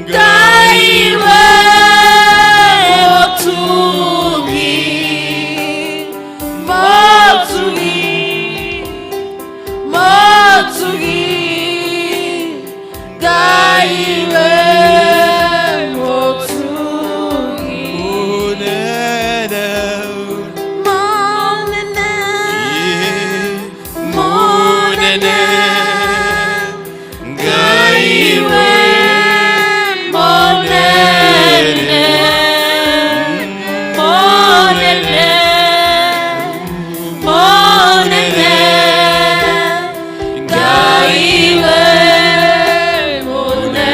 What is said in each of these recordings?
Ngai we mũtugi, mũtugi, mũtugi, Ngai we mũtugi. Munene. Mũnene, Munene. Ngai we mũnene, mũnene, mũnene, Ngai we mũnene.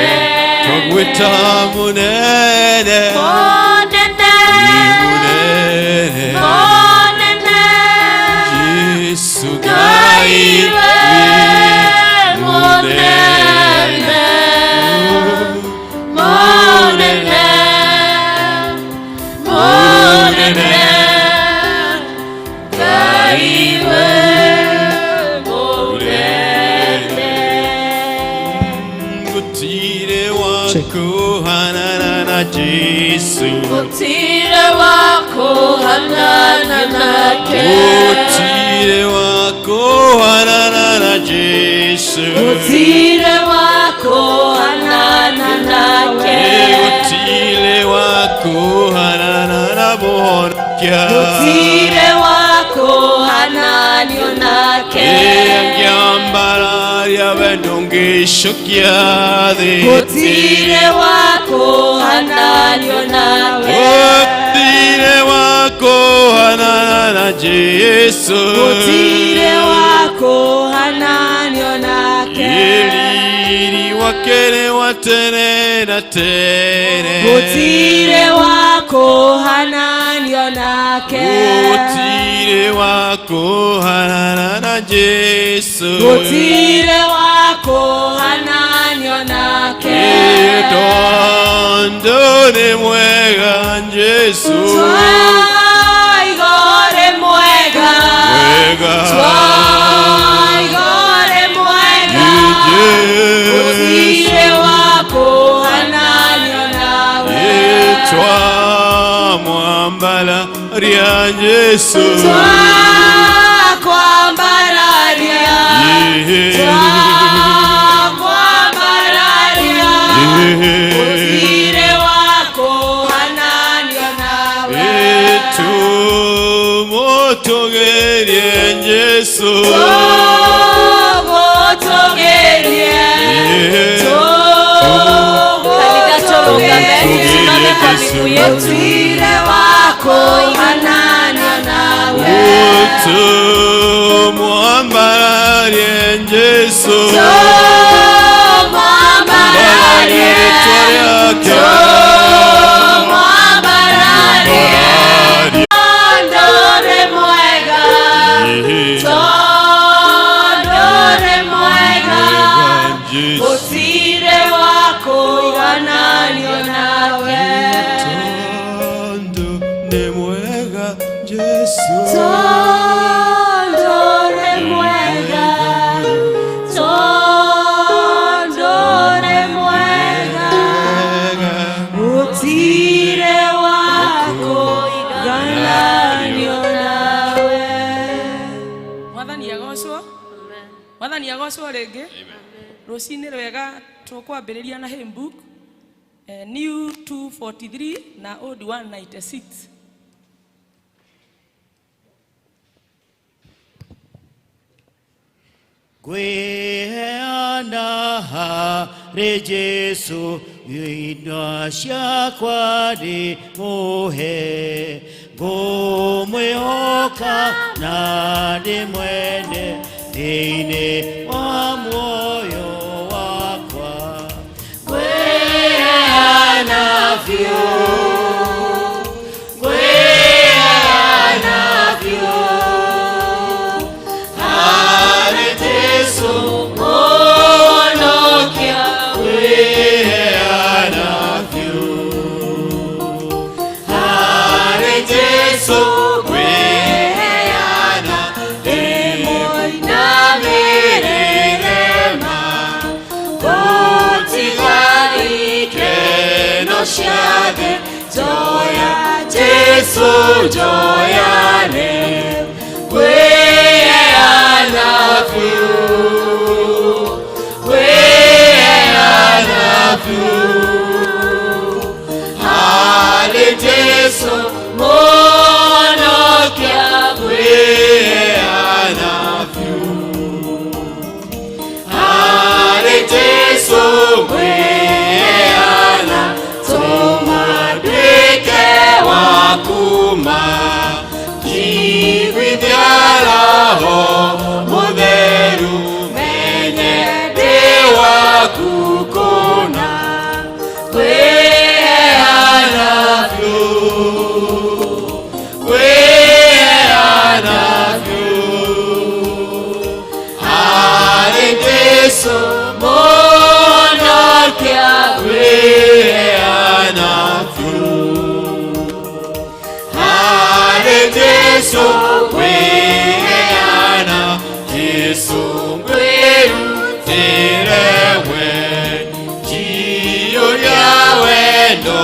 Twagwĩta munene. Mũnene, Munene. Mũnene, Jesu. Ngai we mũnene, mũnene, mũnene, Ngai we mũnene. Gũtirĩ wakuhanana na Jesu. Gũtirĩ wakuhanana nake. Gũtirĩ wakuhanana na Jesu. Gũtirĩ wakuhanana nake. Gũtirĩ wakuhanana na Mũhonokia. Gũtirĩ wakuhananio nake. Angĩambararia wendo ngĩcokia thĩ. Gũtirĩ wakuhananio nawe. Gũtirĩ wakuhanana na Jesu. Gũtirĩ wakuhananio nake. Riri wake nĩ wa tene na tene. Gũtirĩ wakuhananio nake. Gũtirĩ wakuhanana na Jesu. Gũtirĩ wakuhananio nake. Tondũ nĩ mwega Jesu. Twaiga ũrĩ mwega. Mwega. Twaiga ũrĩ mwega. Jesu. Gũtirĩ wakuhananio nawe. Twamwambararia Jesu. Twakwambararia. Twakwambararia. Gũtirĩ wakuhananio nawe. Tũmũtũgĩrie Jesu. Tũmũtũgĩrie. Kanitha tũrũgame, tusimame kwa miguu yetu. Gũtirĩ wakuhananio nawe. Tũmwambararie Jesu. Tũmwambararie. Rĩĩtwa rĩake. Tũmwambararie. Tondũ nĩ mwega. Tondũ nĩ mwega. Jesu. Gũtirĩ wakuhananio nawe. Tondũ nĩ mwega Jesu. Tondũ nĩ mwega. Tondũ nĩ mwega. Gũtirĩ wakuhananio nawe. Mwathani agocwo. Mwathani agocwo rĩngĩ. Rũcinĩ rwega. Tũkwambĩrĩria na hymn book new 243 na old 196. Ngwĩheana harĩ Jesu, indo ciakwa ndĩmũhe, ngũmwĩhoka na ndĩmwende thĩinĩ wa muoyo wakwa. Ngwĩheana biũ, ngwĩheana biũ harĩ Jesu Mũhonokia. Ngwĩheana biũ harĩ Jesu, ngwĩheana, ndĩmũinamĩrĩre ma. indo cia thĩ, njoya Jesu, njoya rĩu, kwĩheana biũ, kwĩheana biũ harĩ Jesu Mũhonokia, kwĩheana biũ harĩ Jesu, kwĩheana, tũma nduĩke waku ma, njiguithia Roho Mũtheru, menye ndĩ waku kũna, kwĩheana biũ, kwĩheana biũ harĩ Jesu Mũhonokia, kwĩheana biũ harĩ Jesu, kwĩheana, Jesu ngwĩrutĩre we, njiyũria wendo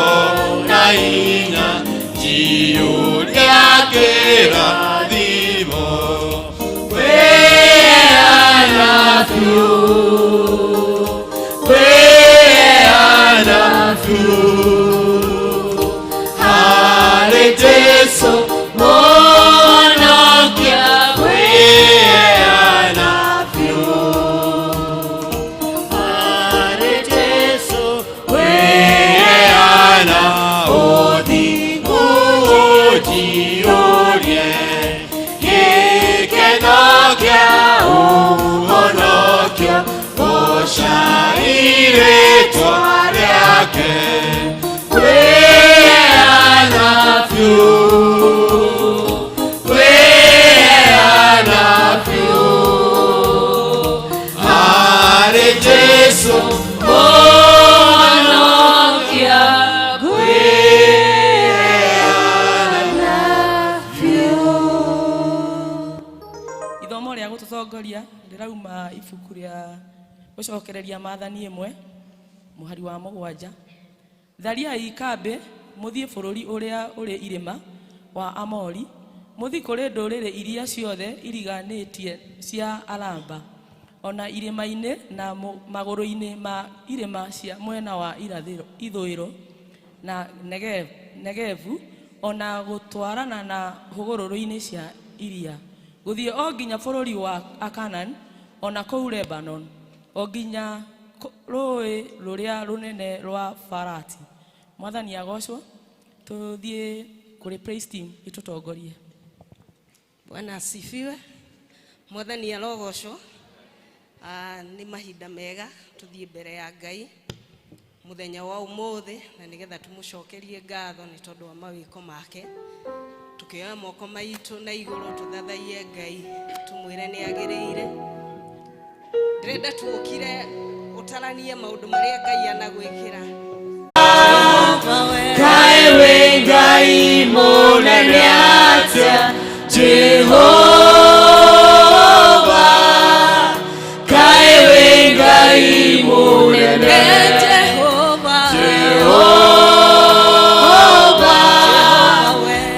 na hinya, njiyũria kĩrathimo, kwĩheana biũ, kwĩheana biũ harĩ Jesu Mũhonokia, kwĩheana biũ Harĩ Jesu. Kwĩheana, ũthingu ũnjiyũrie, gĩkeno kĩa ũhonokio, goca rĩĩtwa rĩake, kwĩheana biũ, kwĩheana biũ harĩ Jesu Mũhonokia, kwĩheana biũ. Ithomo rĩa gũtũtongoria rĩrauma ibuku rĩa gũcokereria Maathani 1 mũhari wa 7. Thariai kambĩ mũthiĩ bũrũri ũrĩa ũrĩ irĩma wa Amori, mũthiĩ kũrĩ ndũrĩrĩ iria ciothe iriganĩtie cia Araba, ona irĩma-inĩ na magũrũ-inĩ ma irĩma cia mwena wa ithũĩro na Negevu, ona gũtwarana na hũgũrũrũ-inĩ cia iria, gũthiĩ o nginya bũrũri wa Akanan, ona kũu Lebanon, o nginya rũũĩ rũrĩa rũnene rwa Farati. Mwathani agocwo. Tũthiĩ kũrĩ praise team ĩtũtongorie. Bwana asifiwe. Mwathani arogocwo. Nĩ mahinda mega tũthiĩ mbere ya Ngai mũthenya wa ũmũthĩ, na nĩgetha tũmũcokerie ngatho nĩ tondũ wa mawĩko make, tukĩoya moko maitũ na igũrũ tũthathaiye Ngai, tũmwĩre nĩ agĩrĩire. Ndĩrenda tuokire ũtaranie maũndũ marĩa Ngai anagwĩkĩra. Kaĩ wĩ Ngai mũnene atĩa, Jehova, kaĩ wĩ Ngai mũnene, Jehova, Jehova,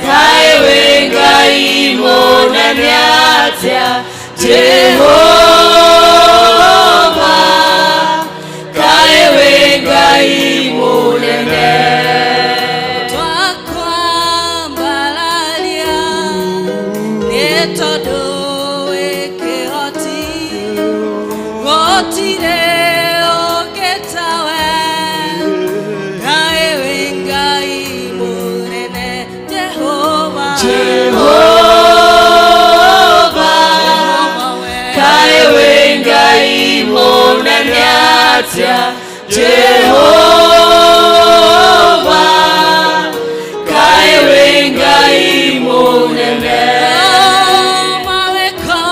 kaĩ wĩ Ngai mũnene atĩa, Jehova, kaĩ wĩ Ngai mũnene. Twakwambararia nĩ tondũ wĩ kĩhoti, gũtirĩ ũngĩ tawe, Ngai wĩ Ngai mũnene, Jehova, Jehova, kaĩ wĩ Ngai mũnene atĩa, Jehova, kaĩ wĩ Ngai mũnene. Mawĩko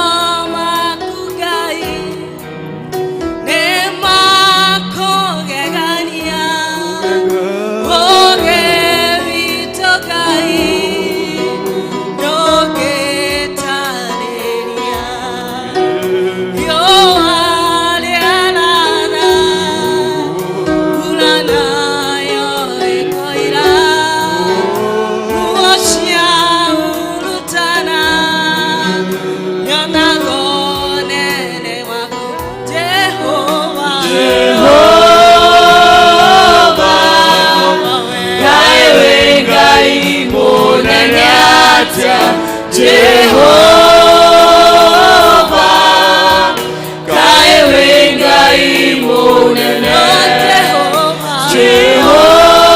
maku Ngai nĩ makũgegania, ũũgĩ witũ Ngai ndũngĩtarĩria, riũa rĩarara, mbura nayo. atĩa Jehova, kaĩ wĩ Ngai mũnene. Jehova,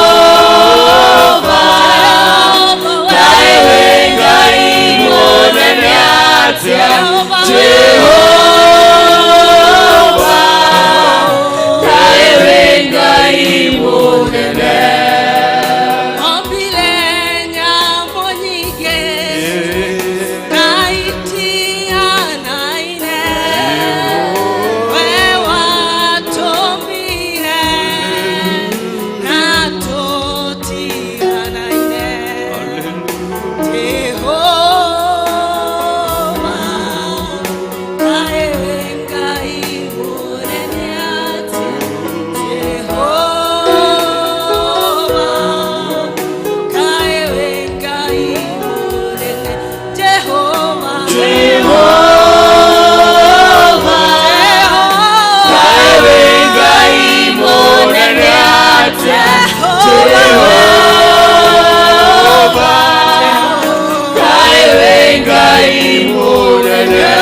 kaĩ wĩ Ngai mũnene atĩa. Jehova, kaĩ wĩ Ngai mũnene. Ombire nyamũ nyingĩ na itianaine, we watũmbire na tũtianaine. Jehova, kaĩ wĩ Ngai mũnene atĩa. Jehova, kaĩ wĩ Ngai mũnene. Jehova, Jehova, kaĩ wĩ Ngai mũnene atĩa. Jehova, kaĩ wĩ Ngai mũnene.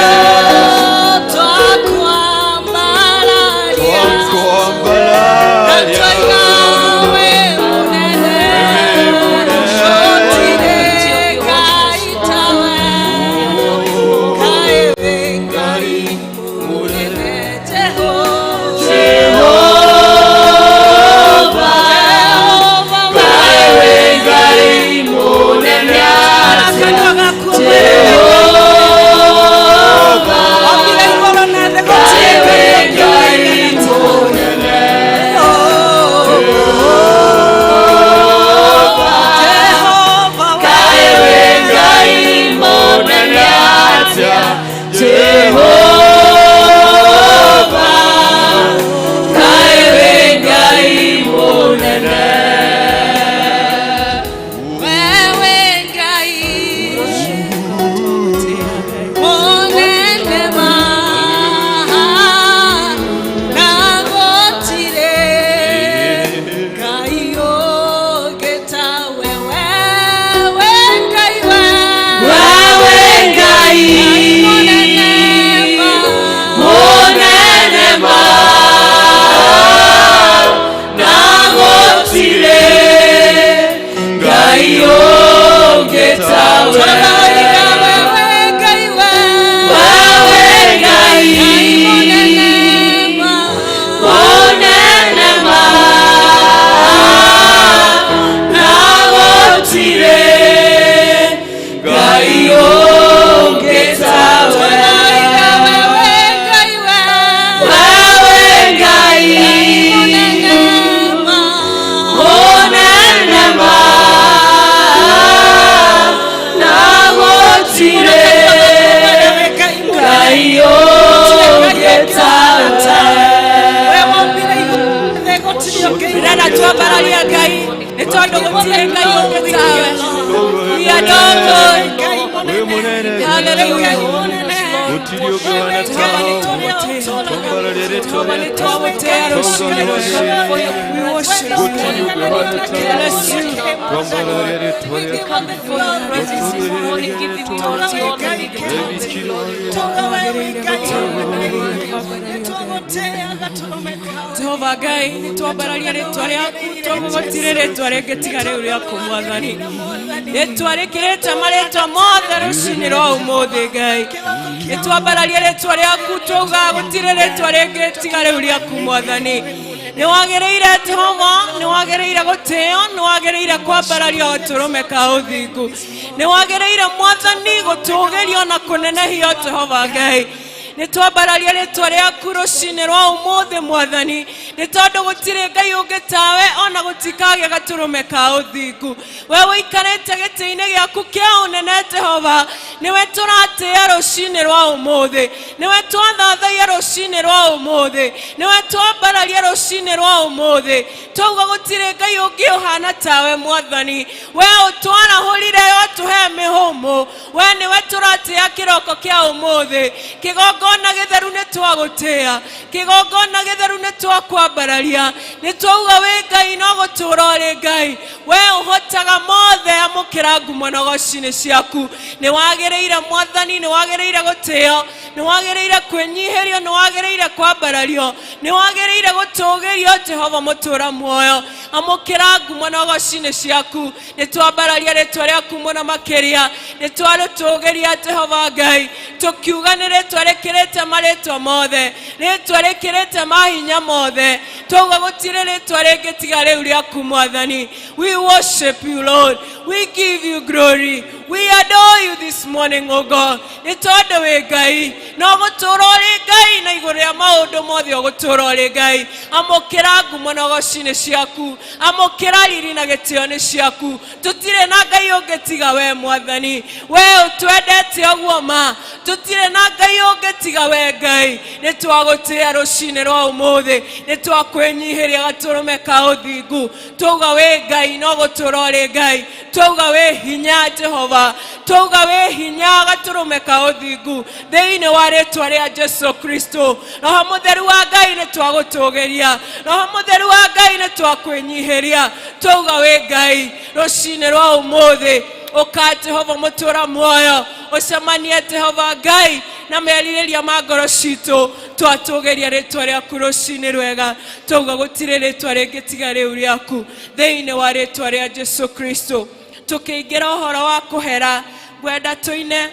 Twakwambararia na twaina wĩ mũnene, gũtirĩ Ngai tawe, kaĩ wĩ Ngai mũnene. Jehova, Jehova, kaĩ wĩ Ngai mũnene atĩa. Jehova, kaĩ wĩ Ngai mũnene. Jehova, kaĩ wĩ Ngai mũnene atĩa. Jehova, kaĩ wĩ Ngai mũnene. Wewe Ngai mũnene ma, na gũtirĩ Ngai ũngĩ tawe. Wewe Ngai, we Wewe Ngai mũnene ma, mũnene ma, na gũtirĩ Ngai ũngĩ tawe. Wewe Ngai, we Wewe Ngai mũnene ma, mũnene ma, na gũtirĩ Ngai ũngĩ tawe. Wewe Ngai, we Wewe Ngai mũnene ma, mũnene ma, na gũtirĩ Ngai ũngĩ tawe. Ndĩrenda twambararia Ngai nĩ tondũ gũtirĩ Ngai ũngĩ tawe. We adore God. Wĩ mũnene. Hallelujah. Gũtirĩ ũngĩ ũhana Jehova nĩ tawe. tũgũtĩĩa. Twambararia rĩtwa Jehova nĩ rĩaku. twagũtĩĩa rũcinĩ rũrũ. We worship you. Gũtirĩ ũngĩ ũhana tawe. Bless you. Twambararia rĩtwa rĩaku. Come before your presence this morning, giving you all the honor and the glory. Jehova Ngai nĩ twambararia rĩtwa rĩaku, twagũgũtirĩ rĩtwa rĩngĩ tiga rĩu rĩaku Mwathani, rĩtwa rĩkĩrĩte marĩtwa mothe rũcinĩ rwa ũmũthĩ. Ngai, nĩ twambararia rĩtwa rĩaku, twauga gũtirĩ rĩtwa rĩngĩ tiga rĩu rĩaku Mwathani. Nĩ wagĩrĩire Jehova, nĩ wagĩrĩire gũtĩo, nĩ wagĩrĩire kwambarario gatũrũme ka ũthingu, nĩ wagĩrĩire Mwathani gũtũgĩrio na kũnenehio. Jehova Ngai, nĩ twambararia rĩtwa rĩaku rũcinĩ rwa ũmũthĩ Mwathani, nĩ tondũ gũtirĩ Ngai ũngĩ tawe, ona gũtikagĩa gatũrũme ka ũthingu. We ũikarĩte gĩtĩ-inĩ gĩaku kĩa ũnene Jehova, nĩwe tũratĩĩa rũcinĩ rwa ũmũthĩ, nĩwe twathathaia rũcinĩ rwa ũmũthĩ, nĩwe twambararia rũcinĩ rwa ũmũthĩ. Twauga gũtirĩ Ngai ũngĩ ũhana tawe Mwathani. We ũtwarahũrire, watũhe mĩhũmũ, we nĩwe tũratĩĩa kĩroko kĩa ũmũthĩ. Kĩgongona Kĩgongona gĩtheru nĩ twagũtĩĩa, kĩgongona gĩtheru nĩ twakwambararia, nĩ twauga wĩ Ngai no gũtũũra ũrĩ Ngai. We ũhotaga mothe, amũkĩra ngumo na ũgoci-inĩ ciaku. Nĩ wagĩrĩire Mwathani, nĩ wagĩrĩire gũtĩo, nĩ wagĩrĩire kwĩnyihĩrio, nĩ wagĩrĩire kwambarario, nĩ wagĩrĩire gũtũgĩrio. Jehova mũtũũra muoyo, amũkĩra ngumo na ũgoci-inĩ ciaku. Nĩ twambararia rĩtwa rĩaku mũno makĩria, nĩ twarĩtũgĩria Jehova Ngai, tũkiuga nĩ rĩtwa rĩkĩrĩte marĩtwa mothe, rĩtwa rĩkĩrĩte mahinya mothe. Twauga gũtirĩ rĩtwa rĩngĩ tiga rĩu rĩaku Mwathani. We worship you, Lord. We give you glory. We adore you this morning, O God. Nĩ tondũ wĩ Ngai, no gũtũũra ũrĩ Ngai, na igũrũ rĩa maũndũ mothe ũgũtũũra ũrĩ Ngai. Amũkĩra ngumo na ũgoci-inĩ ciaku, amũkĩra riri na gĩtĩo nĩ ciaku. Tũtirĩ na Ngai ũngĩ tiga we Mwathani. We ũtwendete ũguo ma, tũtirĩ na Ngai ũngĩ tiga we Ngai. Nĩ twagũtĩĩa rũcinĩ rwa ũmũthĩ, nĩ twakwĩnyihĩria gatũrũme ka ũthingu. Twauga wĩ Ngai, no gũtũũra ũrĩ Ngai. Twauga wĩ hinya Jehova, twauga wĩ hinya gatũrũme ka ũthingu. Thĩinĩ wa rĩtwa rĩa Jesu Kristo, Roho Mũtheru wa Ngai, nĩ twagũtũgĩria. Roho Mũtheru wa Ngai, nĩ twakwĩnyihĩria. Twauga wĩ Ngai rũcinĩ rwa ũmũthĩ. Ũka Jehova mũtũra muoyo, ũcemanie Jehova Ngai na merirĩria ma ngoro citũ. Twatũgĩria rĩtwa rĩaku rũcinĩ rwega, twauga gũtirĩ rĩtwa rĩngĩ tiga rĩu rĩaku. Thĩinĩ wa rĩtwa rĩa Jesu Kristo, tũkĩingĩra ũhoro wa kũhera, ngwenda tũine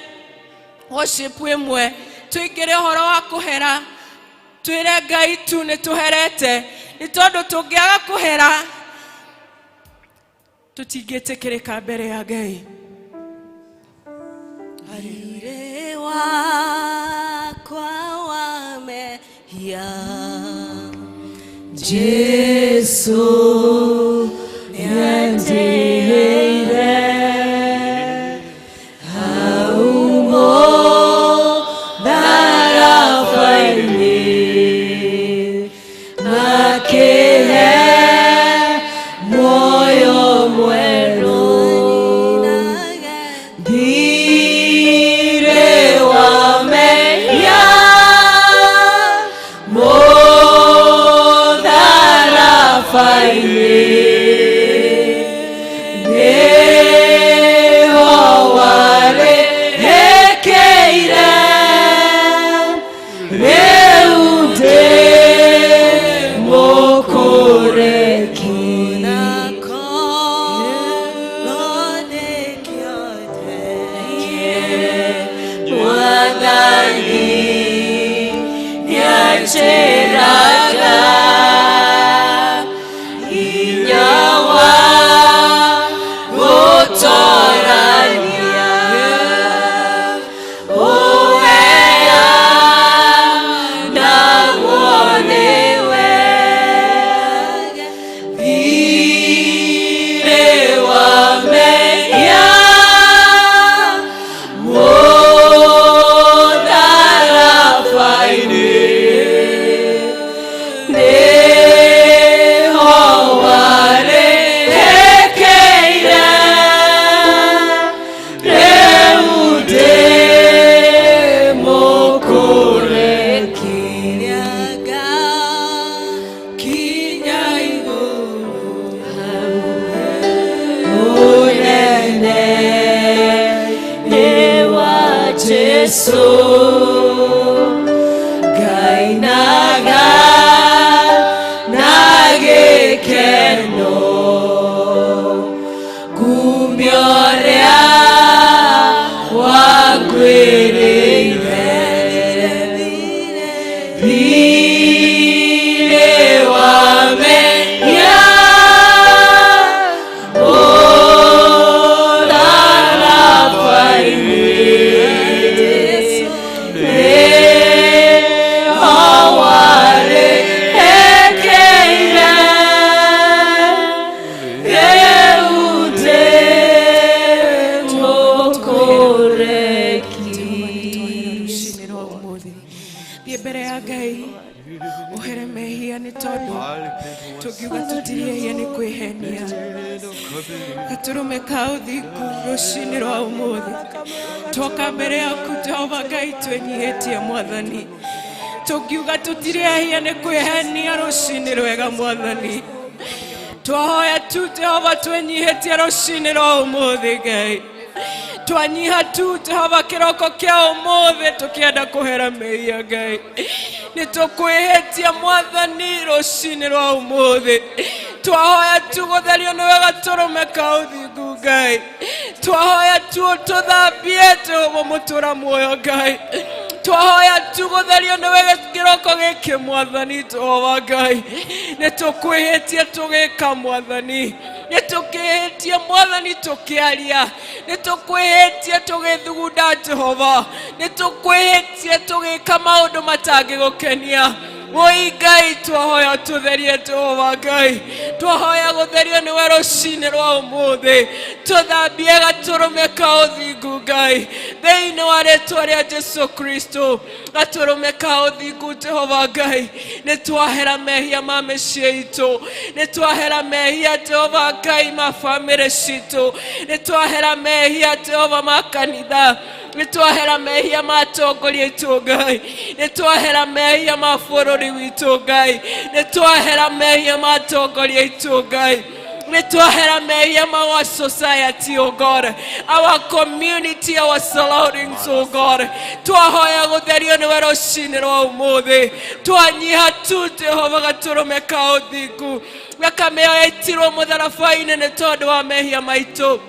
worship ĩmwe, tũingĩre ũhoro wa kũhera, twĩre Ngai tu nĩ tũherete, nĩ tondũ tũngĩaga kũhera tũtingĩtĩkĩrĩka mbere ya Ngai. Thiirĩ wakwa wa mehia Jesu nĩandĩhĩire hau mũtharaba-inĩ, akĩhe muoyo mwerũ. Thiirĩ wa mehia mũtharaba-inĩ nĩho warĩhĩkĩire, rĩu ndĩ mũkũrĩki. Mwathani nĩanjĩraga hinya wa gũtorania ũheanagwo nĩwe. Thiirĩ wa mehia mũtharaba-inĩ nĩho warĩhĩkĩire, rĩu ndĩ mũkũrĩki. Kinya igũrũ ũnene nĩ wa Jesu, ngainaga na gĩkeno, ngumio ũrĩa wanguĩrĩire. Thiirĩ wa mehia mũtharaba-inĩ. Gatũrũme ka ũthingu rũcinĩ rwa ũmũthĩ. Twoka mbere yaku Jehova Ngai twĩnyihĩtie Mwathani. Tũngiuga tũtirĩ ehia nĩ kwĩhenia rũcinĩ rwega Mwathani. Twahoya tu Jehova twĩnyihĩtie rũcinĩ rwa ũmũthĩ Ngai. Twanyiha tu Jehova kĩroko kĩa ũmũthĩ tũkĩenda kũhera mehia Ngai. Nĩ tũkwĩhĩtia Mwathani rũcinĩ rwa ũmũthĩ. Twahoya tu gũtherio nĩwe gatũrũme ka ũthingu Ngai. Twahoya tu ũtũthambie Jehova mũtũra muoyo Ngai. Twahoya tu gũtherio nĩwe kĩroko gĩkĩ Mwathani Jehova Ngai. Nĩ tũkwĩhĩtie tũgĩka Mwathani. Nĩ tũkĩhĩtie Mwathani tũkĩaria. Nĩ tũkwĩhĩtie tũgĩthugunda Jehova. Nĩ tũkwĩhĩtie tũgĩka maũndũ matangĩgũkenia. Woi Ngai twahoya tũtherie Jehova Ngai. Twahoya gũtherio nĩwe rũcinĩ rwa ũmũthĩ. Tũthambie gatũrũme ka ũthingu Ngai. Thĩinĩ wa rĩtwa rĩa Jesu Kristo. Gatũrũme ka ũthingu Jehova Ngai. Nĩ twahera mehia ma mĩciĩ itũ. Nĩ twahera mehia Jehova Ngai ma bamĩrĩ citũ. Nĩ twahera mehia Jehova ma kanitha. Nĩ twahera mehia ma atongoria aitũ Ngai. Nĩ twahera mehia ma bũrũri witũ Ngai. Nĩ twahera mehia ma atongoria aitũ Ngai. Nĩ twahera mehia ma our society, oh God, our community, our surroundings, oh God. Twahoya gũtherio nĩwe rũcinĩ rwa ũmũthĩ. Twanyiha tu Jehova gatũrũme ka ũthingu. Thakame ĩyo yaitirwo mũtharaba-inĩ nĩ tondũ wa mehia maitũ.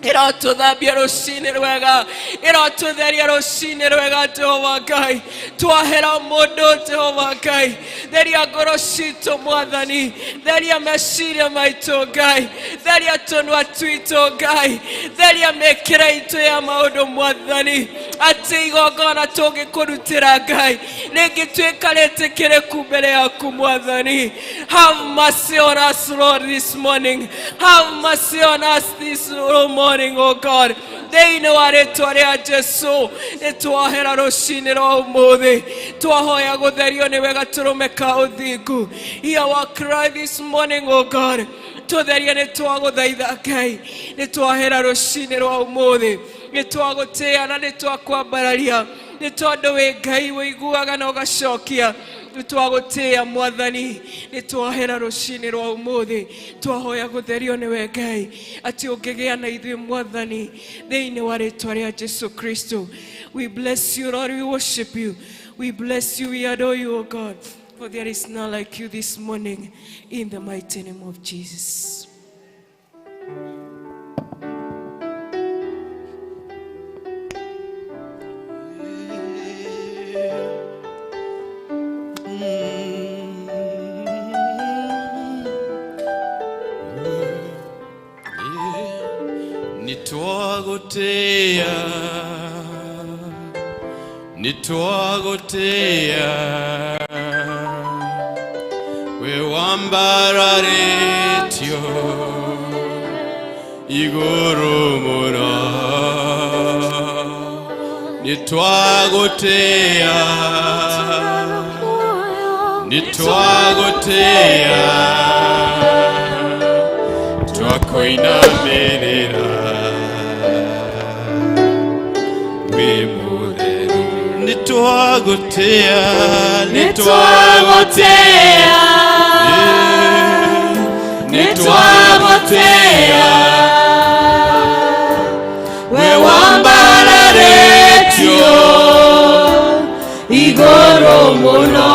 Ĩrotũthambia rũcinĩ rwega, ĩrotũtheria rũcinĩ rwega Jehova Ngai. Twahera mũndũ Jehova Ngai, theria ngoro citũ Mwathani, theria meciria maitũ Ngai, theria tũnua twitũ Ngai, theria mĩkĩre itũ ya maũndũ Mwathani, atĩ igongona tũngĩkũrutĩra Ngai rĩngĩtuĩka rĩtĩkĩrĩku mbere yaku Mwathani. Have mercy on us, Lord, this morning. Have mercy on us this morning, oh God. Thĩinĩ wa rĩtwa rĩa Jesu nĩ twahera rũcinĩ rwa ũmũthĩ. Twahoya gũtherio nĩwe gatũrũme ka ũthingu. Hear our cry this morning, oh God. Tũtherie nĩ twagũthaitha Ngai. Nĩ twahera rũcinĩ rwa ũmũthĩ. Nĩ twagũtĩĩa na nĩ twakwambararia. Nĩ tondũ wĩ Ngai ũiguaga na ũgacokia. Nĩ twagũtĩĩa Mwathani. Nĩ twahera rũcinĩ rwa ũmũthĩ. Twahoya gũtherio nĩwe Ngai, atĩ ũngĩgĩa na ithuĩ Mwathani, thĩinĩ wa rĩtwa rĩa Jesu Kristo. We bless you, Lord, we worship you. We bless you, we adore you, O God. For there is none like you this morning, in the mighty name of Jesus. Nitwagũtĩĩa, nitwagũtĩĩa, wĩ wambararĩtio igũrũ mũno. Nitwagũtĩĩa, nitwagũtĩĩa, twakũinamĩrĩra wĩ mũtheru. Nitwagũtĩĩa, nitwagũtĩĩa, nitwagũtĩĩa, wĩ wambararĩtio igũrũ mũno.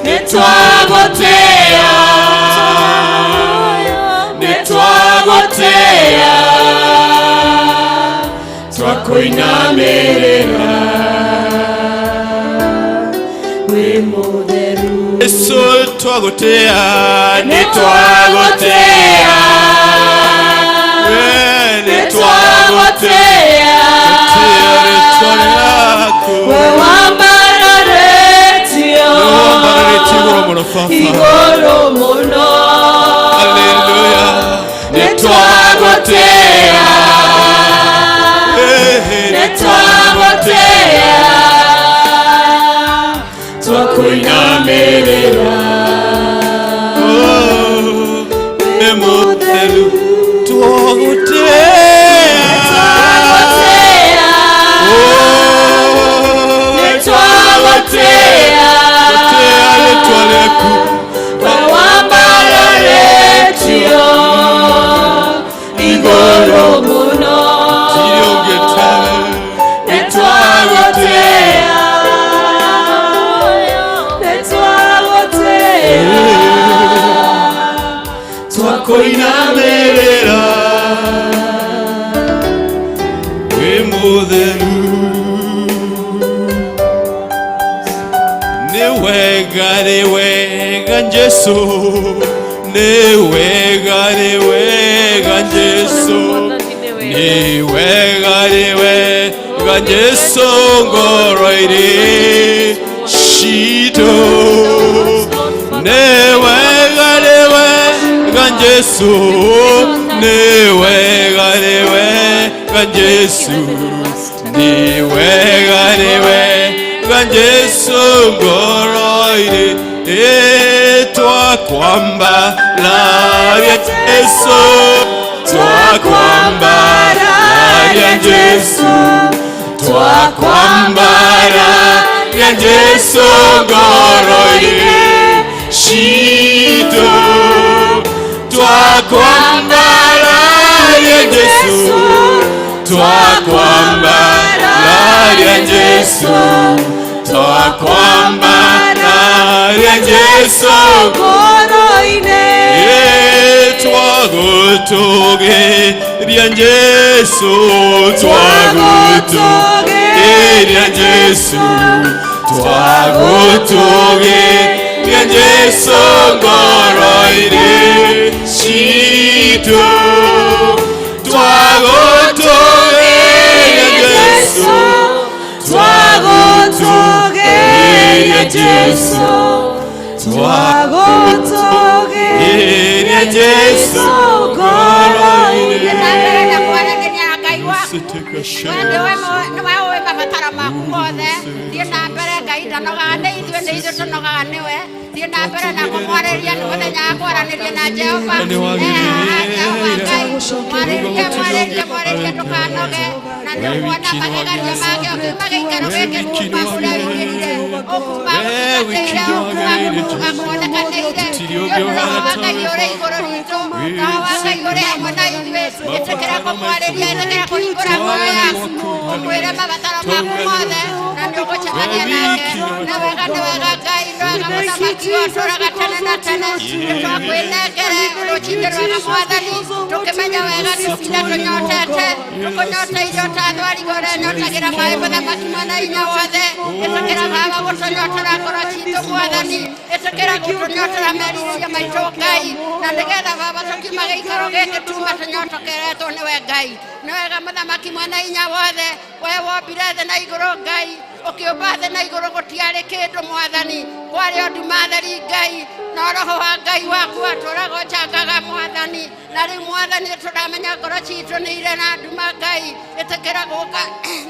Nĩtwagũtĩĩa, nĩtwagũtĩĩa, twakũinamĩrĩra wĩ mũtheru. Yesu twagũtĩĩa, Nĩtwagũtĩĩa, nĩtwagũtĩĩa, nĩtwagũtĩĩa, rĩtwa rĩaku wĩ wambararĩtio wambararĩtio igũrũ mũno Baba. Igũrũ mũno. Haleluya. Nĩtwagũtĩĩa, nĩtwagũtĩĩa, twakũinamĩrĩra Oh. Wĩ Wĩ mũtheru twagũtĩa Nĩtwagũtĩa Tĩa rĩtwa rĩaku we wambararĩtio igũrũ mũno Gũtirĩ ũngĩ tawe nĩtwagũtĩa nĩtwagũtĩa Twakoinamĩrĩra wĩ mũtheru nĩ wega nĩ wega Jesũ nĩ wega nĩ wega Jesũ nĩ wega nĩ wega Jesũ ngoro-inĩ citũ nĩ wega nĩ wega Jesũ nĩ wega nĩ wega Jesũ nĩ wega nĩ wega Jesũ ngoro-inĩ twakwambararia Jesũ twakwambararia Jesũ twakwambararia Jesũ ngoro-inĩ citũ twakwambararia Jesũ twakwambararia Jesũ twakwambararia Jesũ ngoro-inĩ twagũtũgĩria Jesũ twagũtũgĩria Jesũ twagũtũgĩria Jesũ ngoro-inĩ citũ twagũtũgĩria Jesũ twagũtũgĩria Jesũ twagũtũgĩria twagũtũgĩria Jesũ ngoro-inĩ na mbere na kwaranĩria na Ngai waku we nĩwe nĩwe ũĩ mabataro maku mothe thiĩ na mbere Ngai ndanogaga nĩ ithuĩ nĩ ithuĩ tũnogaga nĩwe thiĩ na mbere na kũmwarĩria nĩ mũthenya wa kwaranĩria na Jehova Nĩ wagĩrĩire. Jehova Ngai mwarĩrie mwarĩrie mwarĩrie ndũkanoge na nĩ ũkuona mageganio make ũkiuma gĩikaro gĩkĩ kuma kũrĩa wĩingĩrire ũkuma gũtungatĩire ũkuma akuonekanĩire nĩ ũndũ roho wa Ngai ũrĩ igũrũ ritũ roho wa Ngai ũrĩ hamwe na ithuĩ ĩtĩkĩra kũmwarĩria ĩtĩkĩra kũhingũra ngoro yaku ũmwĩre mabataro maku mothe na nĩ ũgũcemania nake nĩ wega nĩ wega Ngai nĩ wega mũthamaki ũtũũraga tene na tene nĩ twakwĩnengere rũcinĩ rwega mwathani tũkĩmenya wega tũtinda tũnyotete tũkũnyoteire ta thwariga ũrĩa nyotagĩra maĩ mũthamaki mwena hinya wothe ĩtĩkĩra baba gũtũnyotera ngoro citũ mwathani ĩtĩkĩra gũtũnyotera meciria maitũ Ngai na nĩgetha baba tũkiuma gĩikaro gĩkĩ tuma tũnyotokeretwo nĩwe Ngai nĩ wega mũthamaki mwena hinya wothe we wombire thĩ na igũrũ Ngai ũkĩũmba thĩ na igũrũ gũtiarĩ kĩndũ mwathani kwarĩ o nduma theri Ngai no roho wa Ngai waku atũraga ũcangaga mwathani na rĩu mwathani tũramenya ngoro citũ nĩ irĩ na nduma Ngai ĩtĩkĩra gũka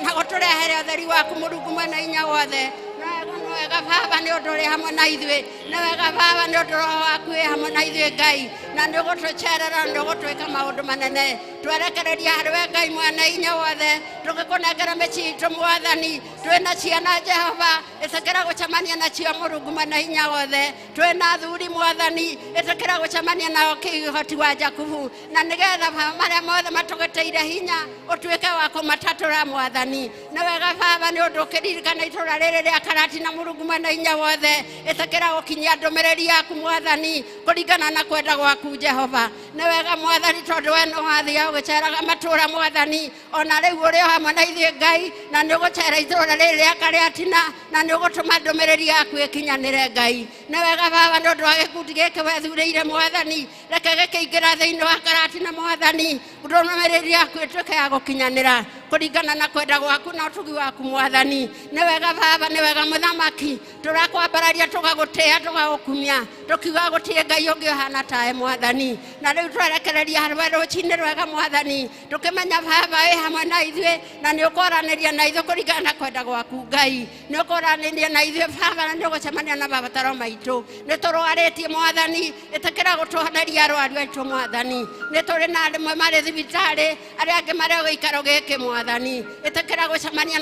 na gũtũrehere ũtheri waku Mũrungu mwena hinya wothe nĩ wega baba nĩ ũndũ ũrĩ hamwe na ithuĩ nĩ wega baba nĩ ũndũ roho waku wĩ hamwe na ithuĩ Ngai na nĩ ũgũtũcerera nĩ ũgũtwĩka maũndũ manene twerekereria harĩ we Ngai mwene hinya wothe tũgĩkũnengera mĩciĩ itũ mwathani twĩna ciana Jehova ĩtĩkĩra gũcemania nacio Mũrungu mwene hinya wothe twĩna athuri mwathani ĩtĩkĩra gũcemania nao kĩhoti wa Jakubu na nĩgetha baba marĩa mothe matũgĩtĩire hinya ũtuĩke wa kũmatatũra mwathani nĩ wega baba nĩ ũndũ ũkĩririkana itũra rĩrĩ rĩa Karatina Mũrungu mwene hinya wothe ĩtĩkĩra gũkinyia ndũmĩrĩri yaku mwathani kũringana na kwenda gwaku Jehova nĩ wega mwathani tondũ we nĩ wathiaga ũgĩceraga matũũra mwathani ona rĩu ũrĩ o hamwe na ithuĩ Ngai na nĩ ũgũcera itũũra rĩrĩ rĩa Karatina na nĩ ũgũtũma ndũmĩrĩri yaku ĩkinyanĩre Ngai nĩ wega baba nĩ ũndũ wa gĩkundi gĩkĩ wethurĩire mwathani reke gĩkĩingĩra thĩinĩ wa Karatina mwathani ndũmĩrĩri yaku ĩtuĩke ya gũkinyanĩra kũringana na kwenda gwaku na ũtugi waku mwathani nĩ wega baba nĩ wega mũthamaki tũrakwambararia tũgagũtĩa tũgagũkumia tũkiuga gũtirĩ Ngai ũngĩ ũhana tawe mwathani na rĩu Rĩu twarekereria harĩ rũcinĩ rwega Mwathani, tũkĩmenya Baba wĩ hamwe na ithuĩ na nĩ ũkwaranĩria na ithuĩ kũringana na kwenda gwaku Ngai. Nĩ ũkwaranĩria na ithuĩ Baba na nĩ ũgũcemania na mabataro maitũ. Nĩ tũrwarĩtie Mwathani, ĩtĩkĩra gũtũhoneria arwaru aitũ Mwathani. Nĩ tũrĩ na rĩmwe marĩ thibitarĩ, arĩa angĩ marĩ gĩikaro gĩkĩ Mwathani. Ĩtĩkĩra gũcemania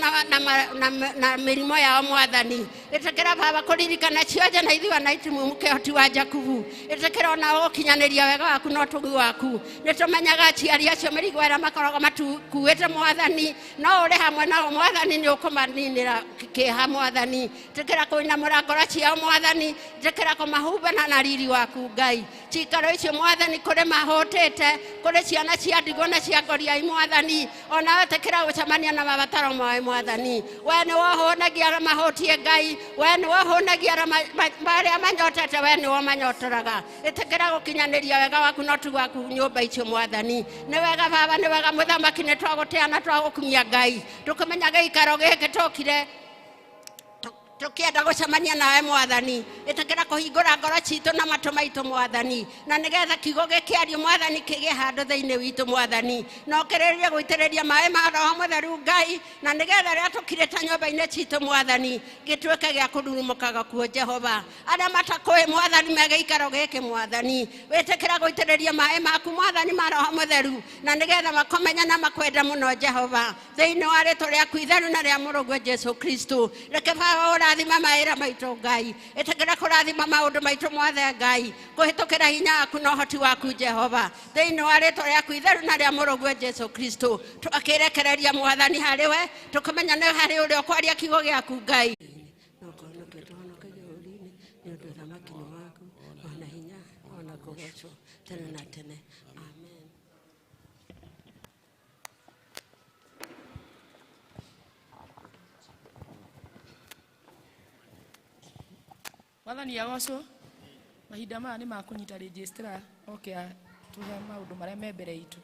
na mĩrimũ yao Mwathani. Ĩtĩkĩra Baba kũririkana ciothe na ithuĩ ana itumumu kĩhoti wa Jakubu. Ĩtĩkĩra ona gũkinyanĩria wega waku na ũtugi waku. Nĩ tũmenyaga aciari acio mĩrigo ĩrĩa makoragwo matukuĩte Mwathani, no ũrĩ hamwe nao Mwathani, nĩ ũkũmaninĩra kĩeha Mwathani. Ĩtĩkĩra kũinamũra ngoro ciao Mwathani, ĩtĩkĩra kũmahumbana na riri waku Ngai. Cikaro icio Mwathani kũrĩ mahũtĩte, kũrĩ ciana cia ndigwa na cia ngoriai Mwathani, ona ĩtĩkĩra gũcemania na mabataro mao Mwathani. We nĩ wohũnagia arĩa mahũtie Ngai, we nĩ wohũnagia arĩa manyotete, we nĩ womanyotoraga. Ĩtĩkĩra gũkinyanĩria wega waku na ũtugi waku nyũmba icio Mwathani. Nĩ wega Baba, nĩ wega Mũthamaki, nĩ twagũtĩa na twagũkumia Ngai. Tũkĩmenya gĩikaro gĩkĩ tũkire tũkĩenda gũcemania nawe Mwathani. Ĩtĩkĩra kũhingũra ngoro citũ na matũ maitũ Mwathani, na nĩgetha kiugo gĩkĩario Mwathani kĩgĩe handũ thĩinĩ witũ Mwathani, na ũkĩrĩrĩrie gũitĩrĩria maĩ ma Roho Mũtheru Ngai, na nĩgetha rĩrĩa tũkirĩte nyũmba-inĩ citũ Mwathani gĩtuĩke gĩa kũrurumũkaga kuo Jehova. Arĩa matakũĩ Mwathani me gĩikaro gĩkĩ Mwathani, wĩtĩkĩra gũitĩrĩria maĩ maku Mwathani ma Roho Mũtheru, na nĩgetha makũmenya na makwenda mũno Jehova, thĩinĩ wa rĩtwa rĩaku itheru na rĩa mũrũguo Jesu Kristo. Reke Baba ũrathima mawĩra maitũ Ngai, ĩtĩkĩra kũrathima maũndũ maitũ mothe Ngai, kũhĩtũkĩra hinya waku na ũhoti waku Jehova, thĩinĩ wa rĩtwa rĩaku itheru na rĩa mũrũguo Jesu Kristo. Tũkĩrekereria Mwathani harĩ we, tũkĩmenya nĩ harĩ ũrĩa ũkwaria kiugo gĩaku Ngai. Nĩ ũndũ ũthamaki nĩ waku, ona hinya, ona kũgocwo tene na tene. Amen. Mwathani agocwo. Mahinda maya nĩ makũnyita registrar oke atũhe maũndũ marĩa me mbere itũ.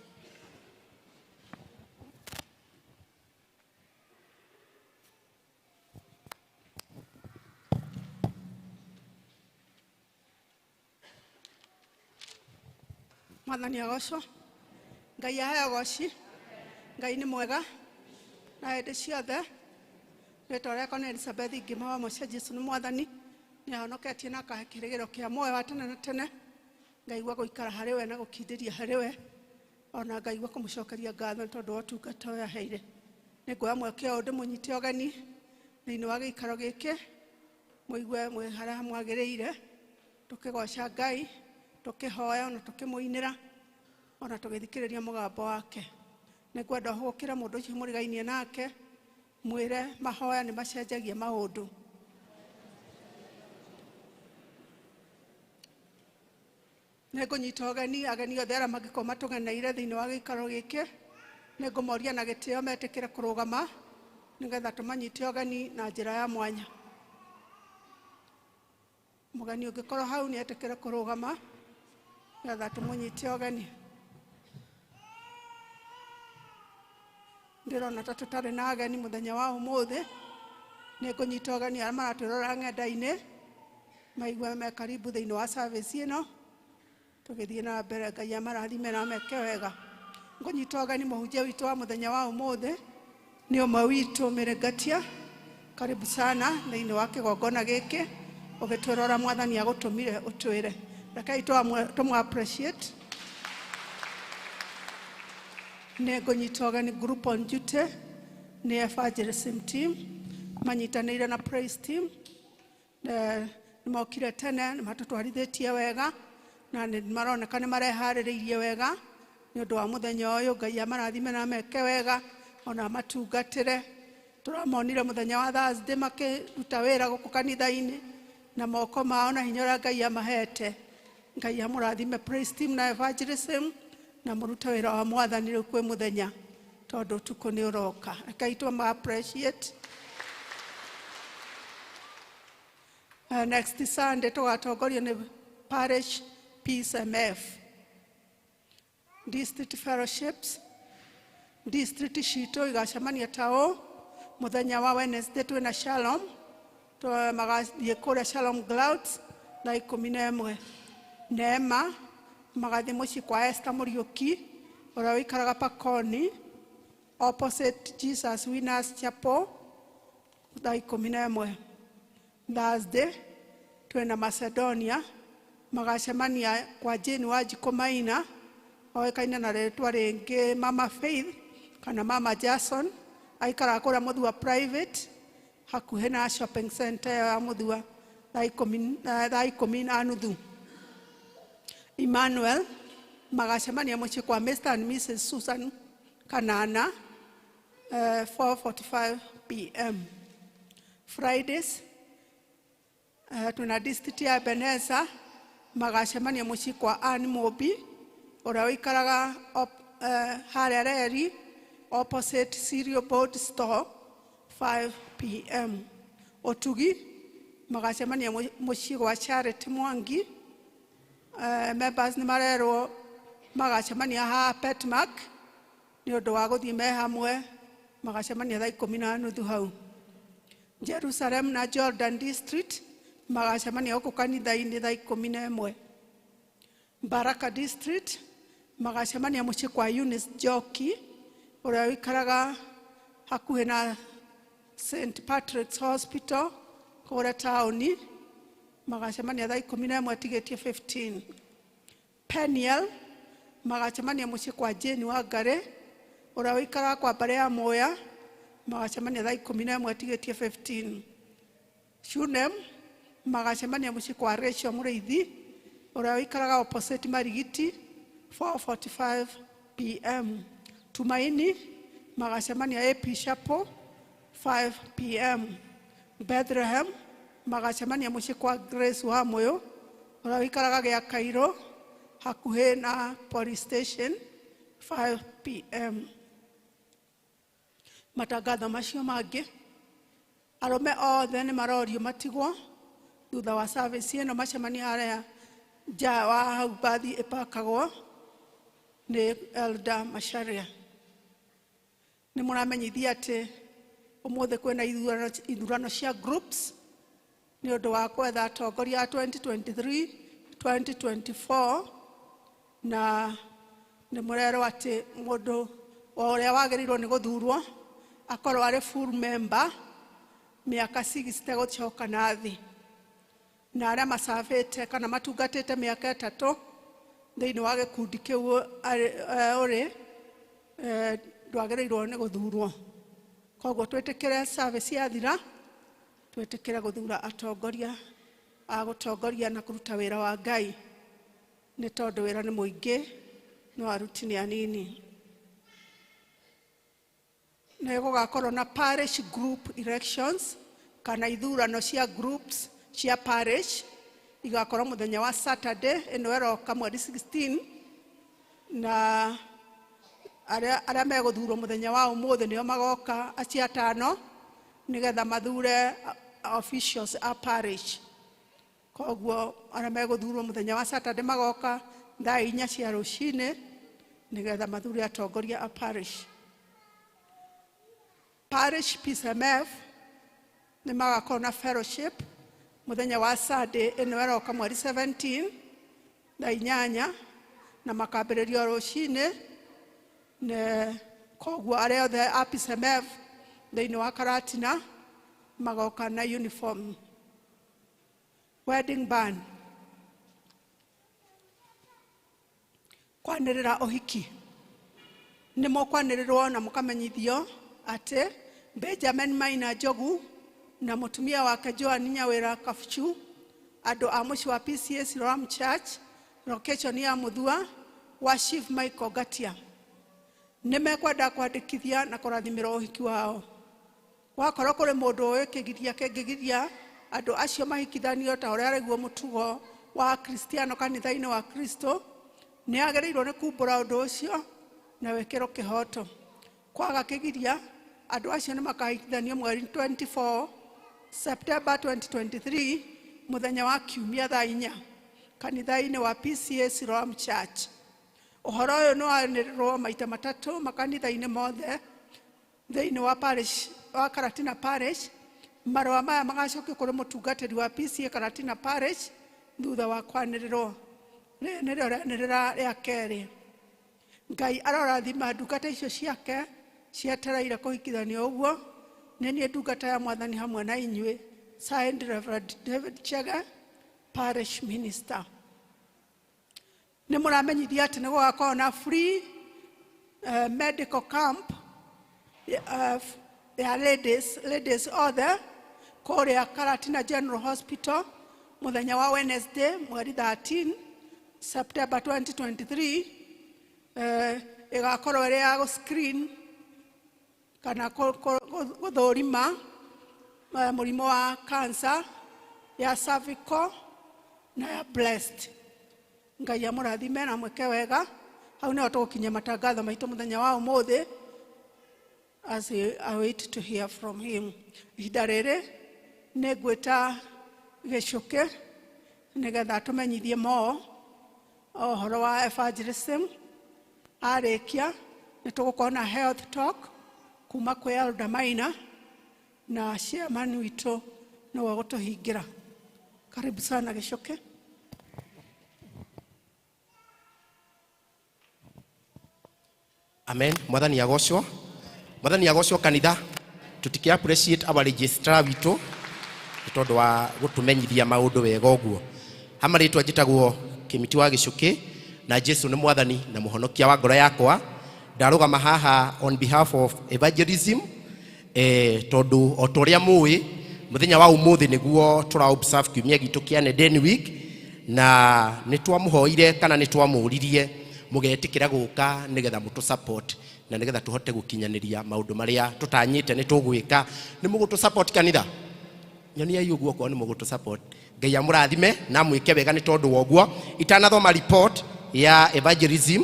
Mwathani agocwo. Ngai aheo goci. Ngai nĩ mwega na hĩndĩ ciothe. Rĩtwa rĩakwa nĩ Elizabeth Ngima wa Mũciĩ. Jesu nĩ Mwathani, nĩ ahonoketie na akahe kĩrĩgĩro kĩa muoyo wa tene na tene. Ngaigua gũikara harĩ we na gũkindĩria harĩ we, ona ngaigua kũmũcokeria ngatho nĩ tondũ wa ũtungata ũyũ aheire. Nĩ nguoya mweke ũyũ ndĩmũnyite ũgeni thĩinĩ wa gĩikaro gĩkĩ, mũigue mwĩ harĩa mwagĩrĩire, tũkĩgoca Ngai, tũkĩhoya ona tũkĩmũinĩra, ona tũgĩthikĩrĩria mũgambo wake. Nĩ ngwenda ũhũgũkĩre mũndũ ũcio mũrigainie nake, mwĩre mahoya nĩ macenjagia maũndũ. Nĩ ngũnyita ũgeni ageni othe arĩa mangĩkorwo matũgeneire thĩinĩ wa gĩikaro gĩkĩ. Nĩ ngũmoria na gĩtĩo metĩkĩre kũrũgama nĩgetha tũmanyite ũgeni na njĩra ya mwanya. Mũgeni ũngĩkorwo hau nĩ etĩkĩre kũrũgama nĩgetha tũmũnyite ũgeni. Ndĩrona ta tũtarĩ na ageni mũthenya wa ũmũthĩ. Nĩ ngũnyita ũgeni arĩa maratwĩrorera ng'enda-inĩ maigue me karibu thĩinĩ wa service ĩno. Tũgĩthiĩ na mbere, Ngai amarathime na ameke wega. Ngũnyita ũgeni mũhunjia witũ wa mũthenya wa ũmũthĩ, nĩ ũmwe witũ Mĩrĩngatia. Karibu sana thĩinĩ wa kĩgongona gĩkĩ, ũgĩtwĩrora Mwathani agũtũmire ũtwĩre. Rekei tũmũ appreciate. Nĩ ngũnyita ũgeni group on duty, nĩ evangelism team manyitanĩire na praise team. Nĩ mokire tene, nĩ matũtwarithĩtie wega na nĩ maroneka nĩ mareharĩrĩirie wega nĩ ũndũ wa mũthenya ũyũ. Ngai amarathime na ameke wega, ona amatungatĩre. Tũramonire mũthenya wa Thursday makĩruta wĩra gũkũ kanitha-inĩ na moko mao na hinya ũrĩa Ngai amahete. Ngai amũrathime praise team na evangelism, na mũrute wĩra wa Mwathani rĩu kwĩ mũthenya, tondũ ũtukũ nĩ ũroka. Rekei tũma appreciate. Next Sunday tũgatongorio nĩ Parish Peace MF. District fellowships, district citũ igacemania ta ũũ. Mũthenya wa Wednesday twĩna Shalom, magathiĩ kũrĩa Shalom Clouds thaa 11. Neema Magathiĩ mũciĩ kwa Esther Mũriũki ũrĩa ũikaraga Pakoni opposite Jesus Winners Chapel thaa 11. Thursday twĩna Macedonia, magacemania kwa Jane Wanjikũ Maina, oĩkaine na rĩtwa rĩngĩ Mama Faith kana Mama Jason, aikaraga kũrĩa Mũthua private hakuhĩ na shopping center ĩyo ya Mũthua thaa 10:30. Emmanuel magacemania mũciĩ kwa Mr and Mrs Susan Kanana 4:45 pm. Fridays tuna district ya Ebeneza, magacemania mũciĩ kwa Ann Mobi ũrĩa ũikaraga harĩa reri opposite Cereal Board Store 5 pm. Otugi magacemania mũciĩ gwa Charity Mwangi, members nĩ marerwo magacemania haha Petmark nĩ ũndũ wa gũthiĩ me hamwe, magacemania thaa 10:30 hau. Jerusalem na Jordan District magacemania gũkũ kanitha-inĩ thaa 11. Baraka District magacemania mũciĩ kwa Eunice Njoki ũrĩa ũikaraga hakuhĩ na St Patrick's Hospital kũrĩa taũni, magacemania thaa 11 tigĩtie 15. Peniel magacemania mũciĩ kwa Jane Wangari ũrĩa ũikaraga kwa mbarĩ ya Muya, magacemania thaa 11 tigĩtie 15. Shunem magacemania mũciĩ kwa Rachel Mũrĩithi ũrĩa ũikaraga opposite Marigiti 4:45 pm. Tumaini magacemania AP Chapel 5 pm. Bethlehem magacemania mũciĩ kwa Grace wa Moyo ũrĩa ũikaraga gĩa Cairo hakuhĩ na police station 5 pm. Matangatho macio mangĩ, arũme othe nĩ marorio matigwo thutha wa service ĩno macemania harĩa nja wa hau bathi ĩpakagwo nĩ Elder Macharia. Nĩ mũramenyithia atĩ ũmũthĩ kwĩna ithurano cia groups nĩ ũndũ wa kwetha atongoria a 2023 2024, na nĩ mũrerwo atĩ mũndũ o ũrĩa wagĩrĩirwo nĩ gũthurwo akorwo arĩ full member mĩaka 60 gũcoka na thĩ, na arĩa macabĩte kana matungatĩte mĩaka 3 thĩinĩ wa gĩkundi kĩu ũrĩ ndwagĩrĩirwo nĩ gũthurwo. Koguo twĩtĩkĩre service yathira, twĩtĩkĩre gũthura atongoria a gũtongoria na kũruta wĩra wa Ngai, nĩ tondũ wĩra nĩ mũingĩ no aruti nĩ anini. Nĩ gũgakorwo na parish group elections kana ithurano cia groups cia parish, igakorwo mũthenya wa Saturday ĩno ĩroka mweri 16, na arĩa megũthurwo mũthenya wa ũmũthĩ nĩo magoka acio atano nĩgetha mathure officials a parish. Koguo arĩa megũthurwo mũthenya wa Saturday magoka thaa 4 cia rũcinĩ nĩgetha mathure atongoria a parish. Parish PCMF nĩ magakorwo na fellowship mũthenya wa Sunday ĩno ĩroka mweri 17 thaa 8, na makambĩrĩrio rũcinĩ. Ne koguo arĩa othe a PCMF thĩinĩ wa Karatina magoka na uniform. Wedding ban, kwanĩrĩra ũhiki, nĩ mũkwanĩrĩrwo na mũkamenyithio atĩ Benjamin Maina Njogu na mũtumia wake Joan Nyawĩra Kabuchu, andũ a mũciĩ wa PCA Siloam Church location ya Mũthua wa Chief Michael Ngatia, nĩ mekwenda kwandĩkithia na kũrathimĩrwo ũhiki wao. Wakorwo kũrĩ mũndũ ũĩ kĩgiria kĩngĩgiria andũ acio mahikithanio ta ũrĩa arĩguo mũtugo wa Kristiano kanitha-inĩ wa Kristo, nĩ agĩrĩirwo nĩ kumbũra ũndũ ũcio na wĩkĩrwo kĩhoto. Kwaga kĩgiria, andũ acio nĩ makahikithanio mweri 24 September 2023 mũthenya wa Kiumia thaa 4 kanitha-inĩ wa PCA Siloam Church. Ũhoro ũyũ nĩ wanĩrĩrwo maita matatũ makanitha-inĩ mothe thĩinĩ wa parish wa Karatina Parish. Marũa maya magacokio kũrĩ mũtungatĩri wa PCA Karatina Parish thutha wa kwanĩrĩrwo. Nĩrĩo rĩanĩrĩra rĩa kerĩ. Ngai arorathima ndungata icio ciake cietereire kũhikithanio ũguo. Nĩ niĩ ndungata ya Mwathani hamwe na inyuĩ. Signed Reverend David Chege, Parish Minister. Nĩ mũramenyithia atĩ nĩ gũgakorwo na free medical camp ya ladies othe kũrĩa Karatina General Hospital mũthenya wa Wednesday mweri 13 September 2023. Ĩgakorwo ĩrĩ ya gũ-screen kana gũthũrima mũrimũ wa cancer ya cervical na ya breast. Ngai amũrathime na mwĩke wega. Hau nĩho tũgũkinyia matangatho maitũ mũthenya wa ũmũthĩ as I wait to hear from him. Ihinda rĩrĩ nĩ ngwĩta Gĩcũkĩ nĩgetha tũmenyithie mo ũhoro wa evangelism. Arĩkia nĩ tũgũkorwo na health talk kuma kwĩ Elder Maina na chairman witũ nĩwe ũgũtũhingĩra. Karibu sana Gĩcũkĩ. Amen. Mwathani agocwo. Mwathani agocwo kanitha. Tutiki appreciate our registrar witũ nĩ tondũ wa gũtũmenyithia maũndũ wega ũguo. Hama rĩtwa njĩtagwo Kĩmiti wa Gĩcũkĩ na Jesu nĩ Mwathani na mũhonokia wa ngoro yakwa. Ndarũgama haha on behalf of evangelism tondũ o ta ũrĩa mũĩ mũthenya wa ũmũthĩ nĩguo tũra observe kiumia gitũ kĩa Neden Week, na nĩ twamũhoire kana nĩ twamũririe mũgetĩkĩra gũka nĩgetha mũtũ support na nĩgetha tũhote gũkinyanĩria maũndũ marĩa tũtanyĩte nĩ tũgwĩka. Nĩ mũgũtũ support kanitha? Nyoniai ũguo okorwo nĩ mũgũtũ support. Ngai amũrathime na amwĩke wega nĩ tondũ wa ũguo. Itanathoma report ya evangelism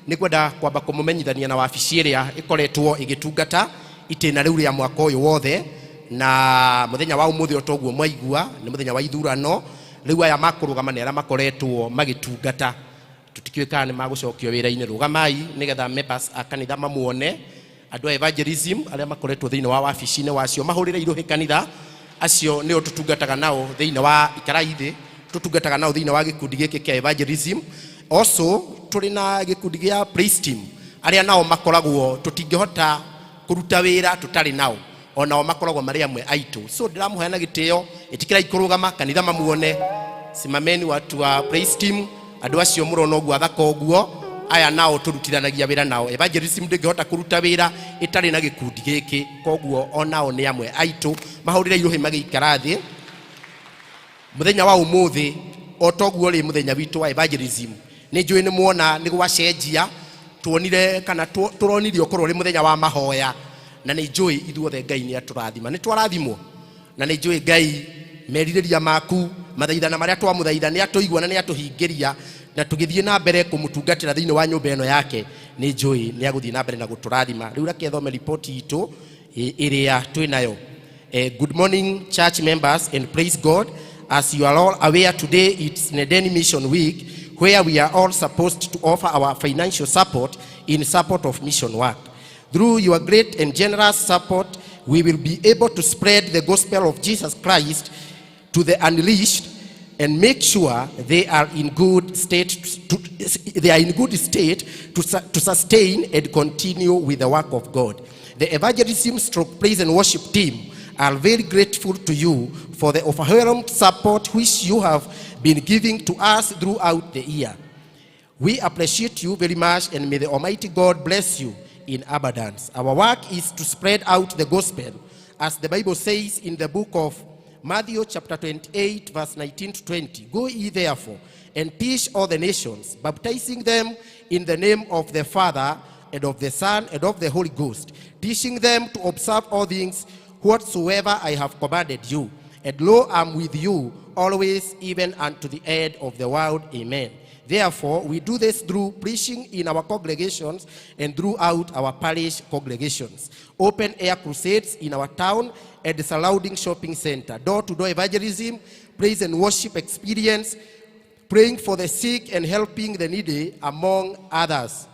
nĩ kwenda kwamba kũmũmenyithania na wabici ĩrĩa ĩkoretwo ĩgĩtungata itĩna rĩu rĩa mwaka ũyũ wothe, na mũthenya wa ũmũthĩ o toguo mwaigua nĩ mũthenya wa ithurano. Rĩu aya makũrũgama nĩ arĩa makoretwo magĩtungata, tũtikĩũĩ kana nĩ magũcokio wĩra-inĩ. Rũgamai nĩgetha members a kanitha mamuone. Andũ a evangelism arĩa makoretwo thĩinĩ wa wabici-inĩ wacio mahũrĩre irũhĩ kanitha, acio nĩo tũtungataga nao thĩinĩ wa ikarai thĩ, tũtungataga nao thĩinĩ wa gĩkundi gĩkĩ kĩa evangelism. Also tũrĩ na gĩkundi gĩa praise team arĩa nao makoragwo tũtingĩhota kũruta wĩra tũtarĩ nao, onao makoragwo marĩ amwe aitũ. So ndĩramũhoya na gĩtĩo, ĩtĩkĩrai kũrũgama kanitha mamuone. Simameni watu wa praise team, andũ acio mũrona ũguo athaka ũguo, aya nao tũrutithanagia wĩra nao. Evangelism ndĩngĩhota kũruta wĩra ĩtarĩ na gĩkundi gĩkĩ, koguo onao nĩ amwe aitũ. Mahũrĩre irũhĩ magĩikara thĩ. Mũthenya wa ũmũthĩ o toguo rĩ mũthenya witũ wa evangelism, nĩ njũĩ nĩ muona nĩ gwacenjia, tuonire kana tũronire ũkorwo ũrĩ mũthenya wa mahoya, na nĩ njũĩ ithuothe Ngai nĩ atũrathima, nĩ twarathimwo, na nĩ njũĩ Ngai merirĩria maku mathaithana marĩa twamũthaitha nĩ atũigua na nĩ atũhingĩria, na tũgĩthiĩ na mbere kũmũtungatĩra thĩinĩ wa nyũmba ĩno yake, nĩ njũĩ nĩ agũthiĩ na mbere na gũtũrathima. Rĩu reke thome ripoti itũ ĩrĩa twĩ nayo. Good morning, church members, and praise God. As you are all aware, today it's Nedeni Mission Week, where we are all supposed to offer our financial support in support of mission work. Through your great and generous support, we will be able to spread the gospel of Jesus Christ to the unleashed and make sure they are in good state to sustain and continue with the work of God. The evangelism stroke praise and worship team are very grateful to you for the overwhelming support which you have been giving to us throughout the year. We appreciate you very much, and may the Almighty God bless you in abundance. Our work is to spread out the gospel, as the Bible says in the book of Matthew chapter 28, verse 19 to 20. Go ye therefore and teach all the nations, baptizing them in the name of the Father and of the Son and of the Holy Ghost, teaching them to observe all things whatsoever I have commanded you. And lo, I am with you always, even unto the end of the world. Amen. Therefore, we do this through preaching in our congregations and throughout our parish congregations, open air crusades in our town and the surrounding shopping center, door-to-door evangelism, praise and worship experience, praying for the sick and helping the needy, among others.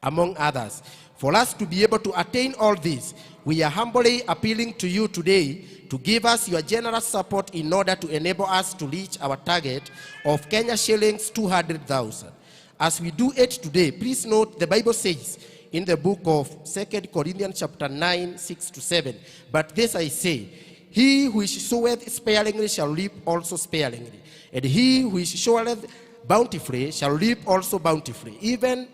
Among others. For us to be able to attain all this, we are humbly appealing to you today to give us your generous support in order to enable us to reach our target of Kenya shillings 200,000. As we do it today, please note the Bible says in the book of 2 Corinthians chapter 9, 6 to 7, but this I say, he which soweth sparingly shall reap also sparingly, and he which soweth bountifully shall reap also bountifully. Even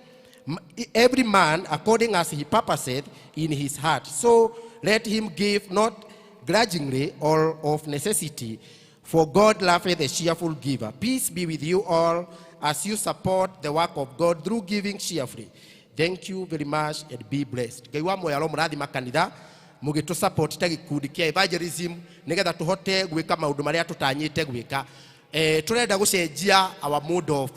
every man according as he purposeth in his heart. So let him give, not grudgingly or of necessity, for God loveth a cheerful giver. Peace be with you all as you support the work of God through giving cheerfully. Thank you very much and be blessed. Ngai wa muoyo aromũrathima kanitha mũgĩtũ support ta gĩkundi kĩa evangelism nĩgetha tũhote gwĩka maũndũ marĩa tũtanyĩte gwĩka. Tũrenda gũcenjia our mode of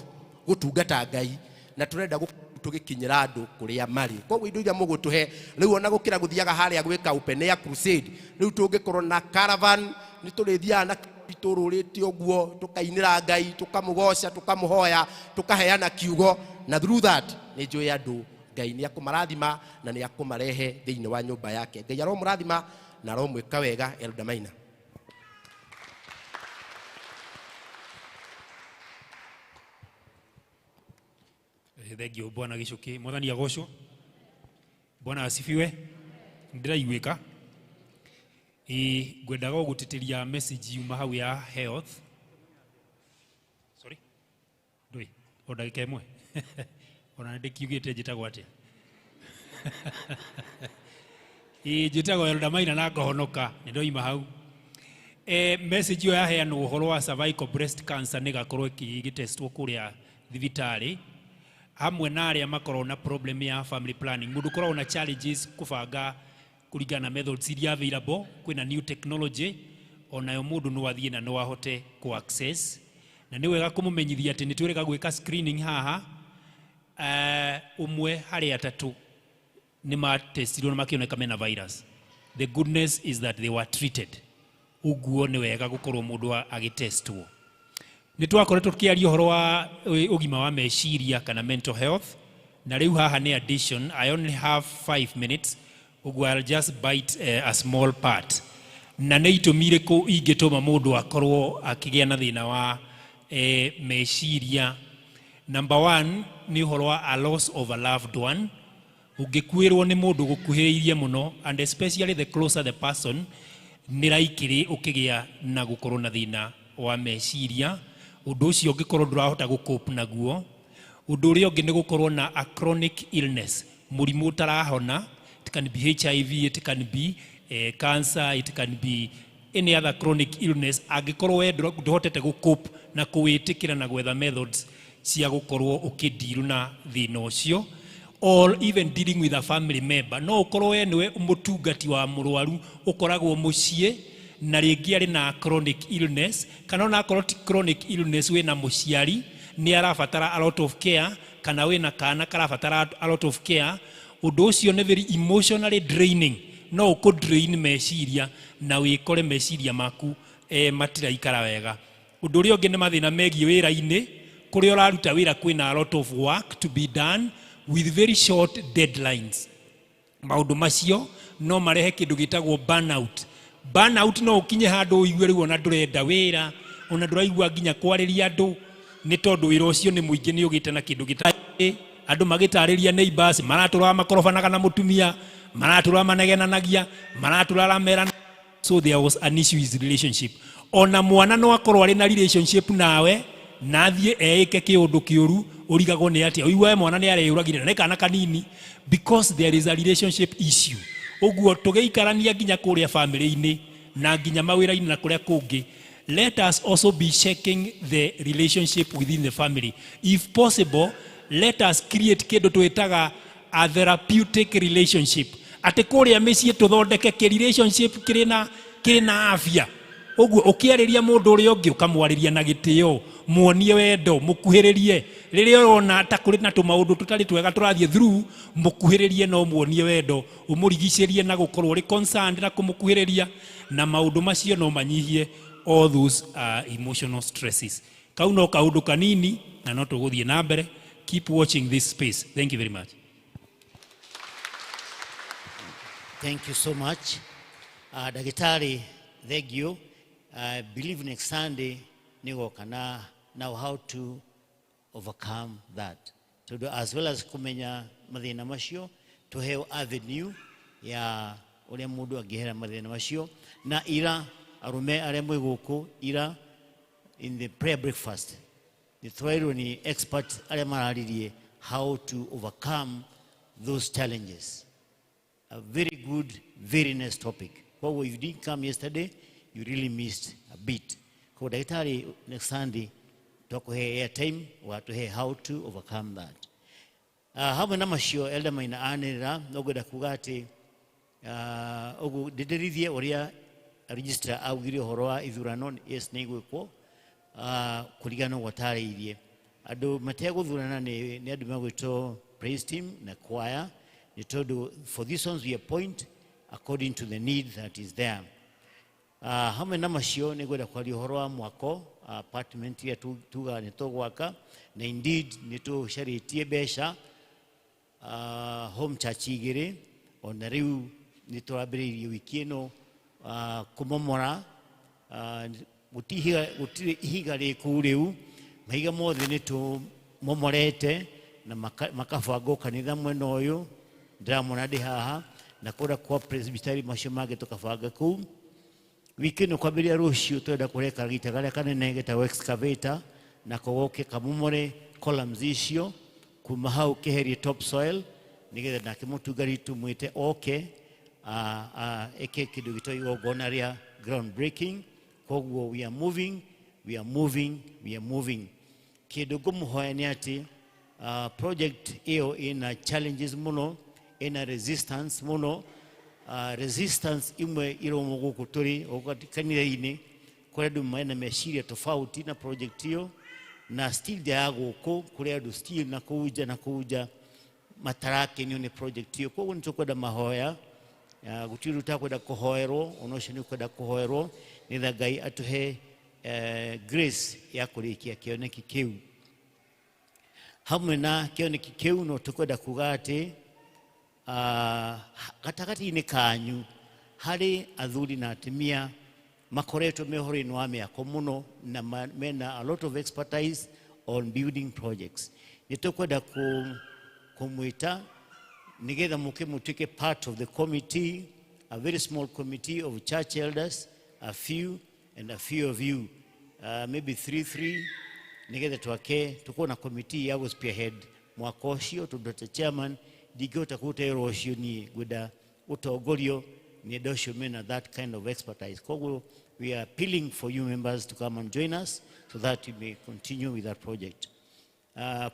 gũtungata Ngai na tũrenda tũgĩkinyĩra andũ kũrĩa marĩ. Koguo indo iria mũgũtũhe rĩu ona gũkĩra gũthiaga harĩa gwĩka open air crusade, rĩu tũngĩkorwo na caravan nĩ tũrĩthiaga na tũrũrĩte ũguo tũkainĩra Ngai, tũkamũgoca, tũkamũhoya, tũkaheana kiugo, na through that nĩ njũĩ andũ Ngai nĩ akũmarathima na nĩ akũmarehe thĩinĩ wa nyũmba yake. Ngai aromũrathima na aromwĩka wega. Elder Maina. Thengio bwana Gicuki, mwathani agocwo. Bwana asifiwe. Ndĩraiguĩka. Ngwendaga o gũtĩtĩria message yuma hau ya health. Sorry. Ndũĩ, o ndagĩka ĩmwe. Ona ndĩkiugĩte njĩtagwo atĩa. Njĩtagwo Elder Maina na ngohonoka, nĩ ndoima hau. Message ĩyo yaheanwo ũhoro wa cervical breast cancer nĩ gakorwo ĩgĩtestwo kũrĩa thibitarĩ hamwe na arĩa makoragwo na problem ya family planning. Mũndũ ũkoragwo na challenges kũbanga kũringana na methods iria available, kwĩna new technology onayo mũndũ no athiĩ na no ahote kũ access, na nĩ wega kũmũmenyithia atĩ nĩ twĩrĩga gwĩka screening haha. Ũmwe harĩ atatũ nĩ matestirwo na makĩoneka mena virus. The goodness is that they were treated. Ũguo nĩ wega gũkorwo mũndũ agĩtestwo. Nĩ twakoretwo tũkĩaria ũhoro wa ũgima wa meciria kana mental health, na rĩu haha nĩ addition. I only have 5 minutes, ũguo I'll just bite a small part. Na nĩ itũmi irĩkũ ingĩtũma mũndũ akorwo akĩgĩa na thĩna wa meciria? Number 1 nĩ ũhoro wa a loss of a loved one. Ũngĩkuĩrwo nĩ mũndũ gũkuhĩrĩirie mũno, and especially the closer the person, nĩ raikĩrĩ ũkĩgĩa na gũkorwo na thĩna wa meciria. Ũndũ ũcio ũngĩkorwo ndũrahota gũcope naguo. Ũndũ ũrĩa ũngĩ nĩ gũkorwo na a chronic illness, mũrimũ ũtarahona. It can be HIV, it can be cancer, it can be any other chronic illness. Angĩkorwo we ndũhotete gũcope na kũwĩtĩkĩra na gwetha methods cia gũkorwo ũkĩdeal na thĩna ũcio, or even dealing with a family member. No ũkorwo we nĩwe mũtungati wa mũrwaru ũkoragwo mũciĩ na rĩngĩ arĩ na chronic illness, kana ona akorwo ti chronic illness, wĩna mũciari nĩ arabatara a lot of care, kana wĩna kana karabatara a lot of care. Ũndũ ũcio nĩ very emotionally draining, no ũkũ drain meciria na wĩkore meciria maku matiraikara wega. Ũndũ ũrĩa ũngĩ nĩ mathĩna megiĩ wĩra-inĩ, kũrĩa ũraruta wĩra kwĩna a lot of work to be done with very short deadlines. Maũndũ macio no marehe kĩndũ gĩtagwo burnout. Burnout no ũkinye handũ ũigue rĩu ona ndũrenda wĩra, ona ndũraigua nginya kwarĩria andũ, nĩ tondũ wĩra ũcio nĩ mũingĩ, nĩ ũgĩte na kĩndũ gĩtarĩ. Andũ magĩtarĩria neighbors, maratũra makorobanaga na mũtumia, maratũra manegenanagia, maratũra aramerana. So there was an issue with relationship. Ona mwana no akorwo arĩ na relationship nawe, na athiĩ eĩke kĩũndũ kĩũru, ũrigagwo nĩ atĩa, ũiguae mwana nĩ areyũragire na nĩ kana kanini, because there is a relationship issue. Ũguo tũgĩikarania nginya kũrĩa family-inĩ na nginya mawĩra-inĩ na kũrĩa kũngĩ, let us also be checking the relationship within the family. If possible, let us create kĩndũ twĩtaga a therapeutic relationship. Atĩ kũrĩa mĩciĩ tũthondeke kĩ relationship kĩrĩ na afya. Ũguo ũkĩarĩria mũndũ ũrĩa ũngĩ ũkamwarĩria na gĩtĩo, muonie wendo, mũkuhĩrĩrie. Rĩrĩa ũrona ta kũrĩ na tũmaũndũ tũtarĩ twega tũrathiĩ through, mũkuhĩrĩrie no muonie wendo, ũmũrigicĩrie na gũkorwo ũrĩ concerned na kũmũkuhĩrĩria, na maũndũ macio no manyihie all those emotional stresses. Kau no kaũndũ kanini na no tũgũthiĩ na mbere. Keep watching this space. Thank you very much. Thank you so much. Daktari Thank you. I believe next Sunday nĩ goka na now how to overcome that, tondũ as well as kũmenya mathĩna macio, tũheo avenue ya ũrĩa mũndũ angĩhera mathĩna macio. Na ira, arũme arĩa mwĩ gũkũ, ira in the prayer breakfast nĩ tũrairwo nĩ expert arĩa mararirie how to overcome those challenges. A very good, very nice topic. Koguo if you didn't come yesterday, you really missed a bit. Koguo ndagĩtarĩ, next Sunday twakũhe airtime, watũhe how to overcome that. Hamwe na macio Elder Maina anĩrĩra, no ngwenda kuga atĩ ũguo ndĩndĩrithie ũrĩa registrar augire ũhoro wa ithurano. Yes, nĩ igwĩkwo kũringana na ũguo atarĩirie. Andũ mategũthurana nĩ andũ megwĩtwo praise team na choir, nĩ tondũ for these ones we appoint according to the need that is there. Hamwe na macio nĩ ngwenda kwaria ũhoro wa mwako apartment iria tugaga nĩ tũgwaka, na indeed nĩ tũcarĩtie mbeca home church igĩrĩ. Ona rĩu nĩ tũrambĩrĩirie wiki ĩno kũmomora. Gũtirĩ ihiga rĩ kũu rĩu, mahiga mothe nĩ tũmomorete na makabangwo kanitha mwena ũyũ ndĩramona ndĩ haha, na kũrĩa kwa presbytery macio mangĩ tũkabanga kũu. Wiki ĩno kwambĩrĩria rũciũ twenda kũrehe karagita karĩa kanene getagwo excavator, nako goke kamomore columns icio, kuma hau keherie topsoil, nigetha nake mũtungari tumwĩte oke eke kĩndũ gĩtagwo igongona rĩa ground breaking. Koguo we are moving, we are moving, we are moving. Kĩndũ ngũmũhoya nĩ atĩ project ĩyo ĩna challenges mũno, ĩna resistance mũno. Resistance imwe iromo gũkũ tũrĩ gũkũ kanitha-inĩ, kũrĩa andũ mena meciria tofauti na project ĩyo, na still nja ya gũkũ kũrĩ andũ still na kũu nja na kũu nja matarakenio nĩ project ĩyo. Koguo nĩ tũkwenda mahoya. Gũtirĩ ũndũ ũtakwenda kũhoerwo, ona ũcio nĩ ũkwenda kũhoerwo nĩgetha Ngai atũhe grace ya kũrĩkia kĩoneki kĩu. Hamwe na kĩoneki kĩu, no tũkwenda kuga atĩ gatagatĩ-inĩ kanyu harĩ athuri na atumia makoretwo me ũhoro-inĩ wa mĩako mũno na mena a lot of expertise on building projects. Nĩ tũkwenda kũmwĩta nĩgetha mũke mũtuĩke part of the committee, a very small committee of church elders, a few and a few of you, maybe three three, nĩgetha twake tukorwo na committee ya gũ spearhead mwaka ũcio, tondũ ta chairman ndingĩhota kũruta wĩra ũcio niĩ, ngwenda ũtongorio nĩ andũ acio mena that kind of expertise. Koguo we are appealing for you members to come and join us so that we may continue with that project.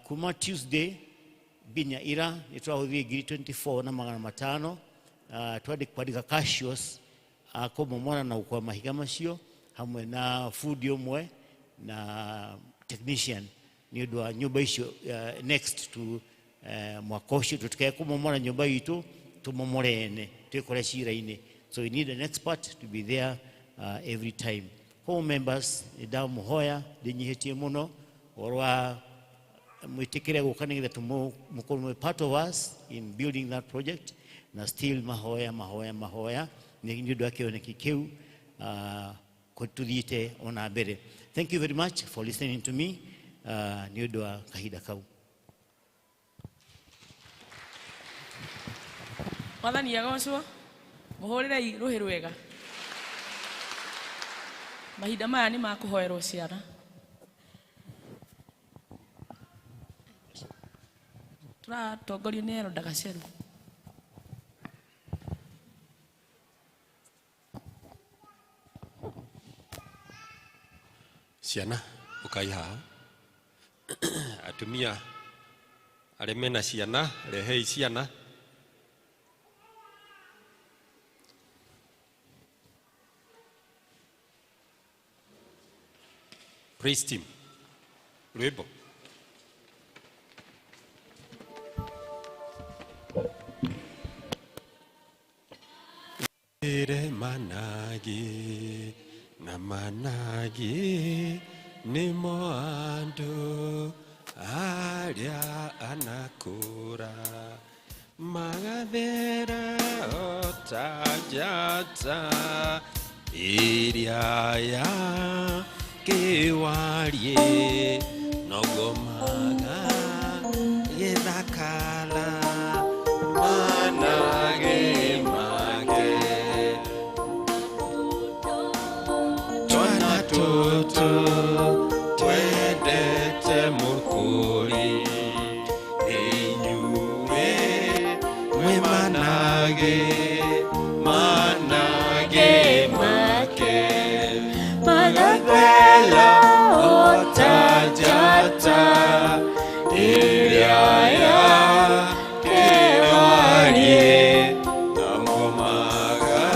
Kuma Tuesday nginya ira nĩ twahũthire 24,500 twandĩka cashiers a kũmomora na gũkua mahiga macio, hamwe na fundi ũmwe na technician, nĩ ũndũ wa nyũmba icio next to mwaka ũcio. Tũtikae kũmomora nyũmba itũ, tũmomore ene twĩkore cira-inĩ. So we need an expert to be there every time. Koguo members, nĩ ndamũhoya ndĩnyihĩtie mũno ũhoro wa mwĩtĩkĩre gũka nĩgetha mũkorwo mwĩ part of us in building that project, na still mahoya, mahoya, mahoya nĩ ũndũ wa kĩoneki kĩu tũthiĩte ona mbere. Thank you very much for listening to me nĩ ũndũ wa kahinda kau. Mwathani agocwo. Mũhũrĩrei rũhĩ rwega. Mahinda maya nĩ makũhoerwo ciana. Tũratongorio nĩ Elda Gaceru. Ciana ũkai haha. Atumia arĩa mena ciana, rehei ciana. Praise team, rwĩmbo. Ire managi na managi nĩmo andũ arĩa anakũra, magathera o ta njata. Ĩrĩa ya kĩwarie noguo maga gĩthakara manage make. Twana tũtũ twendete mũkũri, inyuĩ mwĩ manage, manage make. Magathela ota njata ĩrĩa ya kĩwarie noguo maga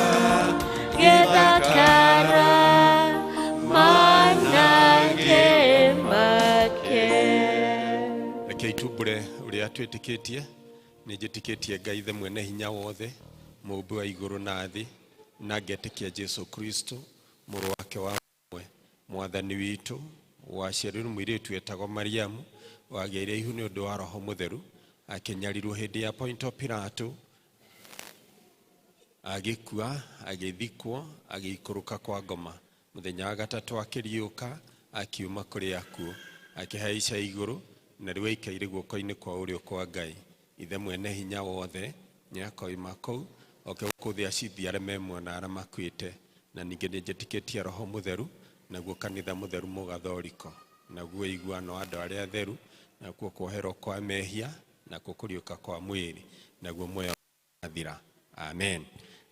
Gĩthakara manage make. Reke itumbũre ũrĩa twĩtĩkĩtie. Nĩ njĩtĩkĩtie Ngai Ithe mwene hinya wothe, mũũmbi wa igũrũ na thĩ, na ngetĩkia Jesu Kristo mũrũ wake wa mũmwe, mwathani witũ, waciarirwo mũirĩtu etagwo Mariamu, wagĩire ihu nĩ ũndũ wa Roho Mũtheru, akĩnyarirwo hĩndĩ ya Ponto Pilato, agĩkua, agĩthikwo, agĩikũrũka kwa ngoma. Mũthenya wa gatatũ akĩriũka, akiuma kũrĩ akuũ, akĩhaica igũrũ, na rĩu aikaire guoko-inĩ kwa ũrĩo kwa Ngai Ithe mwene hinya wothe. Nĩ akoima kũu oke gũkũ thĩ acithie arĩa me muoyo na arĩa makuĩte. Na ningĩ nĩ njĩtĩkĩtie Roho Mũtheru, naguo kanitha mũtheru mũgathoriko, naguo iguano wa andũ arĩa atheru, nakuo kuoherwo kwa mehia, nakuo kũriũka kwa mwĩrĩ, naguo muoyo wathira. Amen.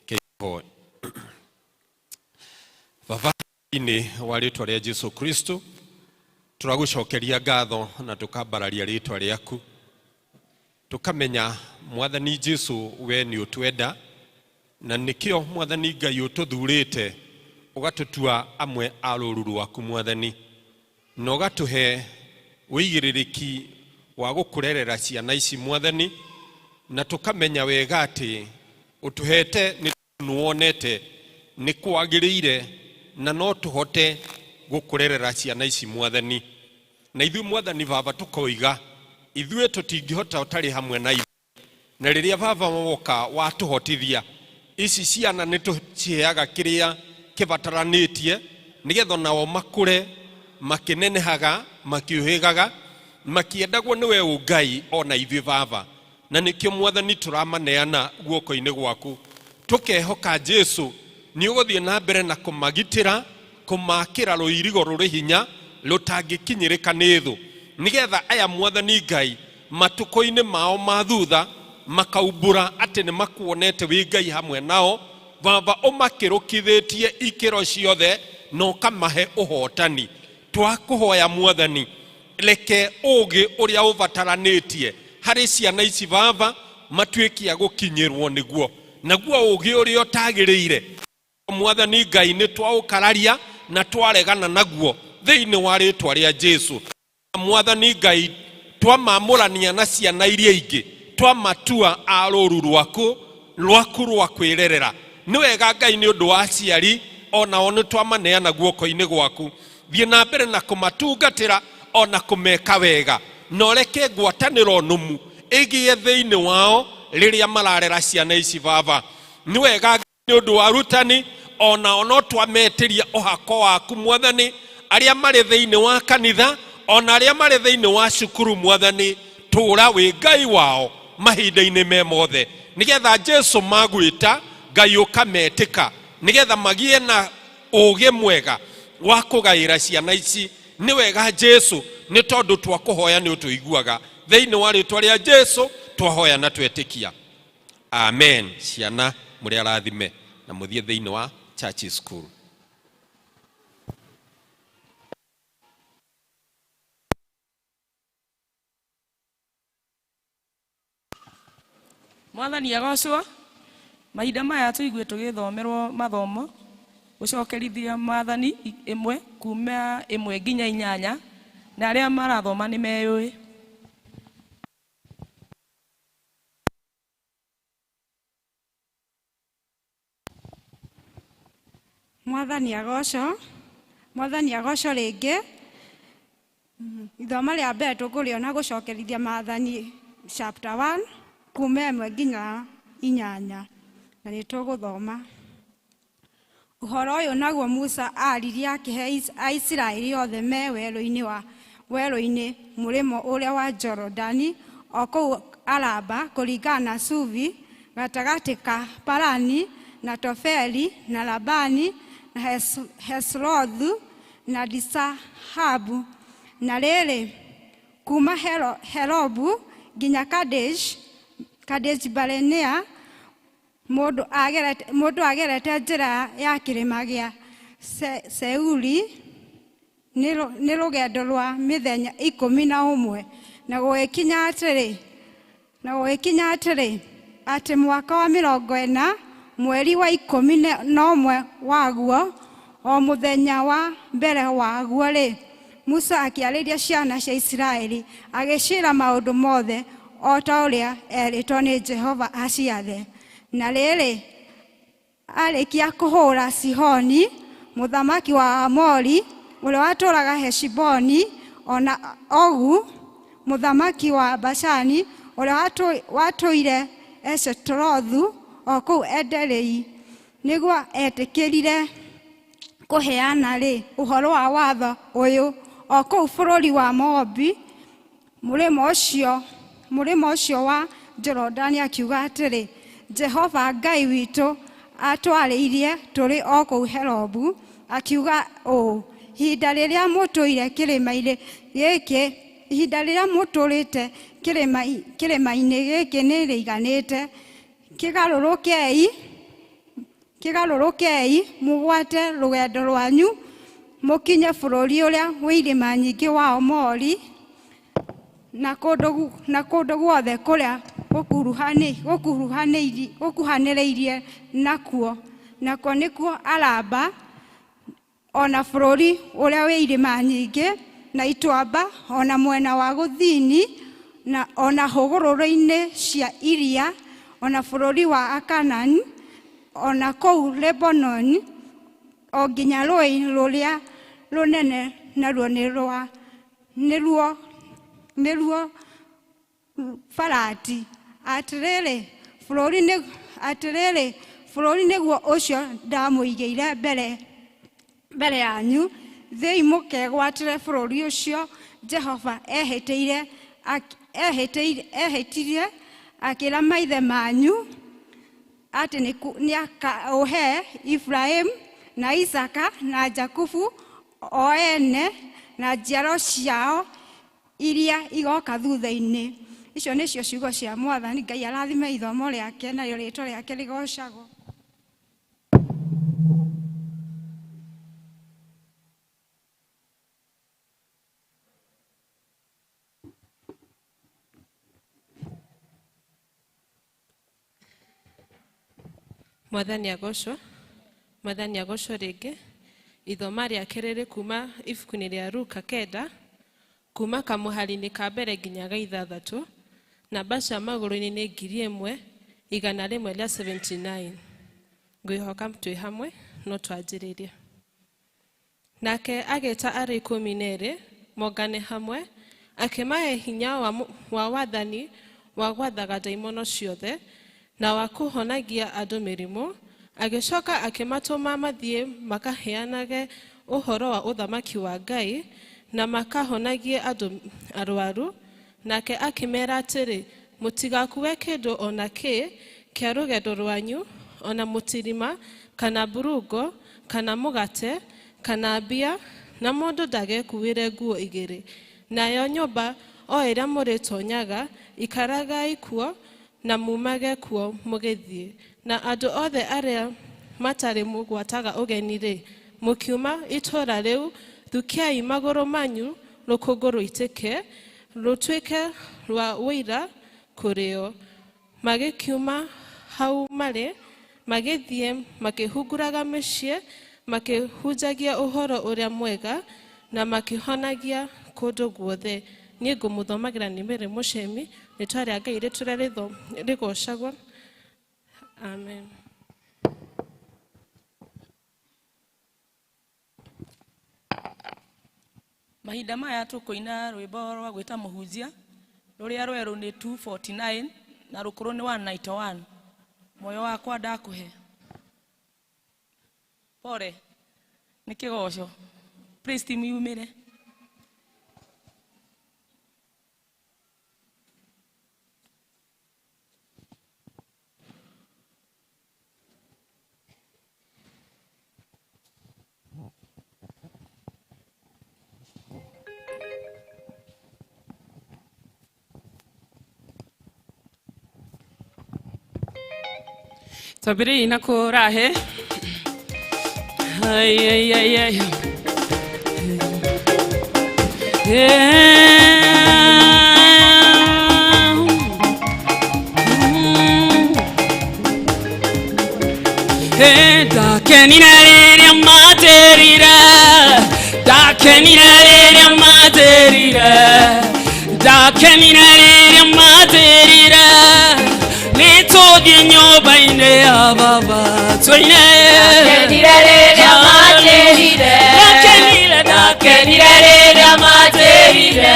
Kĩhoe. Baba, thĩinĩ wa rĩtwa rĩa Jesu Kristo, tũragũcokeria ngatho na tũkambararia rĩtwa rĩaku, tũkamenya mwathani Jesu we nĩ ũtwenda, na nĩkĩo mwathani Ngai ũtũthurĩte ũgatũtua amwe a rũru rwaku mwathani, na ũgatũhe ũigĩrĩrĩki wa gũkũrerera ciana ici mwathani, na tũkamenya wega atĩ ũtũhete nĩ nĩwonete nĩ kwagĩrĩire na no tũhote gũkũrerera ciana ici mwathani. Na ithuĩ mwathani baba tũkoiga ithuĩ tũtingĩhota ũtarĩ hamwe na ithuĩ, na rĩrĩa baba woka watũhotithia ici ciana nĩ tũciheaga kĩrĩa kĩbataranĩtie, nĩgetha nao makũre makĩnenehaga makĩũhĩgaga makĩendagwo nĩwe ũngai ona ithuĩ baba. Na nĩkĩo mwathani tũramaneana guoko-inĩ gwaku, tũkehoka Jesu nĩ ũgũthiĩ na mbere na kũmagitĩra, kũmakĩra rũirigo rũrĩ hinya rũtangĩkinyĩrĩka nĩ thũ, nĩgetha aya mwathani Ngai matukũ-inĩ mao ma thutha makaumbũra atĩ nĩ makuonete wĩ Ngai hamwe nao. Baba ũmakĩrũkithĩtie ikĩro ciothe na ũkamahe ũhotani. Twakũhoya mwathani, reke ũũgĩ ũrĩa ũbataranĩtie harĩ ciana ici baba matuĩke a gũkinyĩrwo nĩguo, naguo ũũgĩ ũrĩa ũtagĩrĩire mwathani Ngai nĩ twaũkararia na twaregana naguo thĩinĩ wa rĩtwa rĩa Jesu. Mwathani Ngai twamamũrania na ciana iria ingĩ, twamatua a rũru rwaku rwaku rwa kwĩrerera. Nĩ wega Ngai nĩ ũndũ wa aciari onao nĩ twamaneana guoko-inĩ gwaku. Thiĩ na mbere na kũmatungatĩra ona kũmeka wega, na ũreke ngwatanĩro nũmu ĩgĩe thĩinĩ wao rĩrĩa mararera ciana ici baba. Nĩ wega nĩ ũndũ wa arutani onao no twametĩria ũhako waku mwathani, arĩa marĩ thĩinĩ wa kanitha ona arĩa marĩ thĩinĩ wa cukuru mwathani, tũra wĩ Ngai wao mahinda-inĩ me mothe, nĩgetha Jesu magwĩta Ngai ũkametĩka, nĩgetha magĩe na ũũgĩ mwega wa kũgaĩra ciana ici. Nĩ wega Jesu nĩ tondũ twakũhoya nĩ ũtũiguaga. Thĩinĩ wa rĩtwa rĩa Jesu twahoya na twetĩkia, amen. Ciana mũrĩ arathime na mũthiĩ thĩinĩ wa church school. Mwathani agocwo. Mahinda maya tũigue tũgĩthomerwo mathomo gũcokerithia maathani 1 kuma 1 nginya 8, na arĩa marathoma nĩ meyũĩ. Mwathani agocwo. Mwathani agocwo rĩngĩ. Ithoma rĩa mbere tũkũrĩona gũcokerithia maathani chapter 1 kuma 1 nginya 8, na nĩ tũgũthoma. Ũhoro ũyũ naguo Musa aaririe akĩhe Aisiraeli othe me werũ-inĩ mũrĩmo ũrĩa wa Jorodani o kũu Araba kũringana na Suvi gatagatĩ ka Parani na Tofeli na Labani na Hesrothu na Disahabu. Na rĩrĩ, kuma Herobu nginya Kadesh Barinea, mũndũ agerete njĩra ya kĩrĩma gĩa Seuri nĩ rũgendo rwa mĩthenya 11. Na gũgĩkinya atĩrĩ atĩ mwaka wa 40 mweri wa 11 waguo, o mũthenya wa mbere waguo-rĩ, Musa akĩarĩria ciana cia Isiraeli agĩciĩra maũndũ mothe o ta ũrĩa erĩtwo nĩ Jehova aciathe. Na rĩrĩ, arĩkia kũhũũra Sihoni mũthamaki wa Amori ũrĩa watũũraga Heshiboni, o na Ogu mũthamaki wa Bashani ũrĩa watũire Eshetarothu o kũu Ederei, nĩguo etĩkĩrire kũheana rĩ ũhoro wa watho ũyũ o kũu bũrũri wa Moabi mũrĩmo ũcio wa Jorodani, akiuga atĩrĩ, Jehova Ngai witũ atwarĩirie tũrĩ o kũu Herobu, akiuga ũũ, ihinda rĩrĩa mũtũire kĩrĩma-inĩ gĩkĩ nĩ rĩiganĩte, kĩgarũrũkei mũgwate rũgendo rwanyu mũkinye bũrũri ũrĩa wĩ irĩma nyingĩ wa Amori na kũndũ guothe kũrĩa gũkuhanĩrĩirie nakuo, nakuo nĩkuo Araba, o na bũrũri ũrĩa wĩ irĩma nyingĩ na ituamba, o na mwena wa gũthini, na o na hũgũrũrũ-inĩ cia iria, o na bũrũri wa Akaanani, o na kũu Lebanoni, o nginya rũũĩ rũrĩa rũnene, naruo nĩruo Farati. Atĩrĩrĩ, bũrũri nĩguo ũcio ndamũigĩire mbere yanyu, thiĩi mũkegwatĩre bũrũri ũcio Jehova ehĩtire akĩra maithe manyu atĩ nĩakaũhe Iburahĩmu na Isaaka na Jakubu o ene na njiaro ciao iria igoka thutha-inĩ. Icio nĩcio ciugo cia Mwathani. Ngai arathime ithomo rĩake narĩo rĩĩtwa rĩake rĩgoocagwo. Mwathani agocwo, Mwathani agocwo rĩngĩ. Ithoma rĩake rĩrĩ kuma ibuku-inĩ rĩa Luka 9 kuma kamũhari-inĩ ka mbere nginya ga 6, namba cia magũrũ-inĩ nĩ 1179. Ngwĩhoka twĩ hamwe no twanjĩrĩrie. Nake agĩta arĩa 12 mongane hamwe, akĩmahe hinya wa wathani wa gwathaga ndaimono ciothe na wa kũhonagia andũ mĩrimũ. Agĩcoka akĩmatũma mathiĩ makaheanage ũhoro wa ũthamaki wa Ngai na makahonagie andũ arwaru. Nake akĩmera atĩrĩ, mũtigakue kĩndũ o na kĩ kĩa rũgendo rwanyu, o na mũtirima kana mburungo kana mũgate kana mbia, na mũndũ ndagekuĩre nguo igĩrĩ. Nayo nyũmba o ĩrĩa mũrĩtoonyaga, ikaragai kuo na mumage kuo mũgĩthiĩ. Na andũ othe arĩa matarĩ mũgwataga ũgeni-rĩ, mũkiuma itũũra rĩu, thukiai magũrũ manyu rũkũngũ rũitĩke, rũtuĩke rwa ũira kũrĩ o. Magĩkiuma hau marĩ, magĩthiĩ makĩhunguraga mĩciĩ, makĩhunjagia ũhoro ũrĩa mwega na makĩhonagia kũndũ guothe. Niĩ ngũmũthomagĩra nĩ Mary Mũcemi, rĩĩtwa rĩa Ngai rĩtũũre rĩgoocagwo. Amen. Mahinda maya tũkũina rwĩmbo rwa gwĩta mũhunjia rũrĩa rwerũ nĩ 249 na rũkũrũ nĩ 191. Moyo wakwa ndakũhe. Pore nĩ kĩgoco. Praise team yumĩre. Twambĩrĩrie na kũrahe. Ai, ai, ai, ai. Yeah. Ndakenire rĩrĩa manjĩrire, ndakenire rĩrĩa manjĩrire, ndakenire rĩrĩa manjĩrire, nĩtũthiĩ nyũmba-inĩ ya baba tũine. Ndakenire rĩrĩa manjĩrire. Ndakenire, Ndakenire rĩrĩa manjĩrire.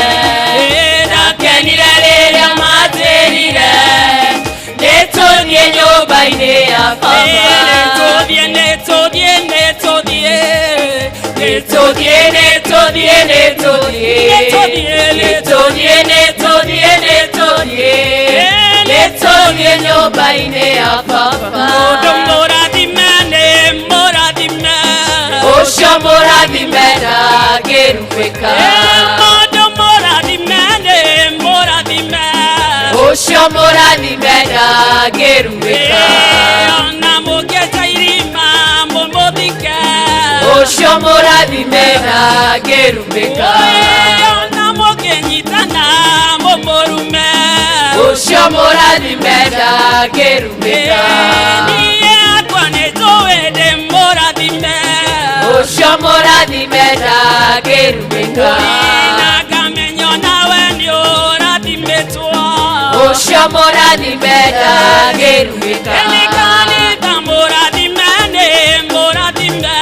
Ndakenire rĩrĩa manjĩrire. Nĩtũthiĩ nyũmba-inĩ ya baba. Nĩtũthiĩ, nĩtũthiĩ, nĩtũthiĩ. Nĩtũthiĩ, nĩtũthiĩ, nĩtũthiĩ. Nĩtũthiĩ, Nĩtũthiĩ, nĩtũthiĩ, nĩtũthiĩ. Nĩtũthiĩ nyũmba-inĩ ya baba. Mũndũ mũrathime nĩ mũrathime. Ũcio mũrathime ndangĩrumĩka. Mũndũ mũrathime nĩ mũrathime. Ũcio mũrathime ndangĩrumĩka. Ona mũngĩenja irima mũmũthike. Ũcio mũrathime ndangĩrumĩka. Ona mũngĩnyitana mũmũrume. Ũcio mũrathime ndangĩrumĩka. Niĩ akwa nĩnjũĩ ndĩ mũrathime. Ũcio mũrathime ndangĩrumĩka. Na ngamenya nawe nĩũrathimĩtwo. Ũcio mũrathime ndangĩrumĩka. Nĩ kanitha mũrathime nĩ mũrathime.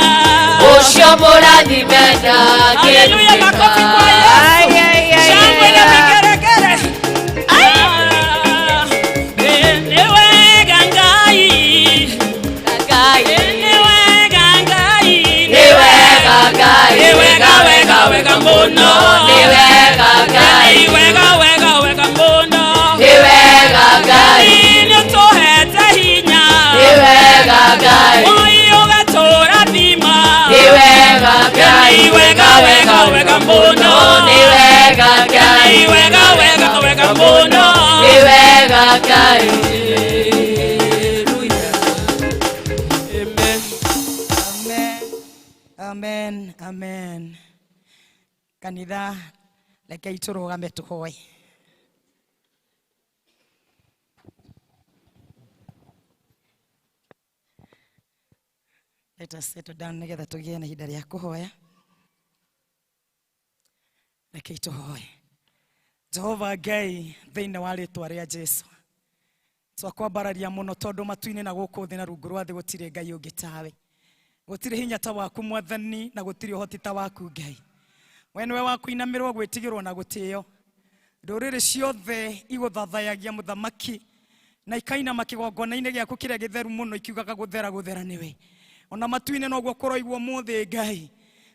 Ũcio mũrathime Haleluya, ndangĩrumĩka. makofi kwa Yesu. Shangwe na vigeregere. Ah, nĩ wega Ngai. Ngai. Nĩ wega Ngai. Nĩ wega Ngai. Nĩ wega, wega, wega mũno. Nĩ wega Ngai. Nĩ wega, wega, wega mũno. Nĩ wega Ngai. Nĩ ũtũhete hinya. Nĩ wega Ngai. Oi, ũgatũrathima. Nĩ wega Ngai. Nĩ wega, wega, wega mũno. Nĩ wega Ngai. Nĩ wega, wega, wega mũno. Nĩ wega Ngai. Amen. Amen. Amen. Amen. Kanitha rekei tũrũgame tũhoe. Let us settle down nĩgetha tũgĩe na ihinda rĩa kũhoya. Rekei tũhoe. Jehova Ngai thĩinĩ wa rĩtwa rĩa Jesu twakwambararia mũno tondũ matu-inĩ na gũkũ thĩ na rungu rwa thĩ gũtirĩ Ngai ũngĩ tawe. Gũtirĩ hinya ta waku Mwathani na gũtirĩ ũhoti ta waku Ngai. We nĩwe wa kũinamĩrwo gwĩtigĩrwo na gũtĩo. Ndũrĩrĩ ciothe igũthathayagia mũthamaki na ikainama kĩgongona-inĩ gĩaku kĩrĩa gĩtheru mũno ikiugaga gũthera gũthera nĩwe. Ona matu-inĩ noguo kũroigwo mũthĩ Ngai.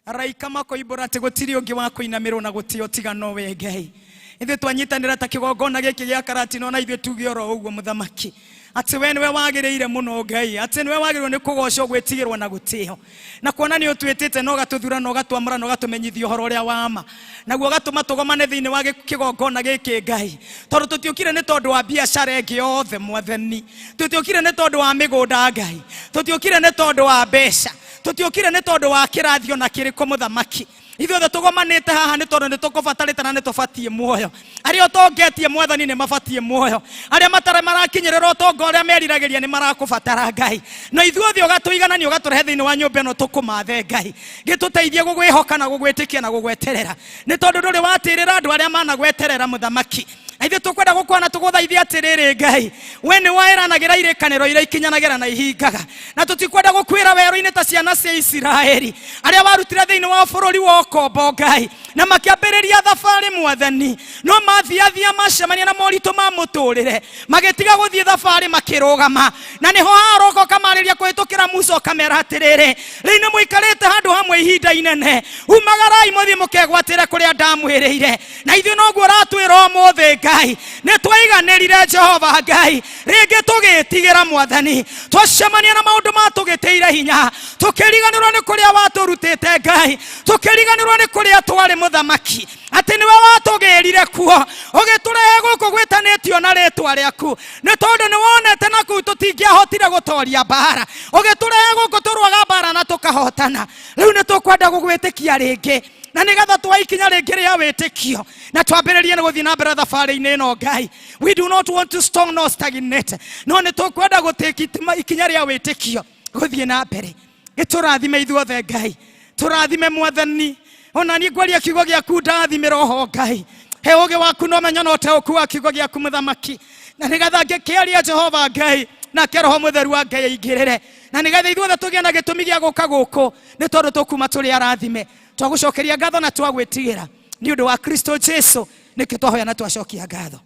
Araika makoimbũra atĩ gũtirĩ ũngĩ wa kũinamĩrwo na gũtĩo tiga nowe Ngai. Ithuĩ twanyitanĩra ta kĩgongona gĩkĩ gĩa Karatina ona ithuĩ tuge oro ũguo mũthamaki. Atĩ we nĩwe wagĩrĩire mũno Ngai, atĩ nĩwe wagĩrĩirwo nĩ kũgocwo gwĩtigĩrwo na gũtĩo. Na kuona nĩ ũtwĩtĩte na ũgatũthura na ũgatwamũra na ũgatũmenyithia ũhoro ũrĩa wa ma. Naguo ũgatũma tũgomane thĩinĩ wa kĩgongona gĩkĩ Ngai. Tondũ tũtiũkire nĩ tondũ wa biacara ĩngĩ yothe Mwathani. Tũtiũkire nĩ tondũ wa mĩgũnda Ngai. Tũtiũkire nĩ tondũ wa mbeca. Tũtiũkire nĩ tondũ wa kĩrathi ona kĩrĩkũ mũthamaki. Ithuothe tũgomanĩte haha nĩ tondũ nĩ tũkũbatarĩte na nĩ tũbatiĩ muoyo. Arĩa ũtongetie Mwathani nĩ mabatiĩ muoyo. Arĩa matarĩ marakinyĩrĩra ũtonga ũrĩa meriragĩria nĩ marakũbatara Ngai. Na ithuothe ũgatũiganania ũgatũrehe thĩinĩ wa nyũmba ĩno tũkũmathe Ngai. Gĩtũteithie gũgwĩhoka na gũgwĩtĩkia na gũgweterera. Nĩ tondũ ndũrĩ watĩrĩra andũ arĩa managweterera mũthamaki. Na ithuĩ tũkwenda gũkuona tũgũthaithia atĩrĩrĩ Ngai, we nĩ waĩranagĩra irĩkanĩro iria ikinyanagĩra na ihingaga, na tũtikwenda gũkuĩra werũ-inĩ ta ciana cia Isiraeli arĩa warutire thĩinĩ wa bũrũri wa ũkombo Ngai, na makĩambĩrĩria thabarĩ Mwathani, no mathiathia macemania na moritũ ma mũtũrĩre, magĩtiga gũthiĩ thabarĩ makĩrũgama. Na nĩho haroka ũkamarĩria kũhĩtũkĩra Musa ũkamera atĩrĩrĩ, rĩu nĩ mũikarĩte handũ hamwe ihinda inene, umagarai mũthiĩ mũkegwatĩre kũrĩa ndamwĩrĩire. Na ithuĩ noguo ũratwĩra ũmũthĩ Ngai, nĩ twaiganĩrire Jehova Ngai, rĩngĩ tũgĩtigĩra Mwathani, twacemania na maũndũ matũgĩtĩire hinya, tũkĩriganĩrwo nĩ kũrĩa watũrutĩte Ngai, tũkĩriganĩrwo nĩ kũrĩa twarĩ mũthamaki, atĩ nĩwe watũgĩrire kuo ũgĩtũrehe gũkũ gwĩtanĩtio na rĩtwa rĩaku, nĩ tondũ nĩ wonete na kũu tũtingĩahotire gũtoria mbara, ũgĩtũrehe gũkũ tũrũaga mbara na tũkahotana. Rĩu nĩ tũkwenda gũgwĩtĩkia rĩngĩ, na nĩgetha twoe ikinya rĩngĩ rĩa wĩtĩkio na twambĩrĩrie nĩ gũthiĩ na mbere thabarĩ-inĩ ĩno Ngai. We do not want to stop nor stagnate, no nĩ tũkwenda gũtĩki ikinya rĩa wĩtĩkio gũthiĩ na mbere. Gĩtũrathime ithuothe Ngai, tũrathime Mwathani. Ona niĩ ngwaria kiugo gĩaku, ndathime roho Ngai, he ũgĩ waku na ũmenyo na ũtaũku wa kiugo gĩaku mũthamaki, na nĩgetha ngĩkĩaria Jehova Ngai, nake Roho Mũtheru wa Ngai aingĩrĩre, na nĩgetha ithuothe tũgĩe na gĩtũmi gĩa gũka gũkũ, nĩ tondũ tũkuma tũrĩ arathime. Twagũcokeria ngatho na twagwĩtigĩra nĩ ũndũ wa Kristo Jesu, nĩkĩo twahoya na twacokia ngatho.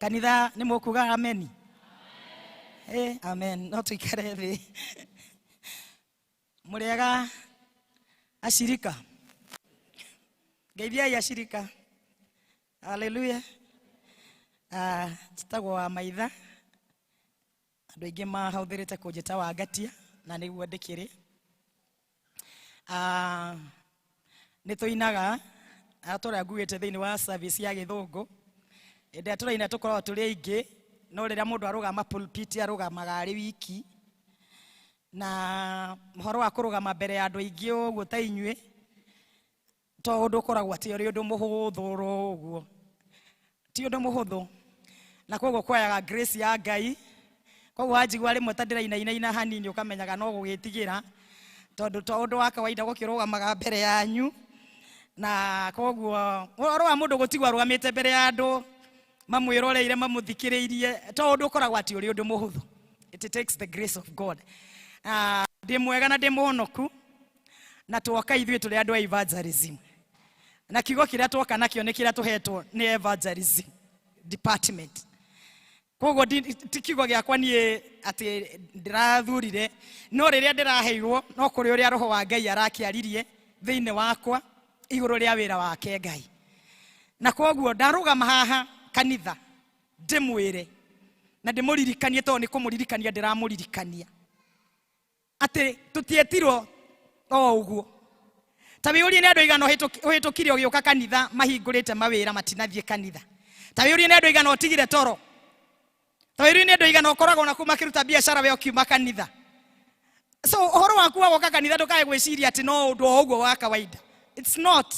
Kanitha nĩ mũkuga ameni? Amen. No tũikare thĩ. Mũrĩega acirika, ngeithiai acirika. Haleluya. Njĩtagwo wa Maitha, andũ aingĩ mahũthĩrĩte kũnjĩta Wangatia, na nĩguo ndĩkĩrĩ. Nĩ tũinaga tũrĩa nguĩte thĩinĩ wa service ya gĩthũngũ. Hĩndĩ ĩrĩa tũraina tũkoragwo tũrĩ aingĩ, no rĩrĩa mũndũ arũgama pulpit arũgamaga arĩ wiki. Na ũhoro wa kũrũgama mbere ya andũ aingĩ ũguo ta inyuĩ, to ũndũ ũkoragwo atĩ ũrĩ ũndũ mũhũthũ oro ũguo, ti ũndũ mũhũthũ, na koguo kwayaga grace ya Ngai. Koguo wanjigua rĩmwe ta ndĩrainainaina hanini, ũkamenyaga no gũgĩtigĩra, tondũ to ũndũ wa kawaida gũkĩrũgamaga mbere yanyu. Na koguo ũhoro wa mũndũ gũtigwo arũgamĩte mbere ya andũ mamwĩroreire mamũthikĩrĩirie, to ũndũ ũkoragwo atĩ ũrĩ ũndũ mũhũthũ. It takes the grace of God. Ndĩ mwega na ndĩ mũhonoku, na twoka ithuĩ tũrĩ andũ a evangelism, na kiugo kĩrĩa twoka nakĩo nĩ kĩrĩa tũhetwo nĩ evangelism department. Koguo ti kiugo gĩakwa niĩ atĩ ndĩrathurire, no rĩrĩa ndĩraheirwo no kũrĩ ũrĩa Roho wa Ngai arakĩaririe thĩinĩ wakwa igũrũ rĩa wĩra wake Ngai. Na koguo ndarũgama haha kanitha ndĩmwĩre na ndĩmũririkanie, tondũ nĩ kũmũririkania ndĩramũririkania atĩ tũtietirwo o ũguo. Ta wĩyũrie nĩ andũ aigana ũhĩtũkire ũgĩũka kanitha mahingũrĩte mawĩra matinathiĩ kanitha. Ta wĩyũrie nĩ andũ aigana ũtigire toro. Ta wĩyũrie nĩ andũ aigana ũkoragwo na kũu makĩruta biacara we ũkiuma kanitha. So ũhoro waku wa gũka kanitha ndũkae gwĩciria atĩ no ũndũ o ũguo wa kawaida. It's not.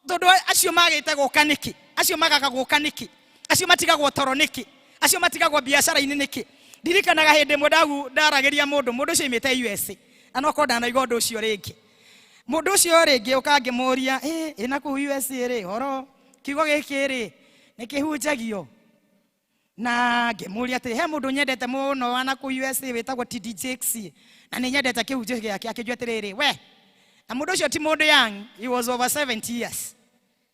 Tondũ acio magĩte gũka nĩkĩ? Acio magaga gũka nĩkĩ? Acio matigagwo toro nĩkĩ? Acio matigagwo biacara-inĩ nĩkĩ? Ndirikanaga hĩndĩ ĩmwe ndaragĩria mũndũ, mũndũ ũcio aimĩte USA, na no korwo ndanaigua ũndũ ũcio rĩngĩ. Mũndũ ũcio rĩngĩ ũka ngĩmũria, ĩ na kũu USA rĩ, horo kiugo gĩkĩ rĩ, nĩ kĩhunjagio? Na ngĩmũria atĩ he mũndũ nyendete mũno wa na kũu USA wĩtagwo TD Jakes, na nĩ nyendete kĩhunjio gĩake. Akĩnjũria atĩrĩrĩ, we, na mũndũ ũcio ti mũndũ young, he was over 70 years.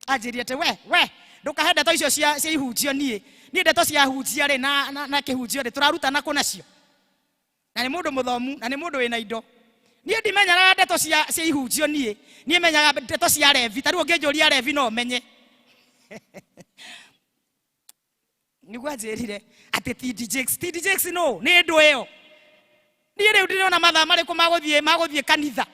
Anjĩrire atĩ we ndũkahe ndeto icio cia ihunjio, niĩ ndeto cia hunjia rĩ na kĩhunjio rĩ tũrarutana kũ nacio? Na nĩ mũndũ mũthomu na nĩ mũndũ wĩna indo. Niĩ ndimenyaga ndeto cia ihunjio, niĩ menyaga ndeto cia Levi. Ta rĩu ũngĩnjũria Levi no menye. Nĩguo anjĩrire atĩ TD Jakes, TD Jakes no nĩ ndũ ĩyo. Niĩ rĩu ndĩrona mathaa marĩkũ magũthiĩ kanitha,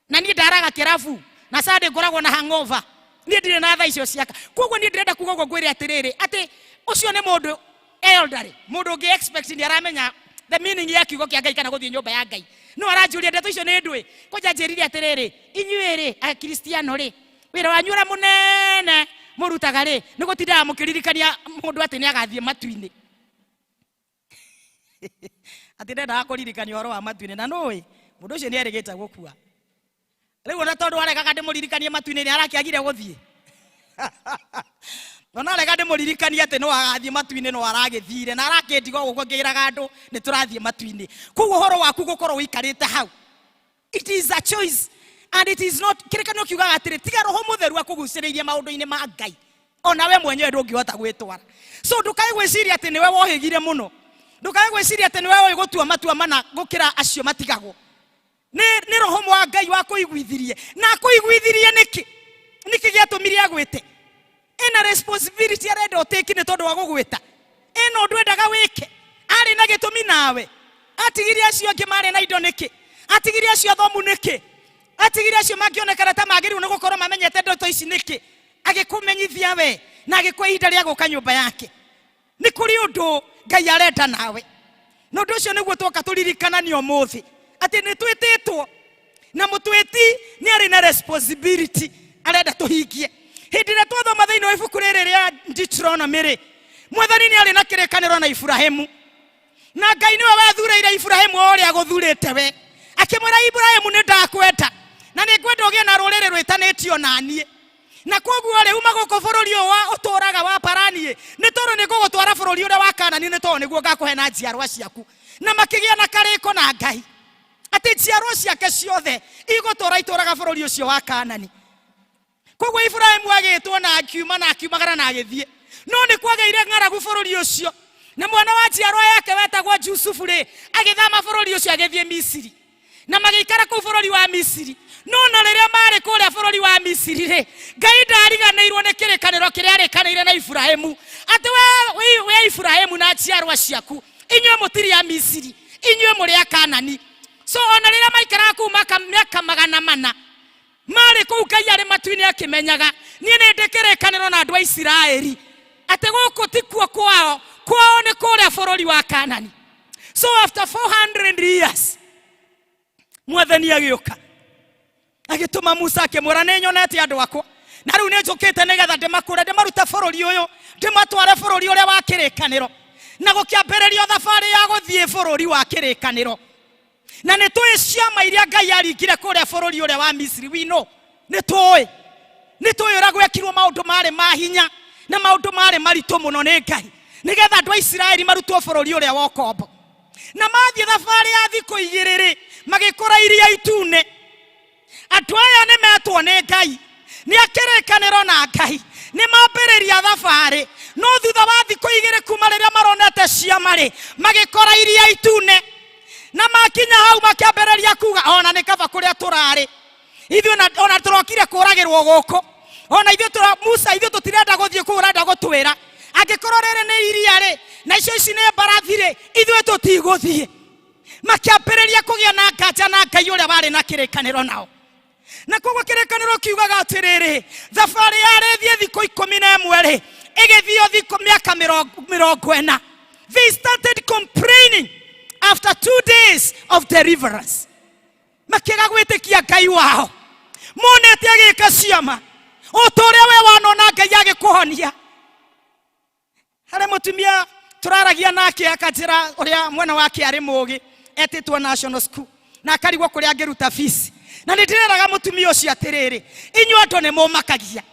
na niĩ ndaraga kĩrabu na Sunday ngoragwo na hangover. Niĩ ndirĩ na thaa icio ciaka. Koguo niĩ ndĩrenda kuga ũguo ngwĩre atĩrĩrĩ, atĩ ũcio nĩ mũndũ elderly, mũndũ ũngĩ expect nĩ aramenya the meaning ya kiugo kĩa Ngai kana gũthiĩ nyũmba ya Ngai. No aranjũria ndeto icio nĩ ndũĩ. Kwanja anjĩrire atĩrĩrĩ, inyuĩ rĩ Akristiano rĩ, wĩra wanyu ũrĩa mũnene mũrutaga rĩ nĩ gũtindaga mũkĩririkania mũndũ atĩ nĩ agathiĩ matu-inĩ. Atĩ ndendaga kũririkania ũhoro wa matu-inĩ, na nũĩ mũndũ ũcio nĩ erĩgĩte gũkua. Rĩu ona tondũ aregaga ndĩmũririkanie matu-inĩ, nĩ arakĩagire gũthiĩ. Ona rega ndĩmũririkanie atĩ no agathiĩ matu-inĩ, no aragĩthire na arakĩndiga ũguo ngĩraga andũ nĩ tũrathiĩ matu-inĩ. Koguo ũhoro waku gũkorwo ũikarĩte hau, it is a choice and it is not. Kĩrĩkanĩro kiugaga atĩrĩ, tiga Roho Mũtheru akũgucĩrĩirie maũndũ-inĩ ma Ngai, ona we mwenyewe ndũngĩhota gwĩtwara. So ndũkae gwĩciria atĩ nĩwe wohĩgire mũno, ndũkae gwĩciria atĩ nĩwe ũĩ gũtua matua mana gũkĩra acio matigagwo. Nĩ Roho wa Ngai wakũiguithirie, na akũiguithirie nĩkĩ? Nĩkĩ gĩatũmire agwĩte? Ena responsibility arenda ũtĩki nĩ tondũ wa gũgwĩta, ena ũndũ endaga wĩke, arĩ na gĩtũmi nawe. Atigire acio angĩ marĩ na indo nĩkĩ? Atigire acio athomu nĩkĩ? Atigire acio mangĩonekana ta magĩrĩirwo nĩ gũkorwo mamenyete ndoto ici nĩkĩ? Agĩkũmenyithia we na agĩkũhe ihinda rĩa gũka nyũmba yake. Nĩ kũrĩ ũndũ Ngai arenda nawe, na ũndũ ũcio nĩguo twoka tũririkananie ũmũthĩ, atĩ nĩ twĩtĩtwo na mũtwĩti nĩ arĩ na responsibility arenda tũhingie. Hĩndĩ ĩrĩa twathoma thĩinĩ wa ibuku rĩrĩ rĩa Deuteronomy rĩ, Mwathani nĩ arĩ na kĩrĩkanĩro na Iburahĩmu, na Ngai nĩwe wethurĩire Iburahĩmu o ũrĩa agũthurĩte we, akĩmwĩra Iburahĩmu, nĩ ndakwenda na nĩ ngwenda ũgĩe na rũrĩrĩ rwĩtanĩtio na niĩ, na koguo rĩ, uma gũkũ bũrũri ũyũ wa ũtũraga wa Parani nĩ tondũ nĩ ngũgũtwara bũrũri ũrĩa wa Kanani, nĩ tondũ nĩguo ngakũhe na njiarwa ciaku. Na makĩgĩa na karĩko na Ngai atĩ njiarwa ciake ciothe igũtũra itũraga bũrũri ũcio wa Kanani. Koguo Iburahĩmu agĩtwo na akiuma na akiumagara na agĩthiĩ, no nĩ kwagĩire ng'aragu bũrũri ũcio, na mwana wa njiarwa yake wetagwo Jusufu rĩ, agĩthama bũrũri ũcio agĩthiĩ Misiri, na magĩikara kũu bũrũri wa Misiri. No na rĩrĩa marĩ kũrĩa bũrũri wa Misiri rĩ, Ngai ndariganĩirwo nĩ kĩrĩkanĩro kĩrĩa arĩkanĩire na Iburahĩmu, atĩ we Iburahĩmu na njiarwa ciaku, inyuĩ mũtirĩ a Misiri, inyuĩ mũrĩ a Kanani. So ona rĩrĩa maikaraga kũu mĩaka 400 marĩ kũu, Ngai arĩ matu-inĩ akĩmenyaga, niĩ nĩ ndĩ kĩrĩkanĩro na andũ a Isiraeli atĩ gũkũ tikuo kwao, kwao nĩ kũrĩa bũrũri wa Kanani. So after 400 years Mwathani agĩũka agĩtũma Musa, akĩmwĩra, nĩ nyonete andũ akwa na rĩu nĩ njũkĩte nĩgetha ndĩmakũre, ndĩmarute bũrũri ũyũ, ndĩmatware bũrũri ũrĩa wa kĩrĩkanĩro. Na gũkĩambĩrĩrio thabarĩ ya gũthiĩ bũrũri wa kĩrĩkanĩro. Na nĩ tũĩ ciama iria Ngai aringire kũrĩa bũrũri ũrĩa wa Misiri. We know, nĩ tũĩ, nĩ tũĩ ũrĩa gwekirwo maũndũ marĩ ma hinya na maũndũ marĩ maritũ mũno nĩ Ngai nĩgetha andũ a Isiraeli marutwo bũrũri ũrĩa wa ũkombo. Na mathiĩ thabarĩ ya thikũ 2 rĩ, magĩkora Iria Itune. Andũ aya nĩ metwo nĩ Ngai, nĩ akĩrĩkanĩro na Ngai, nĩ mambĩrĩria thabarĩ, no thutha wa thikũ 2 kuma rĩrĩa maronete ciama rĩ, magĩkora Iria Itune. Na makinya hau makĩambĩrĩria kuga, ona nĩ kaba kũrĩa tũrarĩ ithuĩ, ona tũrokire kũragĩrwo gũkũ, ona ithuĩ tũra Musa, ithuĩ tũtirenda gũthiĩ kũu ũrenda gũtwĩra. Angĩkorwo rĩrĩ nĩ iria rĩ, na icio ici nĩ mbarathi rĩ, ithuĩ tũtigũthiĩ. Makĩambĩrĩria kũgĩa na nganja na Ngai ũrĩa warĩ na kĩrĩkanĩro nao. Na koguo kĩrĩkanĩro kiugaga atĩrĩrĩ, thabarĩ yarĩ thiĩ thikũ 11 rĩ, ĩgĩthio thikũ mĩaka 40. They started complaining after 2 days of deliverance. Makĩaga gwĩtĩkia Ngai wao, monete agĩka ciama o ta ũrĩa we wanona Ngai agĩkũhonia. Harĩ mũtumia tũraragia nake akanjĩra ũrĩa mwana wake arĩ mũgĩ, etĩtwo national school na akarigwo kũrĩa angĩruta fees. Na nĩ ndĩreraga mũtumia ũcio atĩrĩrĩ, inyuĩ andũ nĩ mũmakagia,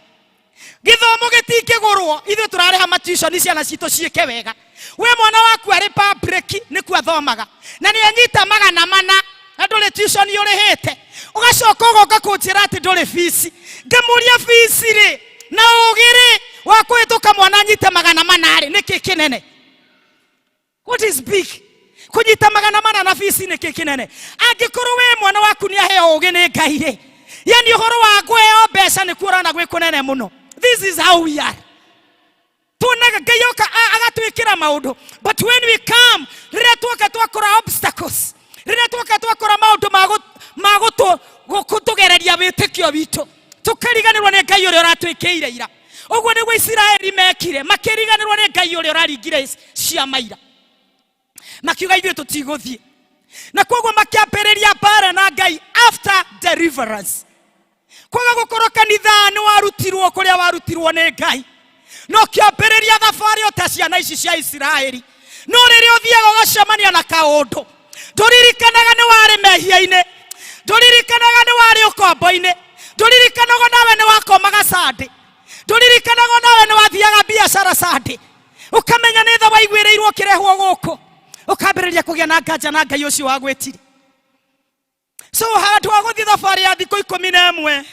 gĩthomo gĩtingĩgũrwo, ithuĩ tũrarĩha matuition ciana citũ ciĩke wega. We mwana waku arĩ public nĩkuo athomaga na nĩ anyita 400 na ndũrĩ tuition ũrĩhĩte, ũgacoka ũgoka kũnjĩra atĩ ndũrĩ fees. Ngamũria fees rĩ na ũgĩ rĩ wa kũhĩtũka mwana anyite 400 rĩ, nĩkĩ kĩnene? What is big? Kũnyita 400 na fees nĩkĩ kĩnene? Angĩkorwo we mwana waku nĩ aheo ũgĩ nĩ Ngai rĩ, yani ũhoro wa kũheo mbeca nĩ kuorana gwĩ kũnene mũno. This is how we are. Tuonaga Ngai oka agatwĩkĩra maũndũ, but when we come, rĩrĩa tuoka twakora obstacles, rĩrĩa tuoka twakora maũndũ ma gũtũgereria wĩtĩkio witũ, tũkariganĩrwo nĩ Ngai ũrĩa ũratwĩkĩire ira. Ũguo nĩguo Isiraeli mekire, makĩriganĩrwo nĩ Ngai ũrĩa ũraringire ciama ira, makiuga ithuĩ tũtigũthiĩ. Na koguo makĩambĩrĩria mbara na Ngai after deliverance. Kwaga gũkorwo kanitha nĩ warutirwo kũrĩa warutirwo nĩ Ngai, no kĩambĩrĩria thabarĩ o ta ciana ici cia Isiraeli. No rĩrĩa ũthiaga ũgacemania na kaũndũ, ndũririkanaga nĩ warĩ mehia-inĩ, ndũririkanaga nĩ warĩ ũkombo-inĩ, ndũririkanaga nawe nĩ wakomaga Sunday, Ndũririkanaga nawe nĩ wathiaga biacara Sunday, ũkamenya nĩ tha waiguĩrĩirwo ũkĩrehwo gũkũ, ũkambĩrĩria kũgĩa na nganja na Ngai ũcio wagwĩtire. So handũ ha gũthiĩ thabarĩ ya thikũ 11,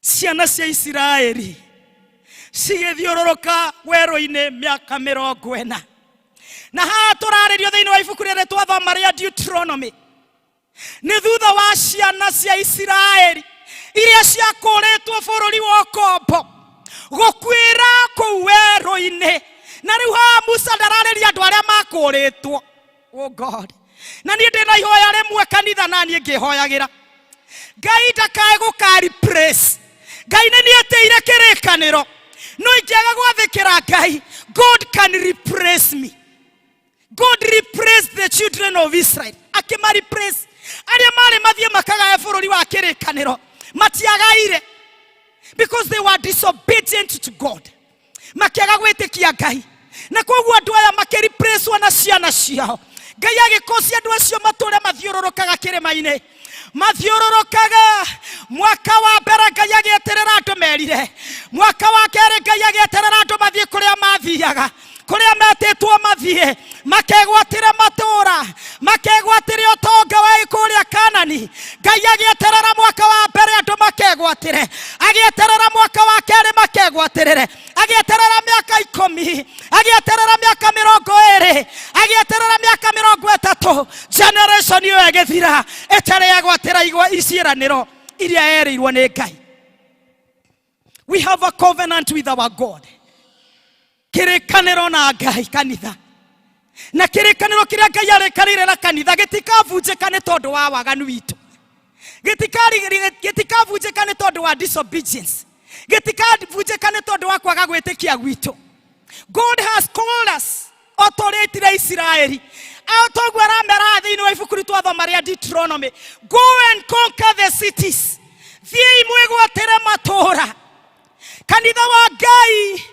ciana cia Isiraeli cigĩthiũrũrũka werũ-inĩ mĩaka 40. Na haha tũrarĩrio thĩinĩ wa ibuku rĩrĩ twathoma rĩa Deuteronomy, nĩ thutha wa ciana cia Isiraeli iria ciakũrĩtwo bũrũri wa ũkombo gũkuĩra kũu werũ-inĩ. Na rĩu haha Musa ndararĩria andũ arĩa makũrĩtwo. Oh God, na niĩ ndĩna ihoya rĩmwe kanitha, na niĩ ngĩhoyagĩra Ngai ndakae gũka replace. Ngai nĩ niĩ etĩire kĩrĩkanĩro, no ingĩaga gwathĩkĩra Ngai, God can replace me. God replaced the children of Israel, akĩma replace arĩa marĩ mathiĩ makagae bũrũri wa kĩrĩkanĩro. Matiagaire because they were disobedient to God, makĩaga gwĩtĩkia Ngai, na koguo andũ aya makĩreplacewo na ciana ciao. Ngai agĩkocia andũ acio matũre mathiũrũrũkaga kĩrĩma-inĩ, mathiũrũrũkaga. Mwaka wa mbere Ngai agĩeterera andũ merire, mwaka wa kerĩ Ngai agĩeterera andũ mathiĩ kũrĩa mathiaga, kũrĩa metĩtwo mathiĩ makegwatĩre matũũra, makegwatĩre ũtonga wa kũrĩa Kanani. Ngai agĩeterera mwaka wa mbere andũ makegwatĩre, agĩeterera mwaka wa kerĩ makegwatĩrĩre, agĩeterera mĩaka 10, agĩeterera mĩaka 20, agĩeterera mĩaka 30. Generation ĩyo ĩgĩthira ĩtarĩ yagwatĩra igwa iciĩranĩro iria yerĩirwo nĩ Ngai. We have a covenant with our God, kĩrĩkanĩro na Ngai kanitha, na kĩrĩkanĩro kĩrĩa Ngai arĩkanĩire na kanitha gĩtikabunjĩka nĩ tondũ wa waganu witũ, gĩtikabunjĩka nĩ tondũ wa disobedience, gĩtikabunjĩka nĩ tondũ wa kwaga gwĩtĩkia gwitũ. God has called us o ta ũrĩa etire Isiraeli, o toguo aramera thĩinĩ wa ibuku ritũ twathoma rĩa Deuteronomy, go and conquer the cities, thiĩi mwĩgwatĩre matũũra. Kanitha wa Ngai,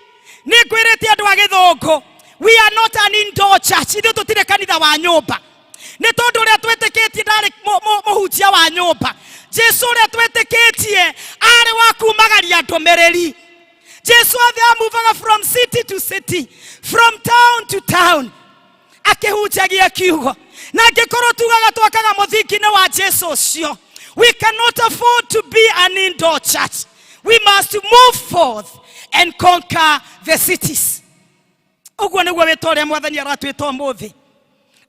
nĩ ngwĩrĩte andũ a gĩthũngũ, we are not an indoor church. Ithuĩ tũtirĩ kanitha wa nyũmba, nĩ tondũ ũrĩa twĩtĩkĩtie ndarĩ mũhunjia wa nyũmba. Jesu ũrĩa twĩtĩkĩtie arĩ wa kumagaria ndũmĩrĩri. Jesu othe amuvaga from city to city, from town to town, akĩhunjagia kiugo. Na angĩkorwo tugaga twakaga mũthingi-inĩ wa Jesu ũcio, we cannot afford to be an indoor church. We must move forth and conquer the cities. Ũguo nĩguo wĩtwa ũrĩa Mwathani aratwĩta ũmũthĩ,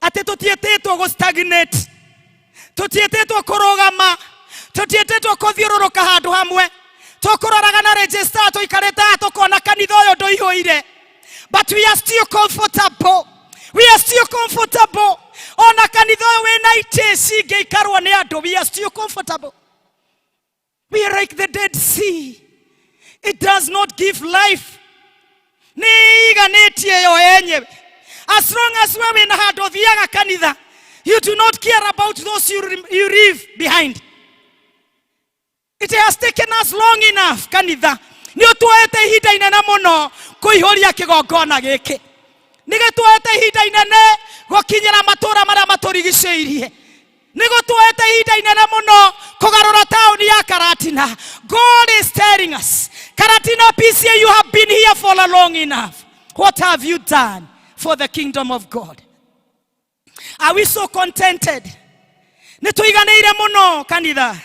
atĩ tũtiĩtĩtwo gũ stagnate, tũtiĩtĩtwo kũrũgama, tũtiĩtĩtwo kũthiũrũrũka handũ hamwe. Tũkũroraga na register tũikarĩte haha tũkona kanitha ũyũ ndũihũire, but we are still comfortable, we are still comfortable. Ona kanitha ũyũ wĩna itĩ cingĩikarwo nĩ andũ, we are still comfortable. We are like the Dead Sea, it does not give life, nĩ iganĩtie yo yenyewe. As long as we wĩna handũ ũthiaga kanitha, you do not care about those you leave behind. It has taken us long enough. Kanitha, nĩ ũtuoete ihinda inene mũno kũihũria kĩgongona gĩkĩ, nĩ gĩtuoete ihinda inene gũkinyĩra matũũra marĩa matũrigicĩirie, nĩ gũtuoete ihinda inene mũno kũgarũra taũni ya Karatina. God is telling us, Karatina PCEA, you have been here for a long enough. What have you done for the kingdom of God? Are we so contented? Nĩ tũiganĩire mũno kanitha?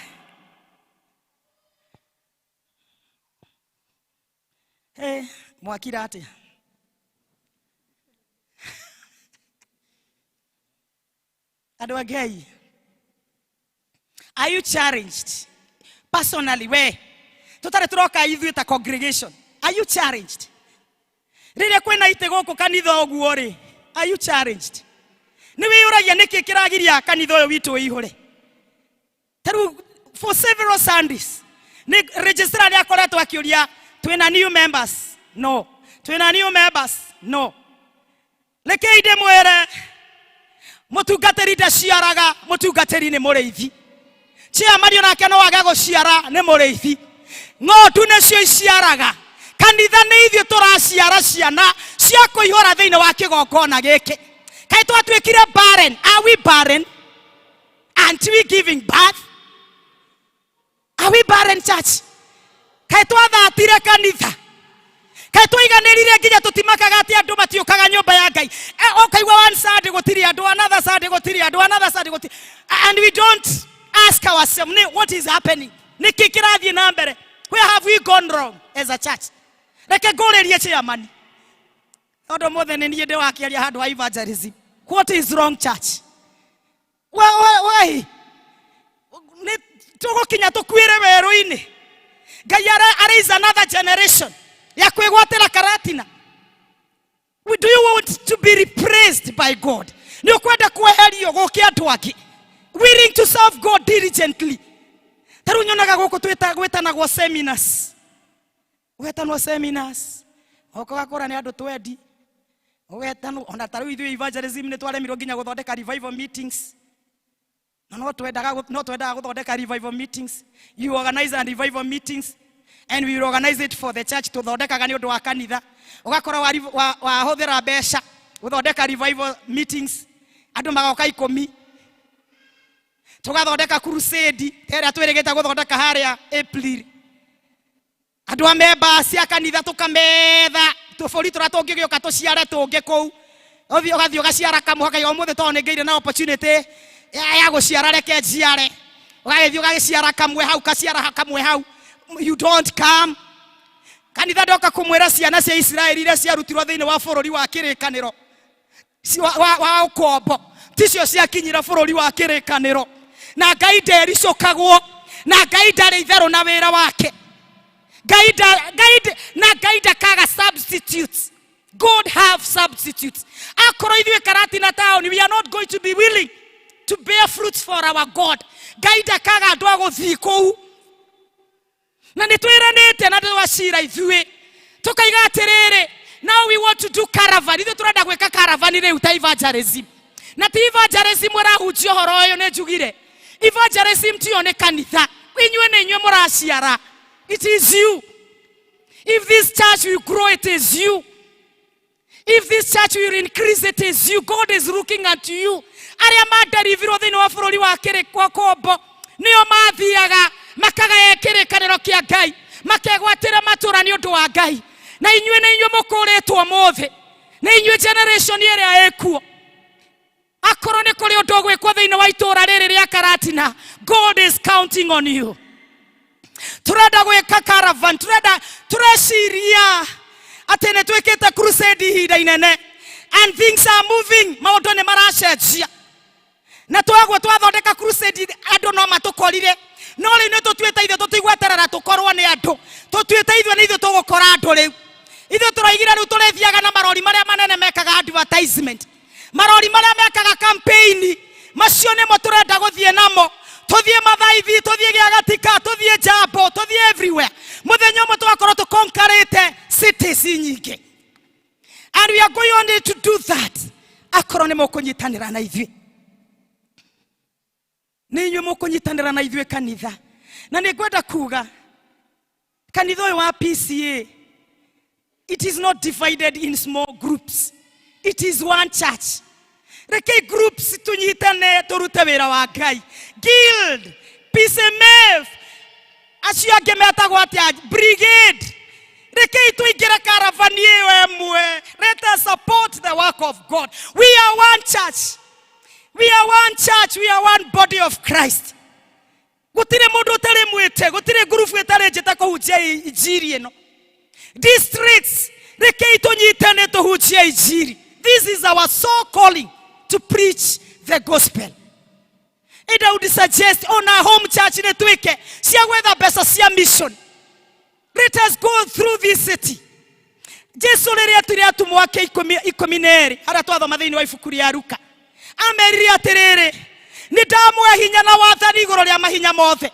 Hey, mwakira atĩa andũ a Ngai? Are you challenged personally? We tũtarĩ tũroka ithuĩ ta congregation, are you challenged rĩrĩa kwĩna itĩ gũkũ kanitha ũguo rĩ? Are you challenged? Nĩ wĩyũragia nĩkĩ kĩragiria kanitha ũyũ witũ ũihũre? Ta rĩu for several Sundays nĩ registrar nĩ akoretwo akĩũria, twĩna new members? No, twĩna new members? No. Rekei ndĩmwĩre, mũtungatĩri ndaciaraga, mũtungatĩri nĩ mũrĩithi. Chairman onake no age gũciara, nĩ mũrĩithi. Ng'ondu nĩcio iciaraga. Kanitha nĩ ithuĩ tũraciara ciana cia kũihũra thĩinĩ wa kĩgongona gĩkĩ. Kaĩ twatuĩkire barren? Are we barren? Aren't we giving birth? Are we barren church? Kaĩ twathatire kanitha, kaĩ twaiganĩrire nginya tũtimakaga atĩ andũ matiũkaga nyũmba ya Ngai. Ũkaigua one Sunday gũtirĩ andũ, another Sunday gũtirĩ andũ, another Sunday gũtirĩ, and we don't ask ourselves what is happening, nĩkĩ kĩrathiĩ na mbere, where have we gone wrong as a church. Reke ngũrĩrie chairman, tondũ mũthĩ nĩ niĩ ndĩwakĩaria handũ ha evangelism. What is wrong, church? Why nĩ tũgũkinya tũkuĩre werũ-inĩ? Ngai araise another generation ya kwĩgwatĩra Karatina. Do you want to be replaced by God? Nĩ ũkwenda kweherio gũke andũ angĩ willing to serve God diligently? Ta rĩu nyonaga gũkũ gwĩtanagwo seminars, ũgetanwo seminars, oka ũgakora nĩ andũ twendi ũgetanwo. Ona ta rĩu ithuĩ evangelism nĩ twaremirwo nginya gũthondeka revival meetings, na no twendaga gũthondeka revival meetings. You organize and revival meetings and we will organize it for the church. Tũthondekaga nĩ ũndũ wa kanitha, ũgakora wahũthĩra mbeca gũthondeka revival meetings, andũ magoka 10. Tũgathondeka crusade ta ĩrĩa twĩrĩgĩte gũthondeka harĩa April, andũ a memba cia kanitha tũkametha tũbũri tũrĩa tũngĩgĩũka tũciare tũngĩ kũu. Ũthiĩ ũgathiĩ ũgaciara kamwe, ũkaiga ũmũthĩ tondũ nĩ ngĩire na opportunity ya gũciara, reke njiare. Ũgagĩthiĩ ũgagĩciara kamwe hau, kaciara kamwe hau, you don't come kanitha. Ndoka kũmwĩra ciana cia Isiraeli iria ciarutirwo thĩinĩ wa bũrũri wa kĩrĩkanĩro wa ũkombo ticio ciakinyire bũrũri wa kĩrĩkanĩro. Na Ngai ndericũkagwo, na Ngai ndarĩ itherũ na wĩra wake. Ngai na Ngai ndakaga substitutes. God have substitutes. Akorwo ithuĩ Karatina town we are not going to be willing to bear fruits for our God, Ngai ndakaga andũ a gũthiĩ kũu. Na nĩ twĩranĩte na twacira ithuĩ tũkaiga atĩrĩrĩ, now we want to do caravan. Ithuĩ tũrenda gwĩka caravan rĩu ta evangelism, na ti evangelism ĩrahunjia ũhoro ũyũ. Nĩ njugire evangelism tiyo nĩ kanitha, inyuĩ nĩ inyuĩ mũraciara. It is you. If this church will grow, it is you. If this church will increase, it is you. God is looking at you. Arĩa manderivirwo thĩinĩ wa bũrũri wa kĩrĩkwa kombo nĩo mathiaga makagaya kĩrĩkanĩro kĩa Ngai, makegwatĩra matũra nĩ ũndũ wa Ngai. Na inyuĩ nĩ inyuĩ mũkũrĩtwo mũthĩ, nĩ inyuĩ generation ĩrĩa ĩkuo. Akorwo nĩ kũrĩ ũndũ ũgwĩkwo thĩinĩ wa itũũra rĩrĩ rĩa Karatina, God is counting on you. Turenda gwĩka caravan, turenda tureciria atĩ nĩ twĩkĩte crusade ihinda inene and things are moving, maũndũ nĩ maracenjia. Na twaguo twathondeka crusade andũ no matũkorire, no rĩu nĩ tũtuĩte ithuĩ tũtigweterera tũkorwo nĩ andũ, tũtuĩte ithuĩ nĩ ithuĩ tũgũkora andũ. Rĩu ithuĩ tũroigire rĩu tũrĩthiaga na marori marĩa manene mekaga advertisement, marori marĩa mekaga campaign, macio nĩmo tũrenda gũthiĩ namo, tũthiĩ Mathaithi, tũthiĩ Gĩagatika, tũthiĩ Njambo, tũthiĩ everywhere. Mũthenya ũmwe tũgakorwo tũkonkarĩte cities nyingĩ, and we are going only to do that akorwo nĩ mũkũnyitanĩra na ithuĩ, nĩ inyuĩ mũkũnyitanĩra na ithuĩ kanitha. Na nĩ ngwenda kuga kanitha ũyũ wa PCA, it is not divided in small groups, it is one church. Rekei groups tunyitane turute wĩra wa Ngai. Guild, PCMF, acio angĩ metagwo atĩa, brigade, rekei tũingĩre karavani ĩyo ĩmwe. Let us support the work of God. We are one church, we are one church, we are one body of Christ. Gũtirĩ mũndũ ũtarĩ mwĩte, gũtirĩ ngurubu ĩtarĩ njĩte kũhunjia injiri ĩno. Districts, rekei tũnyitane tũhunjie injiri. This is our sole calling, to preach the gospel. And I would suggest on our home church nĩ twĩke cia gwetha mbeca cia mission. Let us go through this city. Jesu rĩrĩa atwire atũmwo ake 12, harĩa twathoma thĩinĩ wa ibuku rĩa Luka, amerire atĩrĩrĩ, nĩ ndamũhe hinya na wathani igũrũ rĩa mahinya mothe,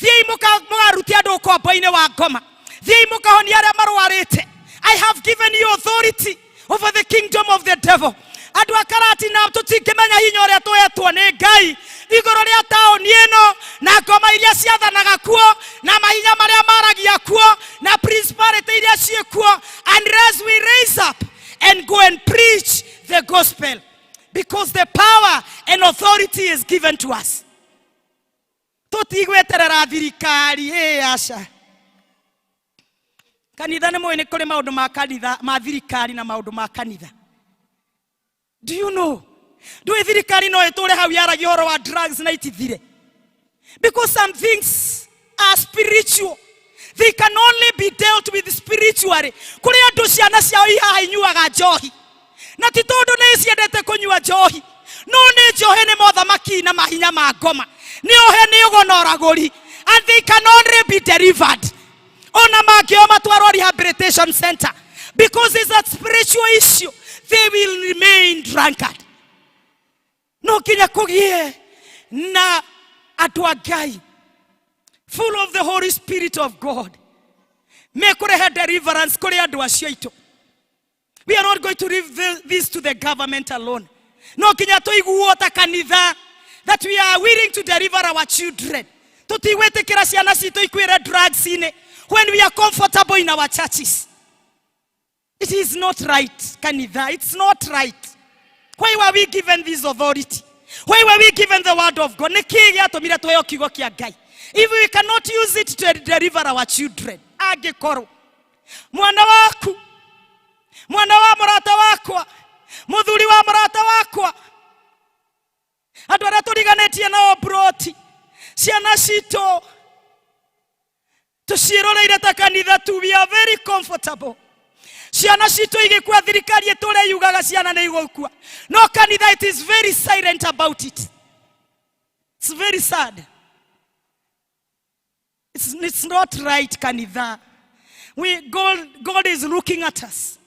thiĩi mũkarute andũ ũkombo-inĩ wa ngoma, thiĩi mũkahonia arĩa marwarĩte. I have given you authority over the kingdom of the devil. Andũ a Karatina, tũtingĩmenya hinya ũrĩa tũhetwo nĩ Ngai igũrũ rĩa taũni ĩno na ngoma iria ciathanaga kuo na mahinya marĩa maragia kuo na principality iria ciĩ kuo unless we raise up and go and preach the gospel, because the power and authority is given to us. Tũtigweterera thirikari. Ĩ aca. Kanitha nĩ mũĩ nĩ kũrĩ maũndũ ma kanitha ma thirikari na maũndũ ma kanitha. Do you know? Ndũĩ thirikari no ĩtũre hau yaragia ũhoro wa drugs na itithire. Because some things are spiritual. They can only be dealt with spiritually. Kũrĩ andũ ciana ciao ihaha inyuaga njohi. Na ti tondũ nĩ ciendete kũnyua njohi. No nĩ njohi nĩ mothamaki na mahinya ma ngoma. Nĩ ohe nĩ ũgo na ũragũri. And they can only be delivered. Ona mangĩo matwarwo rehabilitation center. Because it's a spiritual issue. They will remain drunkard. No nginya kũgĩe na andũ a Ngai full of the Holy Spirit of God mekũrehe deliverance kũrĩ andũ acio aitũ. We are not going to leave this to the government alone. No nginya tũiguo ta kanitha that we are willing to deliver our children. Tũtigwĩtĩkĩra ciana citũ ikuĩre drugs-inĩ when we are comfortable in our churches. It is not right, kanitha. It's not right. Why were we given this authority? Why were we given the word of God? Nĩ kĩĩ gĩatũmire tũheo kiugo kĩa Ngai? If we cannot use it to deliver our children, angĩkorwo mwana waku, mwana wa mũrata wakwa, mũthuri wa mũrata wakwa, andũ arĩa tũriganĩtie nao broti, ciana citũ tũciĩroreire ta kanitha tu, we are very comfortable. Ciana citũ igĩkua, thirikari ĩtũre yugaga ciana nĩ igũkua, no kanitha it is very silent about it. It's very sad. It's not right, kanitha. God is looking at us.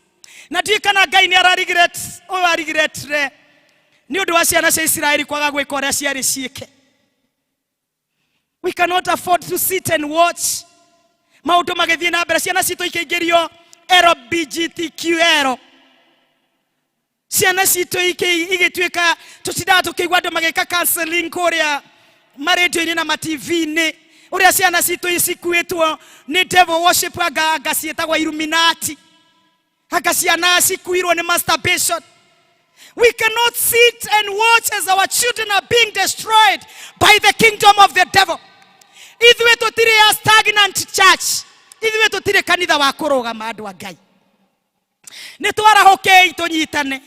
Na ndiũĩ kana Ngai nĩ araregret, ũyũ aregretire nĩ ũndũ wa ciana cia Isiraeli kwaga gwĩka ũrĩa ciarĩ ciĩke. We cannot afford to sit and watch maũndũ magĩthiĩ na mbere, ciana citũ ikĩingĩrio LBGTQL, ciana citũ igĩtuĩka tũtindaga tũkĩigua andũ magĩka counseling kũrĩa marendio-inĩ na ma-TV-inĩ, ũrĩa ciana citũ cikuĩtwo nĩ devil worship, anga ciĩtagwo Illuminati, anga ciana cikuirwo nĩ masturbation. We cannot sit and watch as our children are being destroyed by the kingdom of the devil. Ithuĩ tũtirĩ a stagnant church. Ithuĩ tũtirĩ kanitha wa kũrũgama, andũ a Ngai. Nĩ twarahũkei tũnyitane.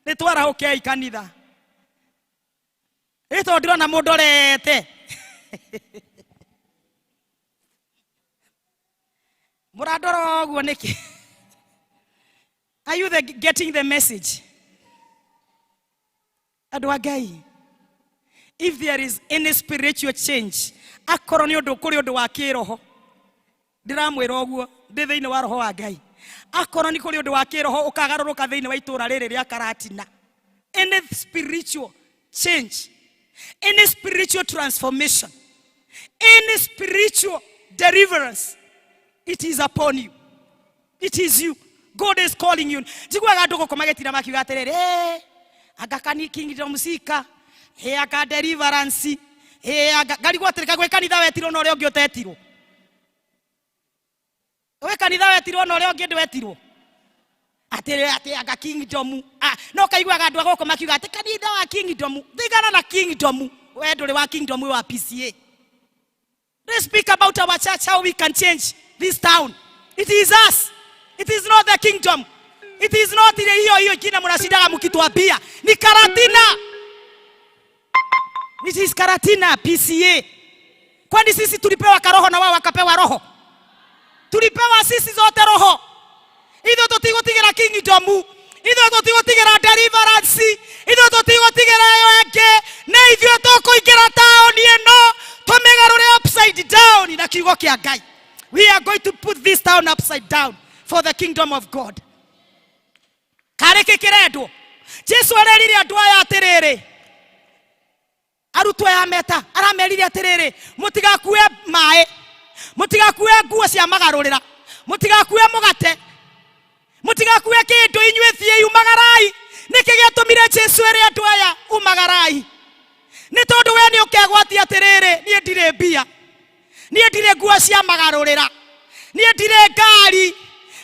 Nĩ twarahũkei kanitha. Ĩ tondũ ndĩrona mũndũ orete. Mũrandora ũguo nĩkĩ? Are you getting the message? Andũ a Ngai, if there is any spiritual change, akorwo nĩ ũndũ kũrĩ ũndũ wa kĩroho, ndĩramwĩra ũguo ndĩ thĩinĩ wa roho wa Ngai, akorwo nĩ kũrĩ ũndũ wa kĩroho ũkagarũrũka thĩinĩ wa itũũra rĩrĩ rĩa Karatina, any spiritual change, any spiritual transformation, any spiritual deliverance, it is upon you. It is you. God is calling you. Njiguaga andũ gũkũ magĩtira makiuga atĩrĩrĩ, anga kani kingdom seeker, anga deliverance, anga ngarigwo atĩrĩ, kagwĩ kanitha wetirwo na ũrĩa ũngĩ ũtetirwo. Gwĩ kanitha wetirwo na ũrĩa ũngĩ ndwetirwo. Atĩrĩ, atĩ anga kingdom. No kaiguaga andũ a gũkũ makiuga atĩ kanitha wa kingdom, thigana na kingdom. We ndũrĩ wa kingdom, wĩ wa PCA. Let's speak about our church, how we can change this town. It is us. It is not the kingdom. It is not ile hiyo hiyo ingine mnashindaga mkituambia. Ni Karatina. It is Karatina PCA. Kwani sisi tulipewa karoho na wao wakapewa roho? Tulipewa sisi zote roho. Ithuĩ tũtigũtigĩra kingdom. Ithuĩ tũtigũtigĩra deliverance. Ithuĩ tũtigũtigĩra ĩyo ĩngĩ. Nĩ ithuĩ tũkũingĩra taũni ĩno tũmĩgarũre upside down na kiugo kĩa Ngai. We are going to put this town upside down for the kingdom of God. Karĩ kĩ kĩrendwo? Jesu arerire andũ aya atĩrĩrĩ, arutwo aya meta, aramerire atĩrĩrĩ, mũtigakue maĩ, mũtigakue nguo cia magarũrĩra, mũtigakue mũgate, mũtigakue kĩndũ, inyuĩ thiĩi umagarai. Nĩkĩ gĩatũmire Jesu ere andũ aya umagarai? Nĩ tondũ we nĩ ũkegwatia atĩrĩrĩ, niĩ ndirĩ mbia, niĩ ndirĩ nguo cia magarũrĩra, niĩ ndirĩ ngari,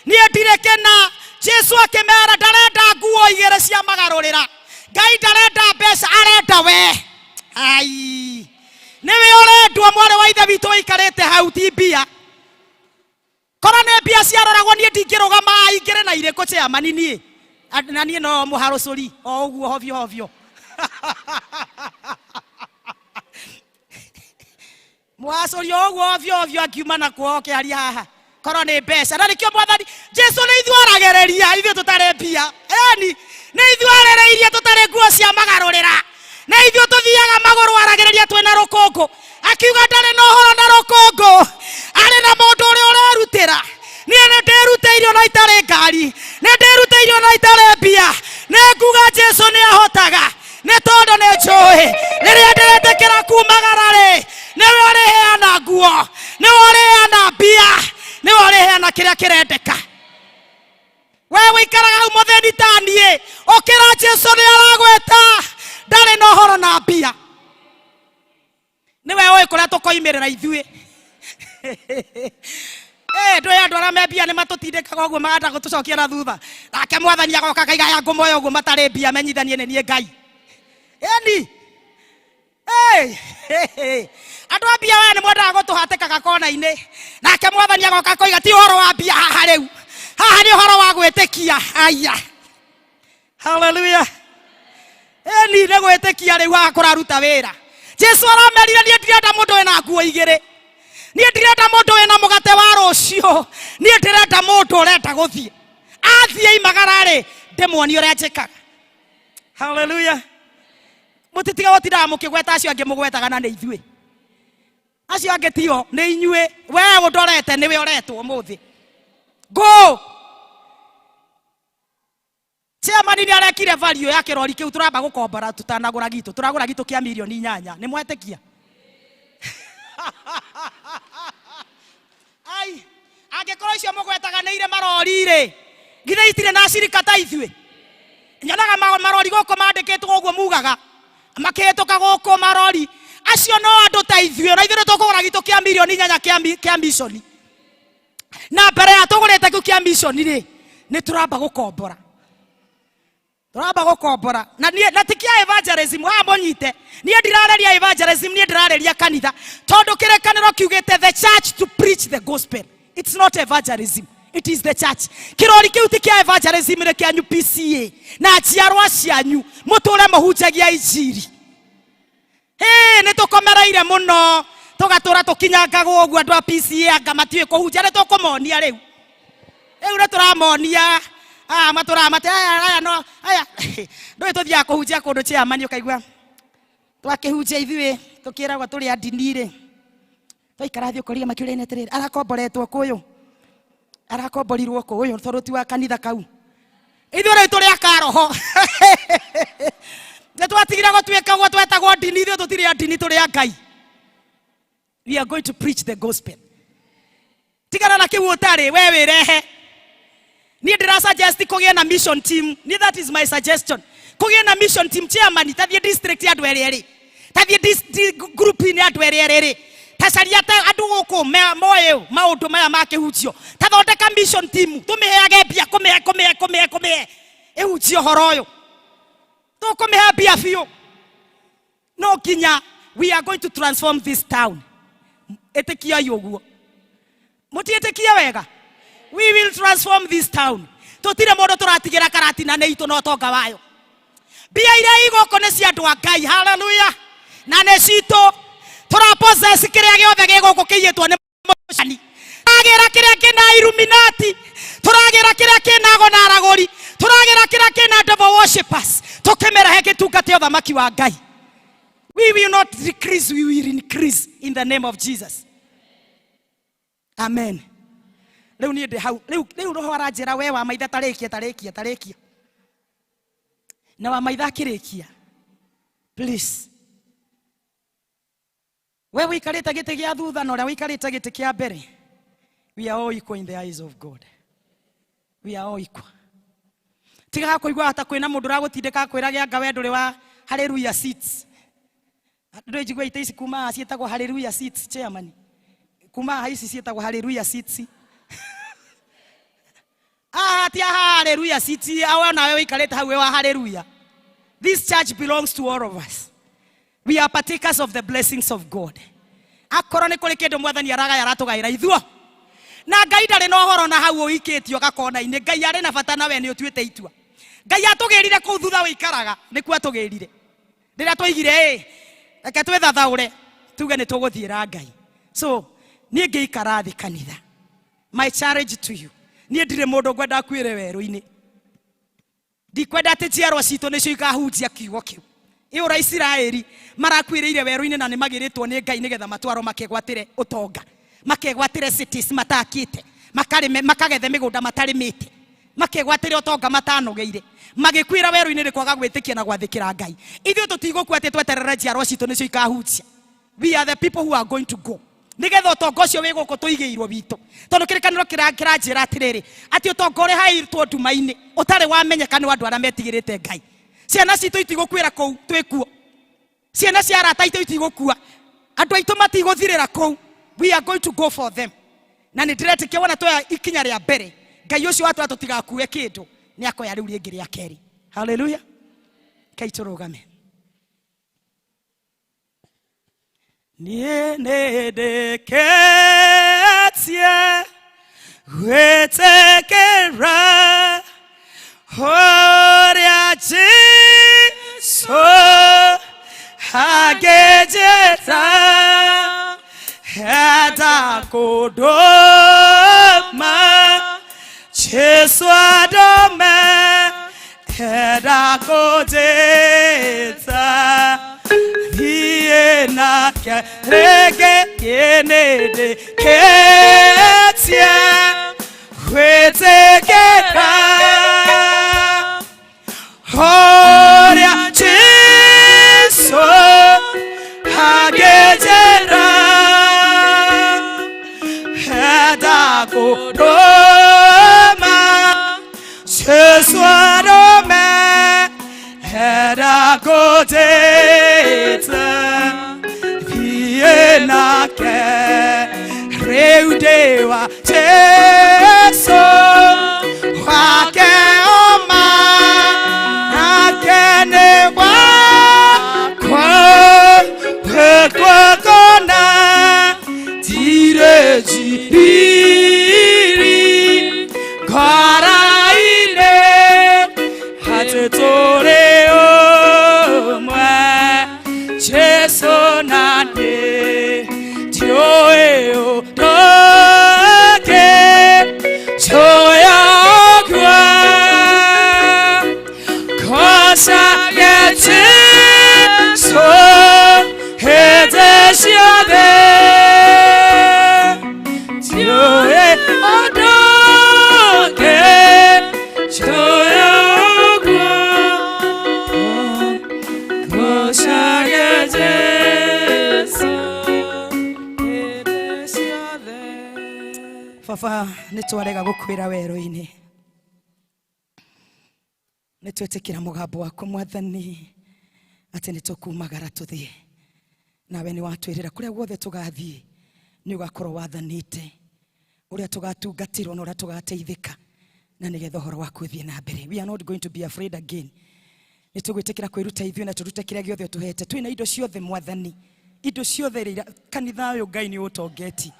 niĩ ndirĩ kĩna. Jesu akĩmera ndarenda nguo igĩrĩ cia magarũrĩra, Ngai ndarenda mbeca, arenda we. Ai, nĩwe ũrendwo mwarĩ wa ithe witũ ũikarĩte hau, ti mbia. Korwo nĩ mbia No mũharũcũri o ũguo hovyo hovyo. Mũhacũri o ũguo hovyo hovyo akiuma na kuo kĩaria haha. Korwo nĩ mbeca. Na nĩkĩo Mwathani Jesu nĩ ithuĩ aragĩrĩria ithuĩ tũtarĩ mbia. Ĩni nĩ ithuĩ arĩrĩirie tũtarĩ nguo cia magarũrĩra. Nĩ ithuĩ tũthiaga magũrũ aragĩrĩria twĩna rũkũngũ. Akiuga ndarĩ na ũhoro na rũkũngũ. Arĩ na mũndũ ũrĩa ũrerutĩra. Niĩ nĩ ndĩrutĩire ona itarĩ ngari. Nĩ ndĩrutĩire ona itarĩ mbia. Nĩ nguga Jesu nĩ ahotaga. Nĩ tondũ nĩ njũĩ rĩrĩa ndĩretĩkĩra kumagara rĩ, nĩwe ũrĩheana nguo, nĩwe ũrĩheana mbia, nĩwe ũrĩheana kĩrĩa kĩrendeka. We wĩikaraga hau mũthĩni ta niĩ, ũkĩra Jesu nĩ aragwĩta, ndarĩ na ũhoro na mbia. Nĩwe ũĩ kũrĩa tũkoimĩrĩra ithuĩ. Ndũĩ andũ arĩa me mbia nĩ matũtindĩkaga ũguo maganda gũtũcokia na thutha. Nake Mwathani agoka akaiga aya ngũmoya ũguo matarĩ mbia menyithanie nĩ niĩ Ngai. Ĩni. Andũ a mbia we nĩ mwendaga gũtũhatĩkaga kona-inĩ. Nake Mwathani agoka akoiga ti ũhoro wa mbia haha rĩu. Haha nĩ ũhoro wa gwĩtĩkia. Aya. Hallelujah. Ĩni nĩ gwĩtĩkia rĩu haha kũraruta wĩra. Jesu aramerire niĩ ndirenda mũndũ wĩna nguo igĩrĩ. Niĩ ndirenda mũndũ wĩna mũgate wa rũciũ. Niĩ ndĩrenda mũndũ ũrenda gũthiĩ. Athiĩ imagara rĩ, ndĩmuonie ũrĩa njĩkaga. Hallelujah. Mũtitiga gũtindaga mũkĩgweta acio angĩ mũgwetaga na nĩ ithuĩ. Acio angĩ tio, nĩ inyuĩ. We ũndorete nĩwe ũretwo ũmũthĩ. Go! Chairman nĩ arekire value ya kĩrori kĩu tũramba gũkombora tũtanagũra gitũ. Tũragũra gitũ kĩa mirioni inyanya. Nĩ mwetĩkia? Ai, angĩkorwo icio mũgwetaga nĩ irĩ marori rĩ, githĩ itirĩ na acirika ta ithuĩ? Nyonaga marori gũkũ mandĩkĩtwo ũguo mugaga, makĩhĩtũka gũkũ marori. Acio no andũ ta ithuĩ, ona ithuĩ nĩ tũkũgũra gitũ kĩa mirioni inyanya kĩa mission. Na mbere ya tũgũrĩte kĩu kĩa mission rĩ, nĩ tũramba gũkombora. Tũramba gũkombora. Na niĩ, na ti kĩa evangelism, haha mũnyite. Niĩ ndirareria evangelism, niĩ ndĩrareria kanitha. Tondũ kĩrĩkanĩro kiugĩte the church to preach the gospel. It's not evangelism. It is the church. Kĩrori kĩu ti kĩa evangelism, nĩ kĩanyu PCA. Na njiarwa cianyu, mũtũre mũhunjagia injiri. Hĩ, nĩ tũkomereire mũno. Tũgatũra tũkinyangagwo ũguo andũ a PCA anga matiũĩ kũhunjia, nĩ tũkũmonia rĩu. Rĩu nĩ tũramonia. Aya matũraga mati, aya, aya, no, aya. Ndũĩ tũthiaga kũhunjia kũndũ chairman ũkaigua. Twakĩhunjia ithuĩ, tũkĩragwo tũrĩ a ndini rĩ. Twaikara thĩ ũkoria makĩũria atĩrĩrĩ, arakomboretwo kũ ũyũ? Arakomborirwo kũ ũyũ tondũ ti wa kanitha kau? Ithuĩ rĩu tũrĩ a karoho. Nĩ twatigire gũtuĩka ũguo twetagwo ndini, ithuĩ tũtirĩ a ndini, tũrĩ a Ngai. We are going to preach the gospel. Tigana na kĩu ũtarĩ, we wĩrehe. Niĩ ndĩra suggest kũgĩe na mission team. Niĩ that is my suggestion. Kũgĩe na mission team chairman, tathiĩ district andũ erĩ erĩ. Tathiĩ group-inĩ andũ erĩ erĩ rĩ. Tacaria ta andũ gũkũ moĩ maũndũ maya ma kĩhunjio. Tathondeka mission team, tũmĩheage mbia, kũmĩhe, kũmĩhe, kũmĩhe, kũmĩhe. Ĩhunjie ũhoro ũyũ. Tũkũmĩhe mbia biũ. No nginya we are going to transform this town. Ĩtĩkiai ũguo. Mũtiĩtĩkie wega? We will transform this town. Tũtirĩ mũndũ tũratigĩra karatina nĩ itũ na ũtonga wayo. Mbia iria i gũkũ nĩ cia andũ a Ngai. Hallelujah. Na nĩ citũ. Tũra possess kĩrĩa gĩothe gĩ gũkũ kĩiyĩtwo nĩ mũcani. Tũragĩra kĩrĩa kĩna Illuminati. Tũragĩra kĩrĩa kĩna ago na aragũri. Tũragĩra kĩrĩa kĩna devil worshippers. Tũkĩmĩrehe gĩtungate ũthamaki wa Ngai. We will not decrease, we will increase in the name of Jesus. Amen. Rĩu niĩ ndĩ hau. Rĩu roho aranjĩra we wa maitha tarĩkia, tarĩkia, tarĩkia. Na wa maitha akĩrĩkia. Please. We wĩikarĩte gĩtĩ gĩa thutha na ũrĩa wĩikarĩte gĩtĩ kĩa mbere. We are all equal in the eyes of God. We are all equal. Tigaga kũigua ta kwĩna mũndũ ũragũtindĩka akwĩra gĩa nga we ndũrĩ wa hallelujah seats. Ndũĩ njigua itĩ ici kuma haha ciĩtagwo hallelujah seats, chairman. Kuma haha ici ciĩtagwo hallelujah seats. Aha ti aha hallelujah seats, awe nawe wĩikarĩte hau wĩ wa hallelujah. This church belongs to all of us. We are partakers of the blessings of God. Akorwo nĩ kũrĩ kĩndũ mwathani aragaya aratũgaĩra ithuo. Na Ngai ndarĩ na ũhoro na hau ũikĩtio gakona-inĩ. Ngai arĩ na bata nawe nĩ ũtuĩte itua. Ngai atũgĩrire kũu thutha wĩikaraga nĩkuo atũgĩrire. Rĩrĩa twaigire ĩ reke twĩthathaũre tuge nĩ tũgũthiĩra Ngai. So niĩ ngĩikara thĩ kanitha, my challenge to you, niĩ ndirĩ mũndũ ngwenda akuĩre werũ-inĩ. Ndikwenda atĩ njiarwa citũ nĩcio ikahunjia kiugo kĩu. Ĩ ũra Isiraeli marakuĩrĩire werũ-inĩ na nĩ magĩrĩtwo nĩ Ngai nĩgetha matwarwo makegwatĩre ũtonga, makegwatĩre cities matakĩte, makarĩme, makagethe mĩgũnda matarĩmĩte, makegwatĩre ũtonga matanogeire, magĩkuĩra werũ-inĩ nĩ kwaga gwĩtĩkia na gwathĩkĩra Ngai. Ithuĩ tũtigũkua atĩ tweterere njiarwa citũ nĩcio ikahunjia. We are the people who are going to go. Nĩgetha ũtonga ũcio wĩ gũkũ tũigĩirwo witũ, tondũ kĩrĩkanĩro kĩranjĩra atĩrĩrĩ, atĩ ũtonga ũrĩa hairĩtwo nduma-inĩ ũtarĩ wamenyeka nĩ andũ arĩa metigĩrĩte Ngai. Ciana citũ itigũkuĩra kũu twĩkuo, ciana cia arata aitũ itigũkua, andũ aitũ matigũthirĩra kũu. We are going to go for them. Na nĩ ndĩretĩkia wona twoya ikinya rĩa mbere, Ngai ũcio watwĩra tũtigakue kĩndũ nĩ akoya rĩu rĩngĩ rĩa kerĩ. Haleluya. Ngai tũrũgame. Niĩ nĩndĩkĩtie gwĩtĩkĩra ũrĩa Jesũ angĩnjĩta, enda kũndũma, Jesũ andũme, enda kũnjĩta, thiĩ nake rĩngĩ. Niĩ nĩndĩkĩtie gwĩtĩkĩra ũrĩa Jesũ angĩnjĩra, enda kũndũma, Jesũ andũme, enda kũnjĩta, thiĩ nake rĩu ndĩ wa Jesũ, wake oma, nake nĩ wakwa, gwĩkwo kũna ndirĩ njiriri ngoro-inĩ atĩ tũrĩ ũmwe, Jesũ na niĩ, ndiũĩ ũndũ ũngĩ, njũĩ ũguo ngocage Jesũ hĩndĩ ciothe, ndiũĩ ũndũ ũngĩ, njũĩ ũguo ngocage Jesũ hĩndĩ ciothe. Baba, nĩ twarega gũkwĩra werũ-inĩ, nĩ twetĩkĩra mũgambo waku Mwathani atĩ nĩ tũkumagara tũthiĩ, nawe nĩ watwĩrĩra kũrĩa guothe tũgathiĩ nĩ ũgakorwo wathanĩte ũrĩa tũgatungatĩrwo na ũrĩa tũgateithĩka, na nĩgetha ũhoro waku ũthiĩ na mbere. We are not going to be afraid again. Nĩ tũgwĩtĩkĩra kwĩruta ithuĩ na tũrute kĩrĩa gĩothe ũtũhete. Twĩna indo ciothe Mwathani, indo ciothe iria kanitha ũyũ Ngai nĩ ũtongetie,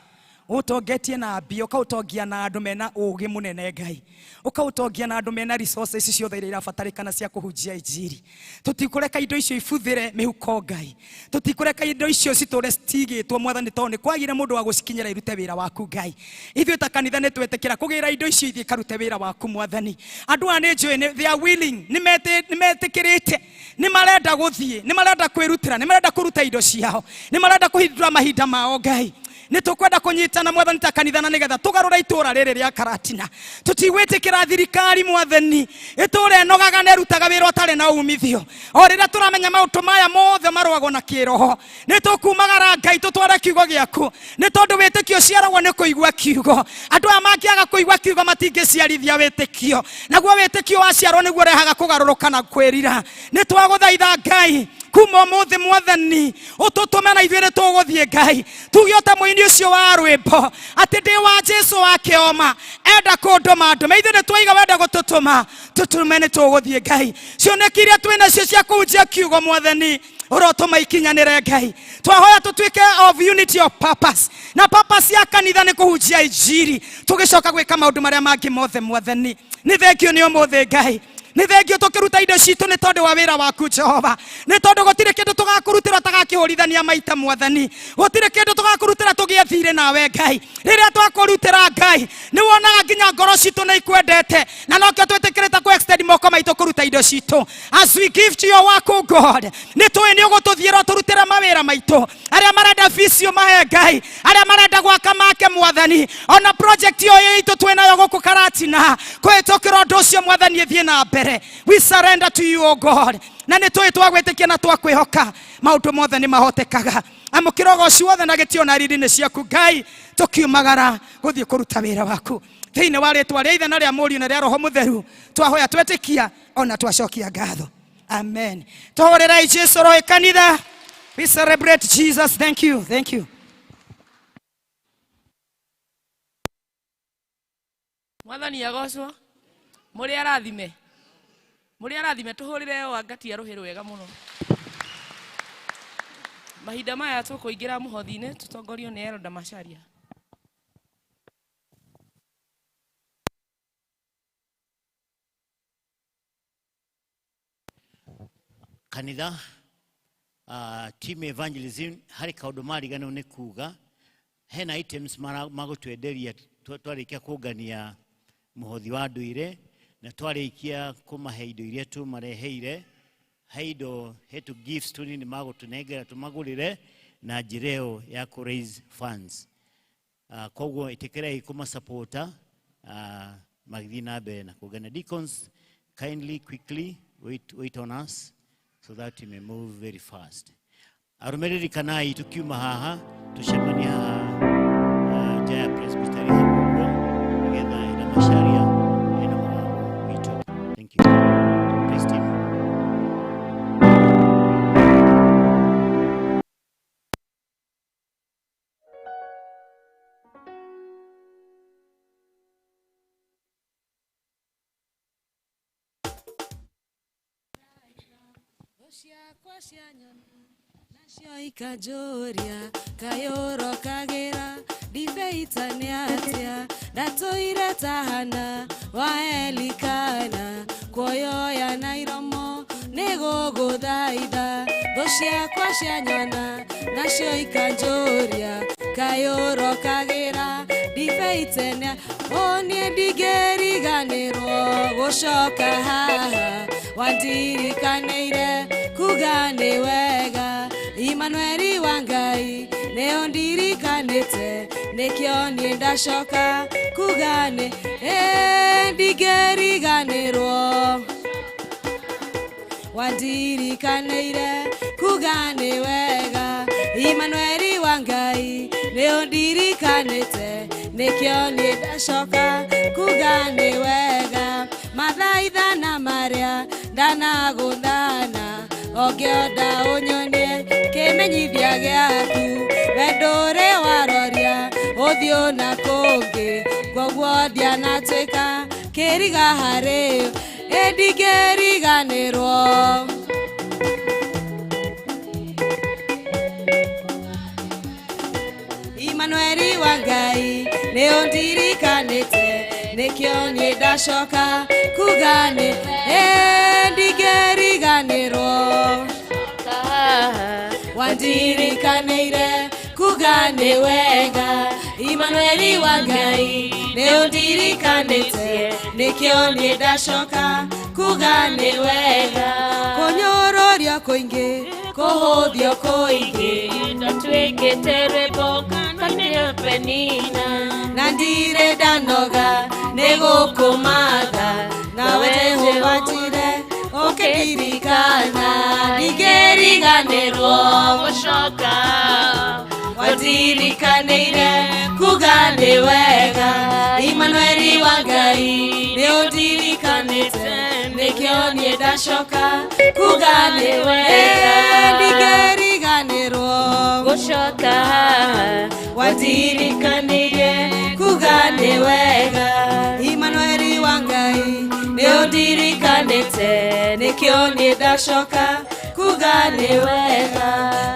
ũtongetie na mbia, ũkaũtongia na andũ mena ũgĩ mũnene Ngai, ũkaũtongia na andũ mena resources ciothe iria irabatarĩkana cia kũhunjia injiri. Tũtikũreka indo icio ibuthĩre mĩhuko Ngai, tũtikũreka indo icio citũre citigĩtwo Mwathani, tondũ nĩ kwagire mũndũ wa gũcikinyĩra irute wĩra waku Ngai. Ithuĩ ta kanitha nĩ twetĩkĩra kũgĩra indo icio ithiĩ ikarute wĩra waku Mwathani. Andũ aya nĩ njũĩ they are willing, nĩ metĩkĩrĩte, nĩ marenda gũthiĩ, nĩ marenda kwĩrutĩra, nĩ marenda kũruta indo ciao, nĩ marenda kũhindũra mahinda mao Ngai. Nĩ tũkwenda kũnyitana Mwathani ta kanitha na nĩgetha tũgarũre itũũra rĩrĩ rĩa Karatina. Tũtigwĩtĩkĩra thirikari Mwathani ĩtũũre ĩnogaga na ĩrutaga wĩra ũtarĩ na umithio. O rĩrĩa tũramenya maũndũ maya mothe marũagwo na kĩroho, nĩ tũkumagara Ngai tũtware kiugo gĩaku, nĩ tondũ wĩtĩkio ũciaragwo nĩ kũigua kiugo. Andũ aya mangĩaga kũigua kiugo matingĩciarithia wĩtĩkio, naguo wĩtĩkio waciarwo nĩguo ũrehaga kũgarũrũka na kwĩrira. Nĩ twagũthaitha Ngai kuma ũmũthĩ Mwathani ũtũtũme na ithuĩ nĩ tũgũthiĩ Ngai. Tuge o ta mũini ũcio wa rwĩmbo atĩ ndĩ wa Jesũ wa kĩoma, enda kũndũma ndũme. Ithuĩ nĩ twaiga wenda gũtũtũma, tũtũme nĩ tũgũthiĩ Ngai. Cioneki iria twĩ nacio cia kũhunjia kiugo Mwathani ũrotũma ikinyanĩre Ngai. Twahoya tũtuĩke of unity of purpose, na purpose ya kanitha nĩ kũhunjia injiri, tũgĩcoka gwĩka maũndũ marĩa mangĩ mothe Mwathani. Nĩ thengio nĩ ũmũthĩ Ngai. Nĩ thengio tũkĩruta indo citũ nĩ tondũ wa wĩra waku Jehova, nĩ tondũ gũtirĩ kĩndũ tũgakũrutĩra tagakĩhũrithania maita mwathani, gũtirĩ kĩndũ tũgakũrutĩra tũgĩe thirĩ nawe Ngai. Rĩrĩa twakũrutĩra Ngai, nĩ wonaga nginya ngoro citũ nĩ ikwendete, na nokĩo twĩtĩkĩrĩte kũ extend moko maitũ kũruta indo citũ. As we give to your work, O God, nĩ tũĩ nĩ ũgũtũthiĩra ũtũrutĩre mawĩra maitũ. Arĩa marenda fees ũmahe Ngai, arĩa marenda gwaka make mwathani, ona project ĩyo itũ twĩnayo gũkũ Karatina, kũhĩtũkĩra ũndũ ũcio mwathani ĩthiĩ na mbere. We surrender to you, O God, na nĩ tũĩ twagwĩtĩkia na twakwĩhoka maũndũ mothe nĩ mahotekaga. Amũkĩra ũgoci wothe na gĩtĩo na riri nĩ ciaku Ngai, tũkiumagara gũthiĩ kũruta wĩra waku thĩinĩ wa rĩtwa rĩa Ithe na rĩa Mũriũ na rĩa Roho Mũtheru, twahoya twetĩkia ona twacokia ngatho. Amen. Tũhũrĩrai Jesu roho kanitha. We celebrate Jesus. Thank you. Thank you. Mwathani agocwo. Mũrĩ arathime. Mũrĩ arathime, tũhũrĩre wangatia rũhĩ rwega mũno. Mahinda maya tũkũingĩra mũhothi-inĩ tũtongorio nĩ Elda Macharia. Kanitha, team evangelism harĩ kaũndũ mariganĩrwo nĩ kuga hena items magũtwenderia twarĩkia kũngania mũhothi wa ndũire na twarĩkia kũmahe indo iria tũmareheire, he indo he tũ gifts tũnini magũtũnengera tũmagũrĩre na njĩra ĩyo ya kũ raise funds. Koguo ĩtĩkĩrai kũmasapota magĩthiĩ na mbere na kũngania. Deacons, kindly quickly wait on us so that we may move very fast. Arũmĩrĩri kanai tukiuma haha tucemanie haha nja ya presbytery hau ũguo nĩgetha ĩna Macharia ĩna mũgambo witũ. Thank you. Praise team. Ciakwa cia nyoni nacio ikanjũria kayũrokagĩra ndibei nĩ atĩa ndatũire tahana wa Elikana kuoyoya na iromo nĩgũgũthaitha thũ ciakwa cia nyona nacio ikanjũria kayũrokagĩra ndibei tene o niĩ ndingĩriganĩrwo gũcoka haha wandirikanĩire kuga nĩ wega Imanueli wa Ngai nĩ ũndirikanĩte nĩkĩo niĩ ndacoka kuga nĩ ndingĩriganĩrwo wandirikanĩire kuga nĩ wega Imanueli wa Ngai nĩ ũndirikanĩte nĩkĩo niĩ ndacoka kuga nĩ wega mathaithana marĩa ndanagũthana ũngĩonda ũnyonie kĩmenyithia gĩaku wendo ũrĩ waroria ũthiũ na kũngĩ koguo ndianatuĩka kĩriga harĩ ĩ ndingĩriganĩrwo. Imanueli wa Ngai nĩ ũndirikanĩte nĩkĩo niĩ ndacoka kuga nĩ ndingĩriganĩrwo wandirikanĩire kuga nĩ wega Imanueli wa Ngai nĩ ũndirikanĩte nĩkĩo niĩ ndacoka kuga nĩ wega kũnyũrũrio kũingĩ kũhũthio kũingĩ Ndatwĩkĩte rwĩmbo kanua Penina na ndirĩ ndanoga nĩ gũkũmatha nawe Jehova njire ũkĩndirikana ndingĩriganĩrwo gũcoka wandirikanĩire kuga nĩ wega Imanueli wa Ngai nĩ ũndirikanĩte nĩkĩo niĩ ndacoka kuga nĩ wega ndingĩriganĩrwo gũcoka wandirikanĩire kuga nĩ wega Imanueli wa Ngai nĩ ũndirikanĩte nĩkĩo niĩ ndacoka kuga nĩ wega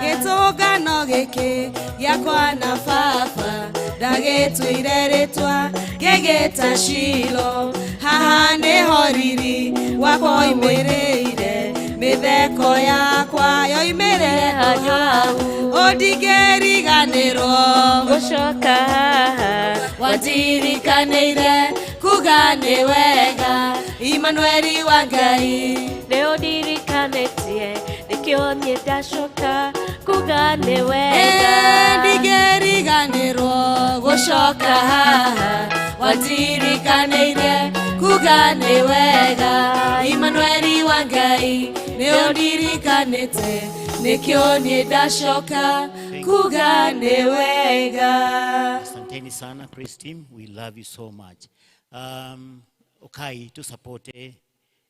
gĩtũngano gĩkĩ gĩakwa na baba Ndagĩtuire rĩtwa ngĩgĩta Shilo. Haha nĩho riri wakwa oimĩrĩire, mĩtheko yakwa yoimĩrĩre hau. Ũndingĩriganĩrwo gũcoka haha, wandirikanĩire kuga nĩ wega. Imanueli wa Ngai nĩ ũndirikanĩtie, nĩkĩo niĩ ndacoka kuga nĩ wega. Ndingĩriganĩrwo gũcoka haha, wandirikanĩire kuga nĩ wega. Imanueli wa Ngai nĩ ũndirikanĩte, nĩkĩo niĩ ndacoka kuga nĩ wega. Asanteni sana praise team, we love you so much. Ukai tu support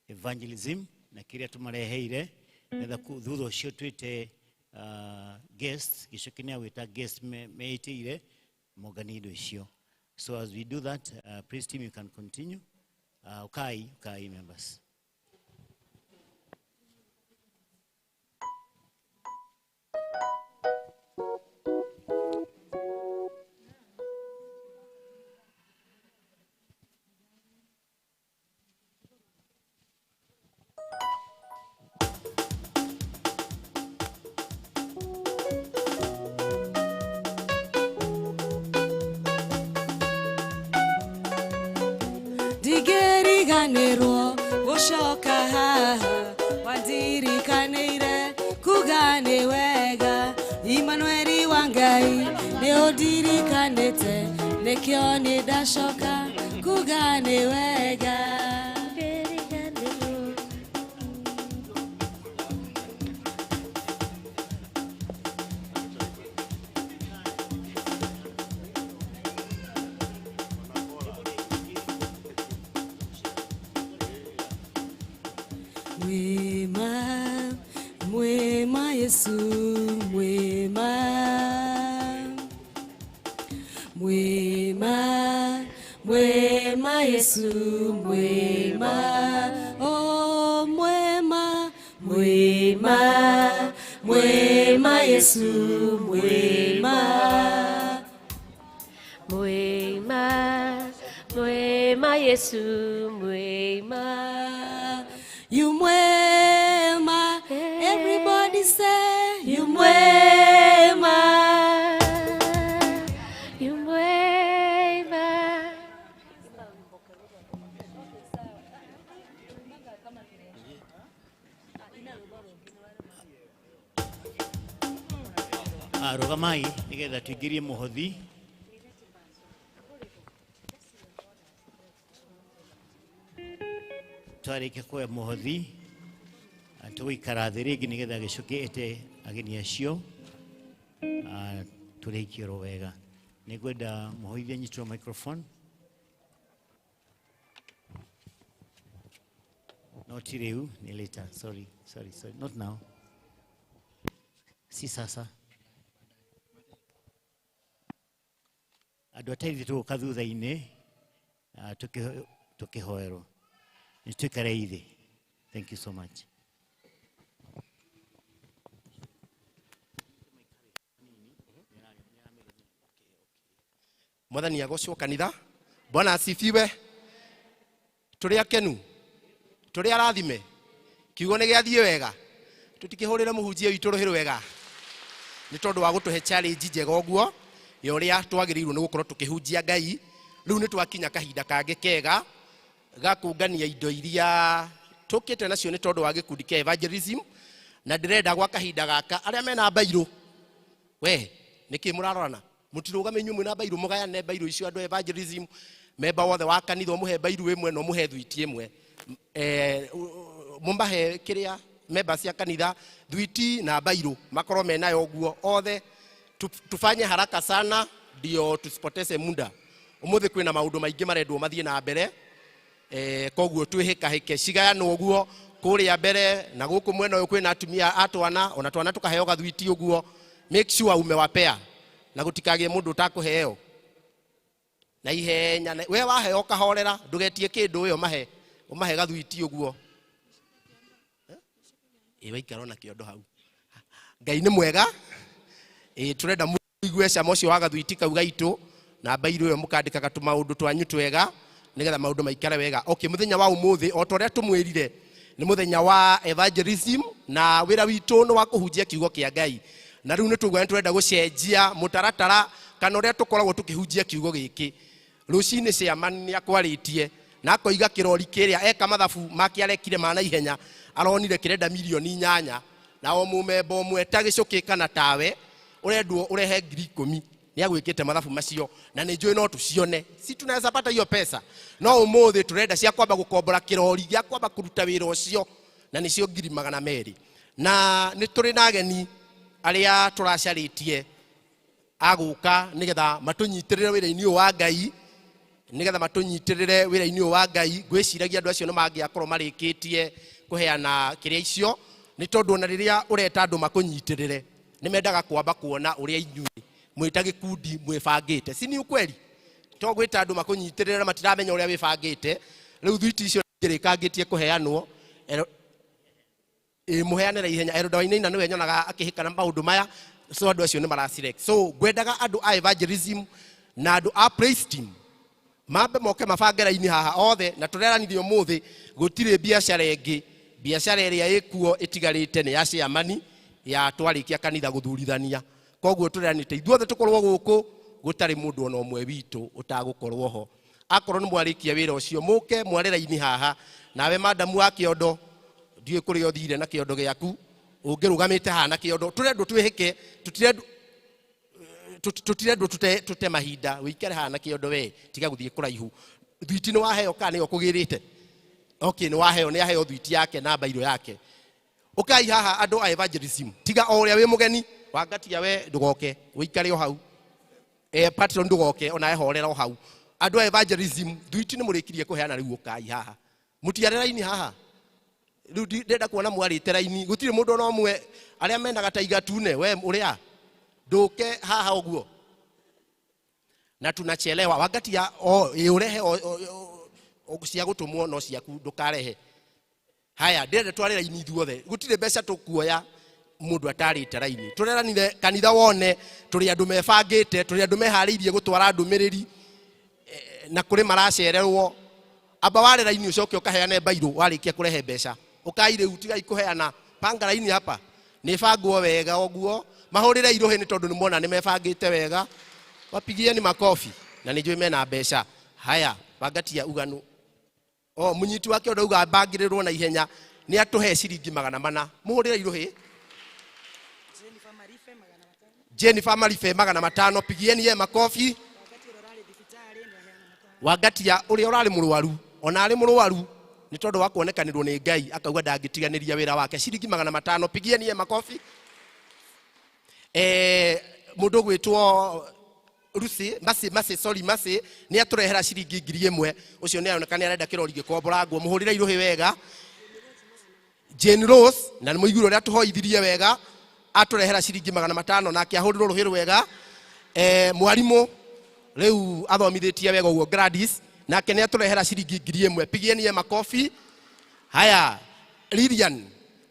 evangelism na kiria tumareheire netha thutha ucio twite guests gicoki ni awita guest meitire monganie indo icio. So as we do that, praise team, you can continue. Ukai members. Ndingĩriganĩrwo gũcoka haha, wandirikanĩire kuga nĩ wega. Imanueli wa Ngai nĩ ũndirikanĩte, nĩkĩo niĩ ndacoka kuga nĩ wega. Mwema, mwema Yesu, mwema. Mwema, mwema Yesu, mwema. Oh, mwema, mwema, mwema Yesu, mwema. Mwema, mwema Yesu, mwema. You mwema, everybody say you mwema. You mwema. Rugamai nigetha tuingirie muhothi. Twarĩkia kuoya mũhothi, tũgũikara thĩ rĩngĩ nĩgetha gĩcoke ĩte ageni acio, tũrĩkie oro wega. Nĩngwenda mũhoithia anyitwo microphone. No ti rĩu, nĩ later. Sorry, sorry, sorry. Not now. Si sasa. Andũ ateithio tũgũka thutha-inĩ, tũkĩhoerwo. Nĩtũikare thĩ. Thank you so much. Mwathani agocwo kanitha. Bwana asifiwe. Tũrĩ akenu, tũrĩ arathime, kiugo nĩ gĩathiĩ wega. Tũtikĩhũrĩre mũhunjia witũ rũhĩ rwega nĩ tondũ wa gũtũhe challenge njega ũguo ya ũrĩa twagĩrĩirwo nĩ gũkorwo tũkĩhunjia Ngai. Rĩu nĩ twakinya kahinda kangĩ kega ga kũngania indo iria tũkĩte nacio nĩ tondũ wa gĩkundi kĩa evangelism, na ndĩrenda gwa kahinda gaka arĩa mena mbairũ, we nĩkĩ mũrarorana? Mũtirũgame inyuĩ mwĩna mbairũ, mũgayane mbairũ icio andũ a evangelism. Memba wothe wa kanitha ũmũhe mbairũ ĩmwe na ũmũhe thwiti ĩmwe. Mũmahe kĩrĩa memba cia kanitha thwiti na mbairũ makorwo menayo ũguo othe. Tufanye haraka sana ndio tusipoteze muda. Ũmũthĩ kwĩna maũndũ maingĩ marendwo mathiĩ na mbere. Koguo twĩhĩkahĩke cigayanwo ũguo kũrĩa mbere na gũkũ mwena ũyũ kwĩna atumia a twana, ona twana tũkaheo gathwiti ũguo. Make sure umewapea na gũtikagĩe mũndũ ũtakũheo na ihenya. We waheo ũkahorera, ndũgetie kĩndũ, we ũmahe gathwiti ũguo. Ĩ waikara ona kĩondo hau. Ngai nĩ mwega. Ĩ tũrenda mũigue cama ũcio wa gathwiti kau gaitũ Na mbairũ ĩyo mũkandĩkaga tũmaũndũ twanyu twega nĩgetha maũndũ maikare wega. Okay, mũthenya wa ũmũthĩ o ta ũrĩa tũmwĩrire nĩ mũthenya wa evangelism na wĩra witũ nĩ wa kũhunjia kiugo kĩa Ngai. Na rĩu nĩ tũguo nĩ tũrenda gũcenjia mũtaratara kana ũrĩa tũkoragwo tũkĩhunjia kiugo gĩkĩ. Rũcinĩ chairman nĩ akwarĩtie na akoiga kĩrori kĩrĩa eka mathabu make arekire ma naihenya aronire kĩrenda mirioni 8 na o mũmemba ũmwe ta gĩcũkĩ kana tawe ũrendwo ũrehe 10,000. Nĩ agwĩkĩte mathabu macio na nĩ njũĩ no tũcione, si tunaweza pata hiyo pesa. No ũmũthĩ tũrenda cia kwamba gũkombora kĩrori gĩa kwamba kũruta wĩra ũcio na nĩcio 200,000. Na nĩ tũrĩ na ageni arĩa tũracarĩtie agũka nĩgetha matũnyitĩrĩre wĩra-inĩ ũyũ wa Ngai, nĩgetha matũnyitĩrĩre wĩra-inĩ ũyũ wa Ngai. Ngwĩciragia andũ acio nĩ mangĩakorwo marĩkĩtie kũheana kĩrĩa icio, nĩ tondũ ona rĩrĩa ũreta andũ makũnyitĩrĩre nĩ mendaga kwamba kuona ũrĩa inyuĩ mwĩ ta gĩkundi mwĩbangĩte, si ni ukweli? To gwĩta andũ makũnyitĩrĩre na matiramenya ũrĩa wĩbangĩte. Rĩu thwiti icio njĩrĩkangĩtie kũheanwo, mũheane na ihenya. Elder Wainaina nĩwe nyonaga akĩhĩkana maũndũ maya, so andũ acio nĩ maraselect. So ngwendaga andũ a evangelism na andũ a praise team mambe moke mabange raini haha othe, na tũreranire ũmũthĩ gũtirĩ biacara ĩngĩ. Biacara ĩrĩa ĩkuo ĩtigarĩte nĩ ya chairman ya twarĩkia kanitha gũthurithania. Koguo tũreranĩte ithuothe tũkorwo gũkũ, gũtarĩ mũndũ ona ũmwe witũ ũtagũkorwo ho. Akorwo nĩ mwarĩkia wĩra ũcio mũke mware raini haha. Nawe madamu wa kĩondo, ndiũĩ kũrĩa ũthire na kĩondo gĩaku, ũngĩrũgamĩte haha na kĩondo, tũrendwo twĩhĩke, tũtirendwo tũte mahinda. Wĩikare haha na kĩondo we, tiga gũthiĩ kũraihu. Thwiti nĩ waheo kana nĩyo ũkũgĩrĩte? Okay, nĩ waheo, nĩ aheo thwiti yake na mbairũ yake. Ũkai haha andũ a evangelism, tiga o ũrĩa wĩ mũgeni wangatia we ndũgoke, wĩikare o hau. Patron ndũgoke, ona ehorera o hau. Andũ a evangelism, thwiti nĩ mũrĩkirie kũheana, rĩu ũkai haha. Mũtiare raini haha. Rĩu ndĩrenda kuona mwarĩte raini, gũtirĩ mũndũ ona ũmwe arĩa menaga ta igatune, we ũrĩa ndũke haha ũguo. Na tunachelewa. Wangatia o ĩ ũrehe o cia gũtũmwo no ciaku ndũkarehe. Haya, ndĩrenda tware raini ithuothe, gũtirĩ mbeca tũkuoya mũndũ atarĩte raini. Tũreranire kanitha wone tũrĩ andũ mebangĩte, tũrĩ andũ meharĩirie gũtwara ndũmĩrĩri, na kũrĩ maracererwo. Amba ware raini ũcoke ũkaheane mbairũ warĩkia kũrehe mbeca. Ũkai rĩu, tigai kũheana, panga raini hapa. Nĩ bangwo wega ũguo, mahũrĩre irũhĩ nĩ tondũ nĩ mona nĩ mebangĩte wega. Wapigieni makofi na nĩ njũĩ mena mbeca. Haya, wangatia uganu. O mũnyiti wake ũndũ auga bangĩrĩrwo na ihenya, nĩ atũhe ciringi 400. Mũhũrĩre irũhĩ. Jennifer Maribe 500, pigieni ye makofi. Wangatia ũrĩa ũrarĩ mũrwaru, ona arĩ mũrwaru nĩ tondũ wa kuonekanĩrwo nĩ Ngai akauga ndangĩtiganĩria wĩra wake. Ciringi 500, pigieni ye makofi. Mũndũ ũgwĩtwo Lucy, Masi, Masi, sorry, Masi, nĩ atũrehera ciringi 1,000. Ũcio nĩ aroneka nĩ arenda kĩrori gĩkomborangwo. Mũhũrĩre irũhĩ wega. Jane Rose, na nĩ mũiguire ũrĩa tũhoithirie wega, atũrehera ciringi 500 nake ahũrĩrwo rũhĩ rwega. Mwarimũ rĩu athomithĩtie wega ũguo Gladys, nake nĩ atũrehera ciringi 1,000. Pigieni ye makofi. Haya, Lilian,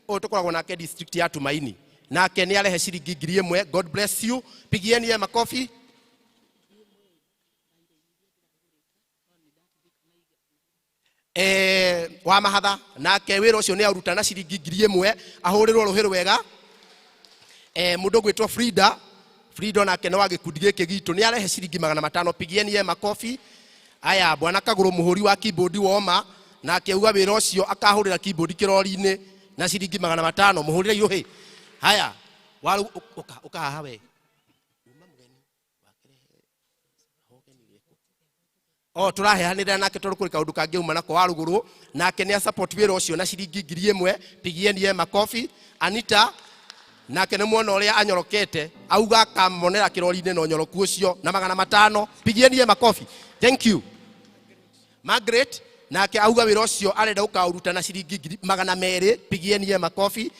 ũyũ tũkoragwo nake district ya Tumaini, nake nĩ arehe ciringi 1,000. God bless you. Pigieni ye makofi. Wa mahatha nake wĩra ũcio nĩ aruta na ciringi 1,000, ahũrĩrwo rũhĩ rwega. Mũndũ ũgwĩtwo Frida, Frida nake nĩ wa gĩkundi gĩkĩ gitũ, nĩ arehe ciringi 500. Pigieni ye makofi. Aya, bwana Kagũrũ mũhũri wa keyboard woma, nake auga wĩra ũcio akahũrĩra keyboard kĩrori-inĩ na ciringi 500. Mũhũrĩre irũhĩ. Haya, waru, ũka, ũka haha we. O tũraheanĩrĩra nake tondũ kũrĩ kaũndũ kangĩuma nako wa rũgũrũ, nake nĩ support wĩra ũcio na ciringi 1,000. Pigieni ye makofi. Anita nake nĩ mwona ũrĩa anyorokete, auga akamonera kĩrori-inĩ na ũnyoroku ũcio na 500. Pigieni ye makofi. Thank you. Margaret nake auga wĩra ũcio arenda gũkaũruta na ciringi 200,000. Pigieni ye makofi.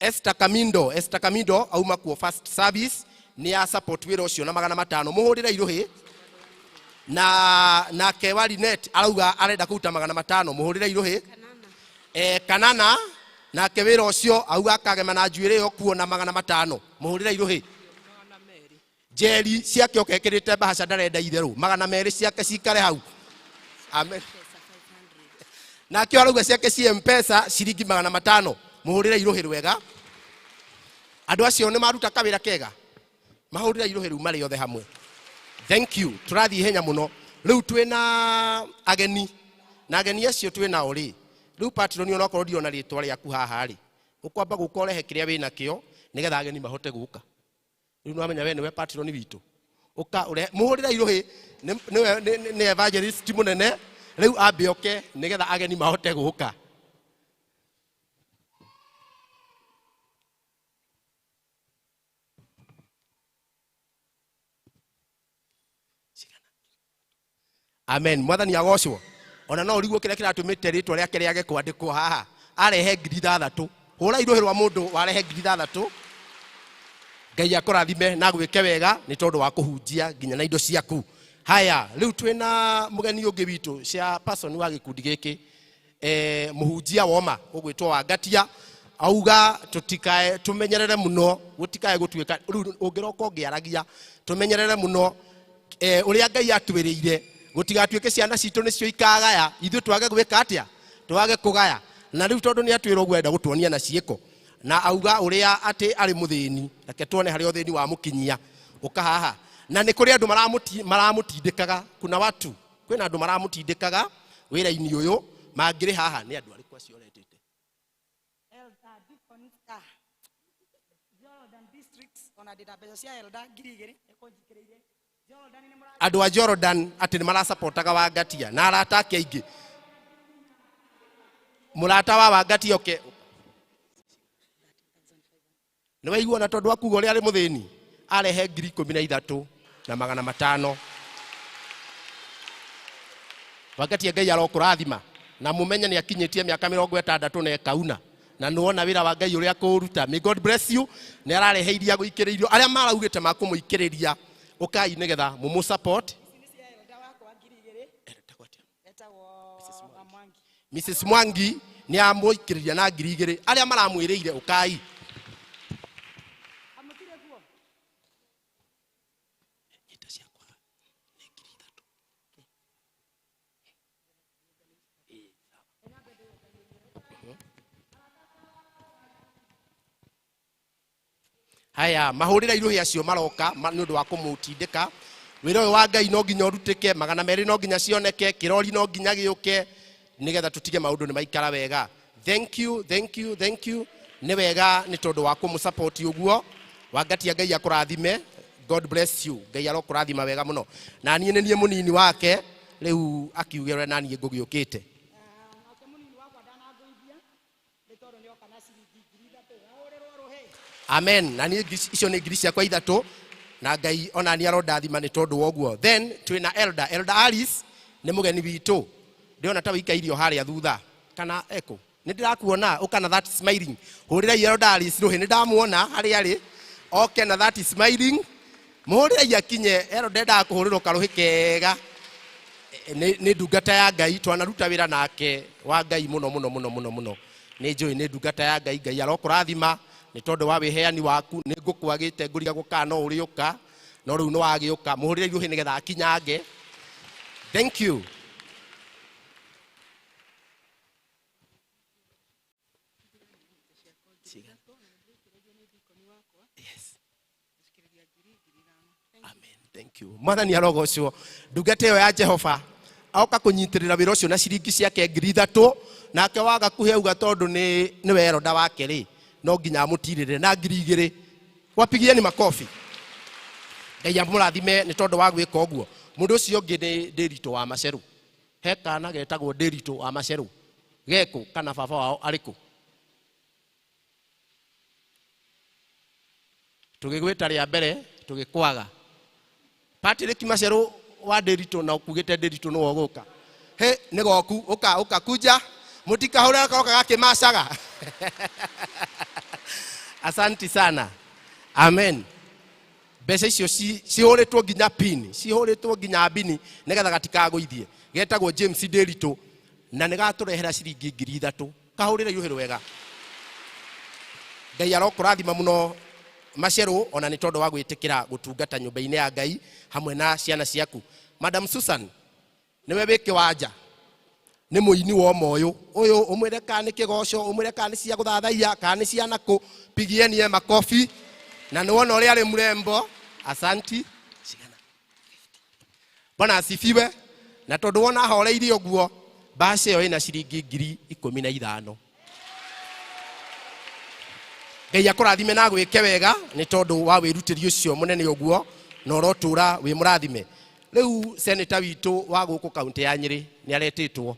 Esther Kamindo, Esther Kamindo auma kuo first service, nĩ ya support wĩra ũcio na 500. Mũhũrĩre irũhĩ. Na nake wa Linet arauga arenda kũruta 500. Mũhũrĩre irũhĩ. Kanana nake wĩra ũcio auga akagema na njuĩrĩ ĩyo kuo na 500. Mũhũrĩre irũhĩ. Njeri ciake oke ekĩrĩte mbahaca ndarenda itherũ 200 ciake cikare hau. Amen. Nake arauga ciake cia mpesa ciringi 500. Mũhũrĩre irũhĩ rwega. Andũ acio nĩ maruta kawĩra kega. Mahũrĩre irũhĩ rĩu marĩ othe hamwe. Thank you. Tũrathiĩ ihenya mũno. Rĩu twĩna ageni. Na ageni acio twĩ nao rĩ. Rĩu patron onokorwo ndirona rĩtwa rĩaku haha rĩ. Ũkwamba gũka ũrehe kĩrĩa wĩna kĩo nĩgetha ageni mahote gũka. Rĩu nĩwamenya we nĩwe patron witũ. Ũka ũrehe mũhũrĩre irũhĩ nĩwe nĩ evangelist mũnene. Rĩu ambe oke nĩgetha ageni mahote gũka. Amen. Mwathani agocwo. Ona no ũrigwo kĩrĩa kĩratũmĩte rĩtwa rĩake rĩage kwandĩkwo haha. Arehe 6,000. Hũra irũhĩ rwa mũndũ warehe 6,000. Ngai akũrathime na agwĩke wega nĩ tondũ wa kũhunjia nginya na indo ciaku. Haya, rĩu twĩna mũgeni ũngĩ witũ cia person wa gĩkundi gĩkĩ. Mũhunjia woma ũgwĩtwo Wangatia auga tũtikae tũmenyerere mũno gũtikae gũtuĩka rĩu ũngĩroka ũngĩaragia tũmenyerere mũno ũrĩa Ngai atwĩrĩire gũtigatuĩke ciana citũ nĩcio ikagaya ithuĩ twage gwĩka atĩa twage kũgaya na rĩu tondũ nĩ atwĩra ũguo enda gũtuonia na ciĩko na auga ũrĩa atĩ arĩ mũthĩni reke tuone harĩa ũthĩni wa mũkinyia ũka haha na nĩ kũrĩ andũ maramũtindĩkaga kuna watu kwĩna andũ maramũtindĩkaga wĩra-inĩ ũyũ mangĩrĩ haha nĩ andũ arĩkũ acio ũretĩte? Elder Deacon, Jordan District, ona ndĩna mbeca cia Elder 2,000, ĩkũnjikĩrĩire. Jordan nĩ mũra- Andũ a Jordan atĩ nĩ marasapotaga Wangatia na arata ake aingĩ. Mũrata wa Wangatia oke. Nĩ waigua na tondũ akuga ũrĩa arĩ mũthĩni arehe 13,500. Wangatia Ngai arokũrathima na mũmenye nĩ akinyĩtie mĩaka 60 na ekauna na nĩwona wĩra wa Ngai ũrĩa kũũruta. May God bless you. Nĩ ararehe iria gũikĩrĩirio arĩa maraugĩte makũmũikĩrĩria ũkai nĩgetha mũmũ support. Mrs Mwangi nĩ amũikĩrĩria na 2,000 arĩa maramwĩrĩire ũkai. Haya, mahũrĩra irũhĩ acio maroka nĩ ũndũ wa kũmũtindĩka. Wĩra ũyũ wa Ngai no nginya ũrutĩke, 200 no nginya cioneke, kĩrori no nginya gĩũke, nĩgetha tũtige maũndũ nĩ maikara wega. Thank you, thank you, thank you. Nĩ wega nĩ tondũ wa kũmũsupport ũguo. Wangatia Ngai akũrathime. God bless you. Ngai arokũrathima wega mũno. Na niĩ nĩ niĩ mũnini wake, rĩu akiuge ũrĩa na niĩ ngũgĩũkĩte. Amen. Na niĩ icio nĩ 3,000 na Ngai ona niĩ arondathima nĩ tondũ wa ũguo. Then twĩna Elder, Elder Alice nĩ mũgeni witũ. Ndĩrona ta wĩikaire o harĩa thutha kana ekũ. Nĩ ndĩrakuona ũka na that smiling. Hũrĩrai Elder Alice rũhĩ, nĩ ndamuona harĩa arĩ. Oke na that smiling. Mũhũrĩrai akinye, Elder ndendaga kũhũrĩrwo karũhĩ kega. Nĩ ndungata ya Ngai, twanaruta wĩra nake wa Ngai mũno mũno mũno mũno mũno. Nĩ njũĩ nĩ ndungata ya Ngai, Ngai arokũrathima nĩ tondũ wa wĩheani waku. Nĩ ngũkwagĩte ngũrigagwo kana no ũrĩũka, no rĩu nĩ wagĩũka. Mũhũrĩre rũhĩ nĩgetha akinyange. Thank you. Yes. Amen. Thank you. Mwathani arogocwo. Ndungata ĩyo ya Jehova oka kũnyitĩrĩra wĩra ũcio na ciringi ciake 3,000, nake waga kuhe auga tondũ nĩ weronda wake rĩ, no nginya amũtirĩrĩre na 2,000. Wapigieni makofi. Ngai amũrathime nĩ tondũ wa gwĩka ũguo. Mũndũ ũcio ũngĩ nĩ Ndĩritũ wa Macerũ. He kana getagwo Ndĩritũ wa Macerũ. Gekũ kana baba wao arĩkũ? Tũgĩgwĩta rĩa mbere tũgĩkwaga. Patrick Macerũ wa Ndĩritũ na ũkugĩte Ndĩritũ nĩwe ũgũka. He nĩ goku, ũka, ũka, kuja. Mũtikahũre gakoka gakĩmacaga. Asante sana. Amen. Mbeca icio cihũrĩtwo nginya pin, cihũrĩtwo nginya mbini nĩgetha gatikagũithie. Getagwo James Ndĩritũ na nĩgatũrehera ciringi 3,000. Kahũrĩre iruhĩ rwega. Ngai arokũrathima mũno. Maceru ona nĩ tondũ wa gwĩtĩkĩra gũtungata nyũmba-inĩ ya Ngai hamwe na ciana ciaku. Madam Susan nĩwe wĩ kĩwanja, nĩ mũini wa moyo ũyũ, ũmwĩre kana nĩ kĩgoco, ũmwĩre kana nĩ cia gũthathaiya, kana nĩ cia nakũ, pigieni makofi. Na nĩ wona ũrĩa arĩ mrembo. Asanti. Bwana asifiwe. Na tondũ wona ahoreire ũguo, mbaca ĩyo ĩna ciringi 15,000. Ngai akũrathime na agwĩke wega nĩ tondũ wa wĩrutĩri ũcio mũnene ũguo, na ũrotũra wĩ mũrathime. Rĩu seneta witũ wa gũkũ kaunti ya Nyĩrĩ nĩ aretĩtwo,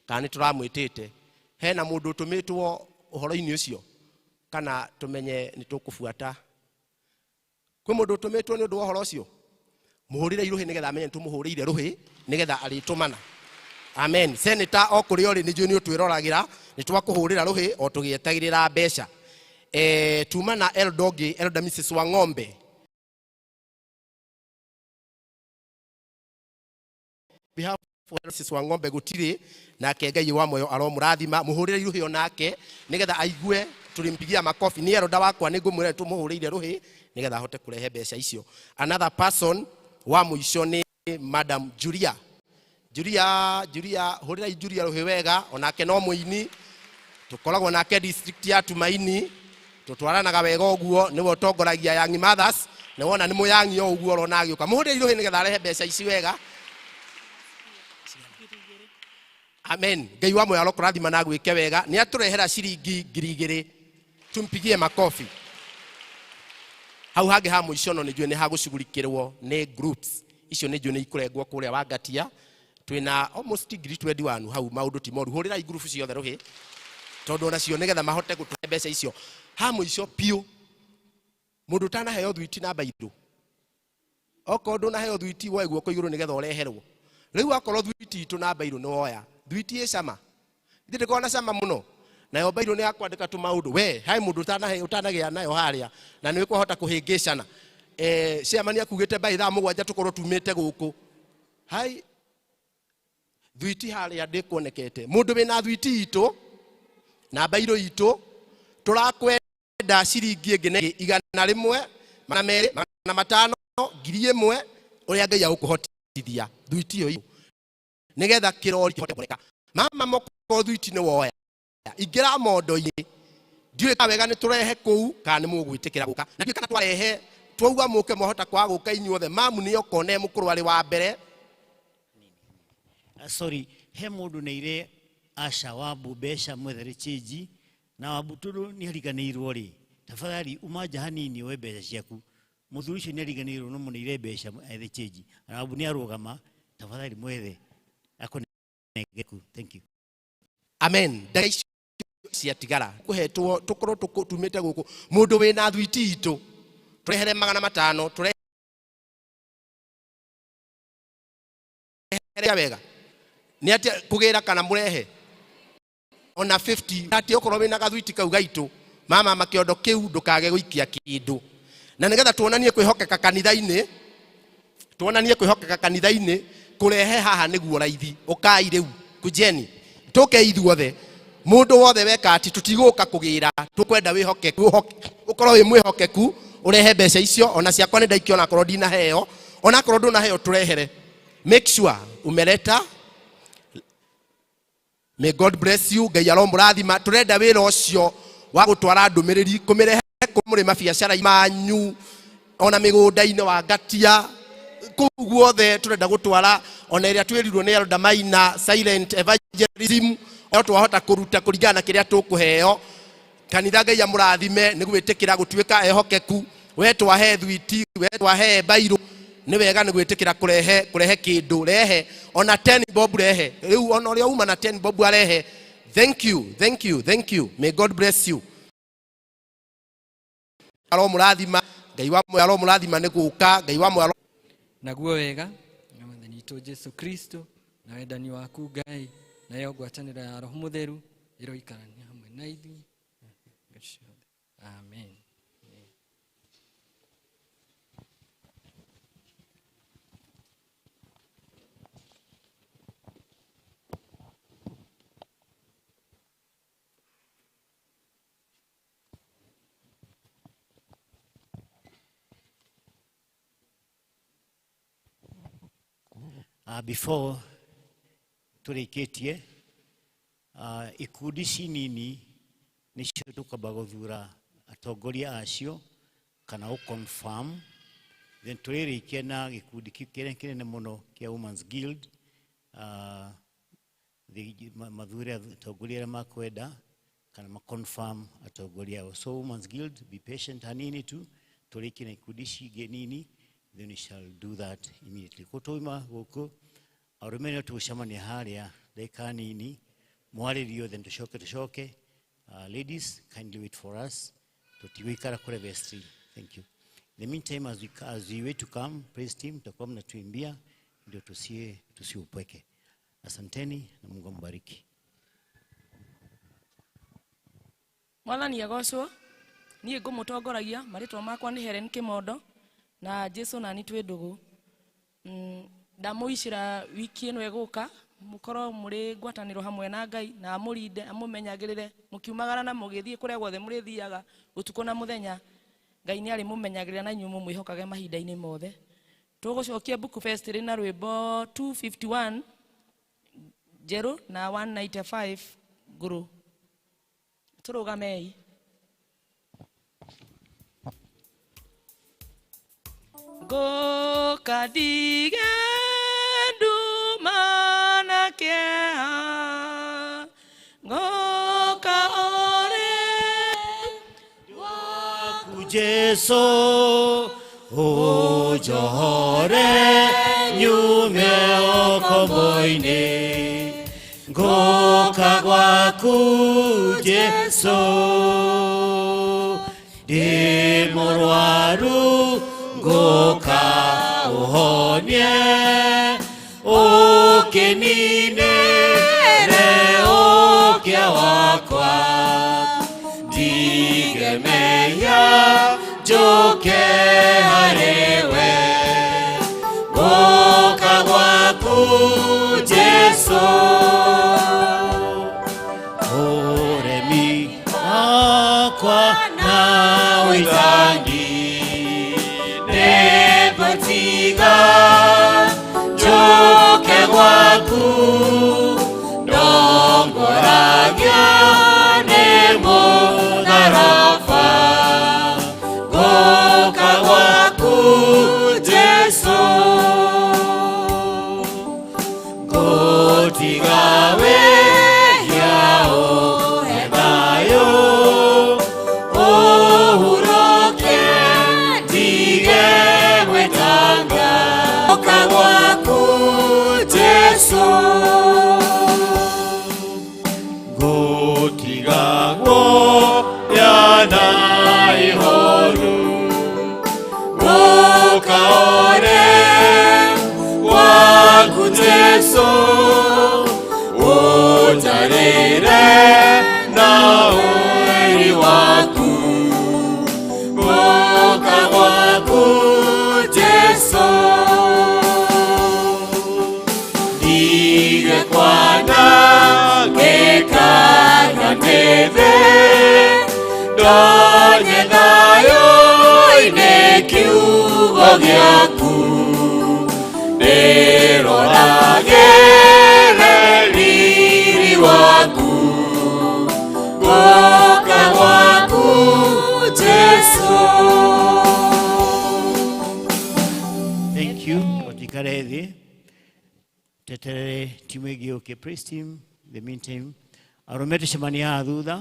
kana nĩ tũramwĩtĩte. Hena mũndũ ũtũmĩtwo ũhoro-inĩ ũcio, kana tũmenye nĩ tũkũbuata? Kwĩ mũndũ ũtũmĩtwo nĩ ũndũ wa ũhoro ũcio? Mũhũrĩre rũhĩ nĩgetha amenye nĩtũmũhũrĩire rũhĩ nĩgetha arĩtũmana. Amen. Senator o kũrĩa ũrĩ nĩ njũĩ nĩ ũtwĩroragĩra, nĩ twakũhũrĩra rũhĩ o tũgĩetagĩrĩra mbeca. Tuma na elder ũngĩ, Elder Mrs. Wang'ombe. Behalf of Mrs. Wang'ombe gũtirĩ, nake Ngai wa muoyo aromũrathima. Mũhũrĩre rũhĩ onake nĩgetha aigue tulimpigia makofi. Ni elder wakwa, nĩ ngũmwĩra tũmũhũrĩire rũhĩ nĩgetha ahote kũrehe mbeca icio. Another person wa mũico nĩ Madam Julia. Julia, Julia, hũrĩrai Julia rũhĩ wega, onake no mũini. Tũkoragwo nake district ya Tumaini, tũtwaranaga wega ũguo, nĩwe ũtongoragia Young Mothers, na wona nĩ mũyangi o ũguo ũrona agĩũka. Mũhũrĩre rũhĩ nĩgetha arehe mbeca ici wega. Amen. Ngai wa muoyo arokũrathima na agwĩke wega. Nĩ atũrehera ciringi 2,000. Tumpigie makofi. Hau hangĩ ha mũico no nĩ njũĩ nĩ hagũcugurikĩrwo nĩ groups. Icio nĩ njũĩ nĩ ikũrengwo kũrĩa Wangatia. Twĩna almost 21,000 hau, maũndũ ti moru. Hũrĩrai group ciothe rũhĩ, tondũ onacio nĩgetha mahote gũtũhe mbeca icio. Ha mũico piũ, mũndũ ũtanaheo thwiti na mbairũ, okorwo ndũnaheo thwiti woe guoko igũrũ nĩgetha ũreherwo. Rĩu akorwo thwiti itũ na mbairũ nĩ woya, thwiti ĩ cama, ithe ndĩkoragwo na cama mũno, nayo mbairũ nĩ ya kwandĩka tũmaũndũ. We hai mũndũ ũtanagĩa nayo harĩa, na nĩ ũkũhota kũhĩngĩcana. Chairman akugĩte by thaa 7 tũkorwo tumĩte gũkũ. Hai thwiti harĩa ndĩkuonekete. Mũndũ wĩna thwiti itũ na mbairũ itũ, tũrakwenda ciringi ĩngĩ na 100, 200, 500, 1,000, ũrĩa Ngai agũkũhotithia thwiti ĩyo itũ, nĩgetha kĩrori kĩhote kuoneka. Mama moko thwiti nĩ woya, ingĩra mondo-inĩ, ndiũĩ kana wega nĩ tũrehe kũu kana nĩ mũgwĩtĩkĩra gũka. Na ndiũĩ kana twarehe twauga mũke mwahota kwaga gũka inyuothe. Mamu nĩ okone mũkũrũ arĩ wa mbere. Sorry, he mũndũ neire Asha Wambu mbeca mwethere change, na Wambu tondũ nĩ ariganĩirwo rĩ, tafadhali uma nja hanini woe mbeca ciaku. Mũthuri ũcio nĩ ariganĩirwo no mũneire mbeca ethe change. Na Wambu nĩ arũgama, tafadhali mwethe akũnengere ku. Thank you. Amen. Ndagĩka icio ciatigara kũhetwo tũkorwo tumĩte gũkũ. Mũndũ wĩna thwiti itũ tũrehere 500, tũrehere wega. Nĩ atĩa kũgĩra kana mũrehe ona 50, atĩ okorwo wĩna gathwiti kau gaitũ, mama makĩondo kĩu ndũkage gũikia kĩndũ. Na nĩgetha tuonanie kwĩhokeka kanitha-inĩ, tuonanie kwĩhokeka kanitha-inĩ, kũrehe haha nĩguo raithi. Ũkai rĩu, kujeni tũke ithuothe. Mũndũ wothe weka atĩ tũtigũka kũgĩra, tũkwenda wĩhokeku, ũkorwo wĩ mwĩhokeku, ũrehe mbeca icio. Ona ciakwa nĩ ndaikia, onakorwo ndinaheo, onakorwo ndũnaheo tũrehere. Make sure umeleta. May God bless you. Ngai aromũrathima. Tũrenda wĩra ũcio wa gũtwara ndũmĩrĩri, kũmĩrehe kũrĩ mabiacara manyu, ona mĩgũnda-inĩ Wangatia, kũu guothe tũrenda gũtwara, ona ĩrĩa twĩrirwo nĩ Elder Maina, silent evangelism, no twahota kũruta kũringana na kĩrĩa tũkũheo. Kanitha Ngai amũrathime nĩ gwĩtĩkĩra gũtuĩka ehokeku. We twahe thwiti, we twahe mbairũ, nĩ wega nĩ gwĩtĩkĩra kũrehe kĩndũ. Rehe ona 10 bob, rehe rĩu, ona ũrĩa uma na 10 bob arehe. Thank you, thank you, thank you. May God bless you. Aromũrathima. Ngai wa muoyo aromũrathima nĩ gũka. Ngai wa muoyo Naguo wega na Mwathani witũ Jesu Kristo na wendani waku Ngai nayo ngwatanĩro ya Roho Mũtheru ĩroikarania hamwe na ithuĩ hingo ciothe. Amen. Before tũrĩkĩtie, ikundi ici nini nĩcio tũkwamba gũthura atongoria acio kana gũ confirm, then tũrĩrĩkia na gĩkundi kĩu kĩrĩa kĩnene mũno kĩa Women's Guild, mathure atongoria arĩa makwenda kana ma confirm atongoria ao. So Women's Guild, be patient hanini tu, tũrĩkie na ikundi ici ingĩ nini, then we shall do that immediately. Ko twauma gũkũ, arũme nĩo tũgũcemania harĩa ndagĩka nini mwarĩrio, then tũcoke. Ladies, kindly wait for us, tũtigũikara kũrĩa vestry. Thank you. In the meantime, as we wait to come, praise team, tutakuwa mnatuimbia ndio tusie tusiupweke. Asanteni na Mungu ambariki. Mwathani agocwo. Niĩ ngũmũtongoragia, marĩtwa makwa nĩ Helen Kĩmondo na Jesu nani twĩ ndũgũ. Ndamũicĩra wiki ĩno ĩgũka mũkorwo mũrĩ ngwatanĩro hamwe na Ngai na amũrinde, amũmenyagĩrĩre mũkiumagara na mũgĩthiĩ kũrĩa guothe mũrĩthiaga ũtukũ na mũthenya. Ngai nĩ arĩmũmenyagĩrĩra na inyuĩ mũmwĩhokage mahinda-inĩ mothe. Tũgũcokia Book Fest rĩ na rwĩmbo 251 njerũ na 195 ngũrũ. Tũrũgamei. Ngũka ndige nduma na kĩeha, ngũka ũrĩ waku Jesu, ũnjohore nyume ũkombo-inĩ, ngũka gwaku Jesu, ndĩ mũrwaru ngũka ũhonie, ũkĩninĩre ũkĩa wakwa, ndigemenya njũke harĩwe, ngũka gwaku Jesu. Ũremi wakwa na wĩtangi nĩngũtiga njũke gwaku, ndongoragia nĩ mũtharaba, ngũka gwaku Jesu. Ngũtiga wĩhia ũhe thayũ, ũhurũke ndige gwĩtanga, ngũka gwaku Jesu. Ngũtiga guoya na ihoru, ngũka ũrĩ waku Jesu, ũnjarĩre na ũrĩ waku, ngũka gwaku Jesu. Ndige kwanangĩka na ndĩthĩ, ndonye thayũ-inĩ kiugo gĩaku, ndĩroragĩre riri waku, ngũka gwaku Jesu. Thank you. Otikare thĩ teterere timu ĩngĩ yũke. Praise team, in the meantime, arũme tũcemania haha thutha.